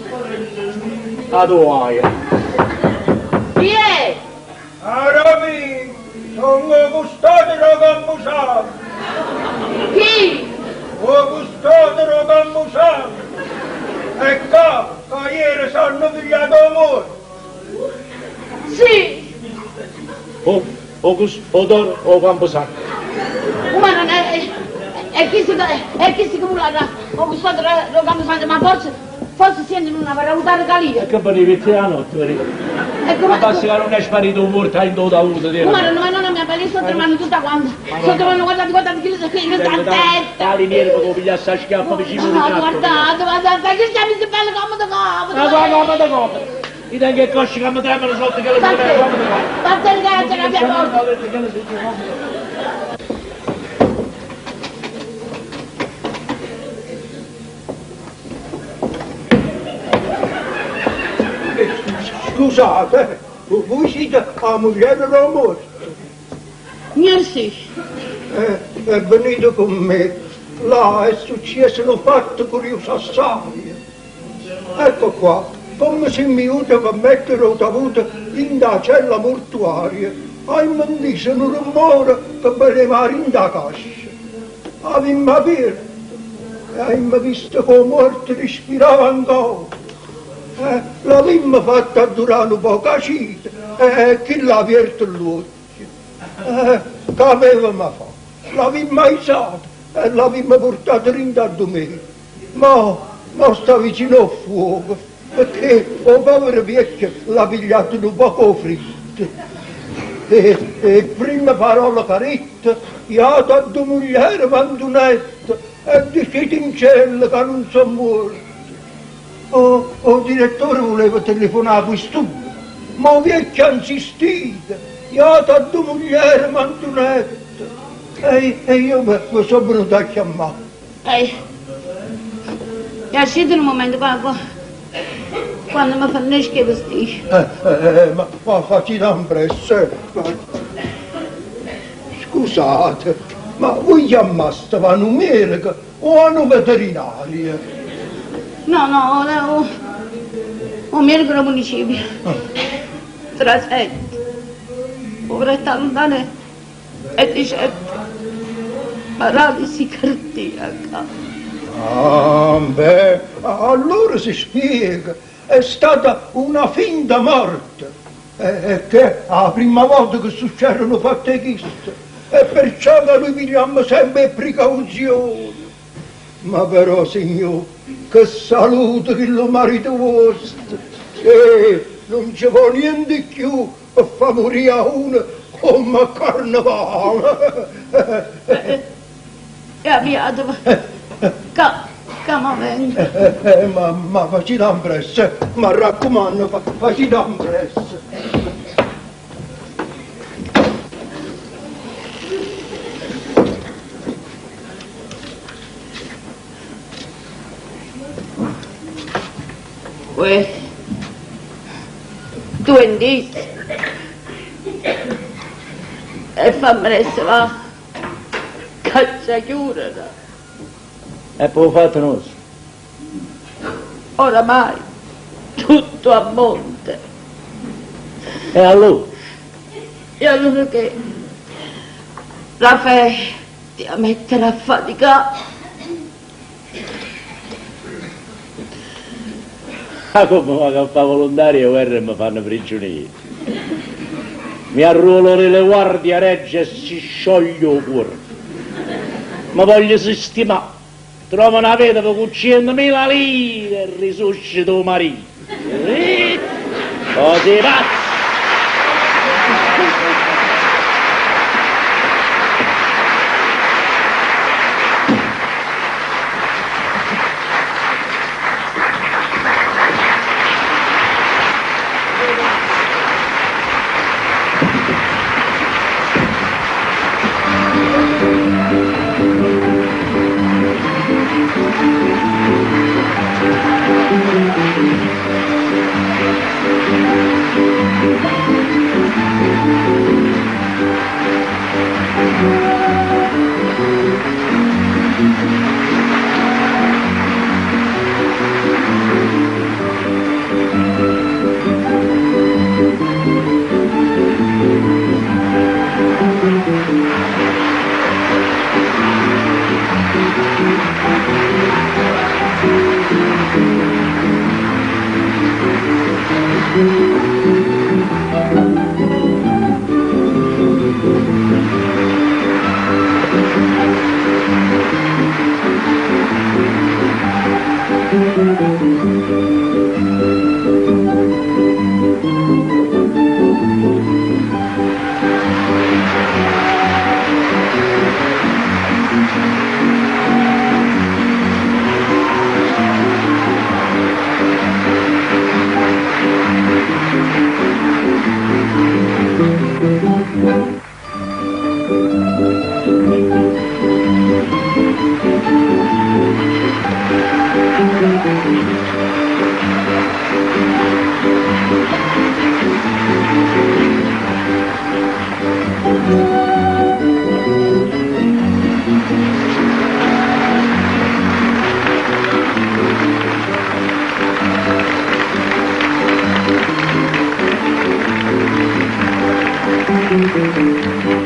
La tua. Chi è? Arabi, sono custode da Cambusato. Chi? O custode da Cambusato. E qua, che ieri sono pigliato amore. Sì. O, o, o d'oro o Camposanto. Ma non è... È chi si... È chi si cumula... Ho gustato lo camposanto, ma forse, forse senti non avrà avuto la calia. E che venivi te la notte, venivi? E come... Ma basta che non è sparito un morto in dovuto, Come no, ma non mi ha sto tremando tutta quanta. Sto tremando, guardate, guardate, chi che sta a testa. Tali nervo che pigliasse a schiaffo vicino No, al guardate, guardate, che stiamo in bello comodo comodo. Ma guarda, guarda, guarda. Mi tengo che cosci che mi tremano sotto che le Vattene, vattene che c'è la mia porta. Scusate, voi siete la moglie del morto. Merci. È venuto con me. Là è successo un fatto curioso assai. Ecco qua, come si mi aiuta per mettere il tavuto in da cella mortuaria. Hai messo un rumore che veniva in da cascia. Avevamo aperto e abbiamo visto che il morto respirava ancora. L'avevamo fatta durare un po' cacita e chi l'ha aperto l'occhio. Che avevamo fatto? L'avevamo aizato e l'avevamo portato in da domenica. Ma, ma sta vicino al fuoco, perché il povero vecchio l'ha pigliato un poco fritto. E prima parola caretta, io da tua moglie Antonetta, e dice in cielo che non sono morto. Oh, oh, direttore voleva telefonare a questo, ma il vecchio ha insistito, io da tua moglie Antonetta. E io mi sono venuto a chiamare. Ehi, lasciate un momento qua, qua. Quando mi fanno che vestire. Ma facile in pressa. Scusate, ma voi chiamaste a un medico o a un veterinario? No, no, o medico del municipio. Trasette. Poveretta lontana e dice paralisi cardiaca. Ah, beh, allora si spiega. È stata una finta morte. E che è la prima volta che succedono fatte queste. E perciò che noi pigliamo sempre precauzioni. Ma però, signor, che salute che lo marito vostro. Sì, non ci vuole niente più per far morire a uno come a carnevale. E avviato, che vengo. Ma facile in pressa, ma raccomando, facile in pressa. Uè, tu indizi. E fammi essere va. Caccia chiudere. E poi fatto noi. Oramai tutto a monte. E allora? E allora che Raffaele ti mettere a faticare. Ah, come va a fare volontario guerra e mi fanno prigioniero. Mi arruolo nelle guardie regge e si scioglie il cuore. Ma voglio sistemare. Trovo una vedova con 100.000 lire e risuscito marito. Sì? Così pazzo. Thank you.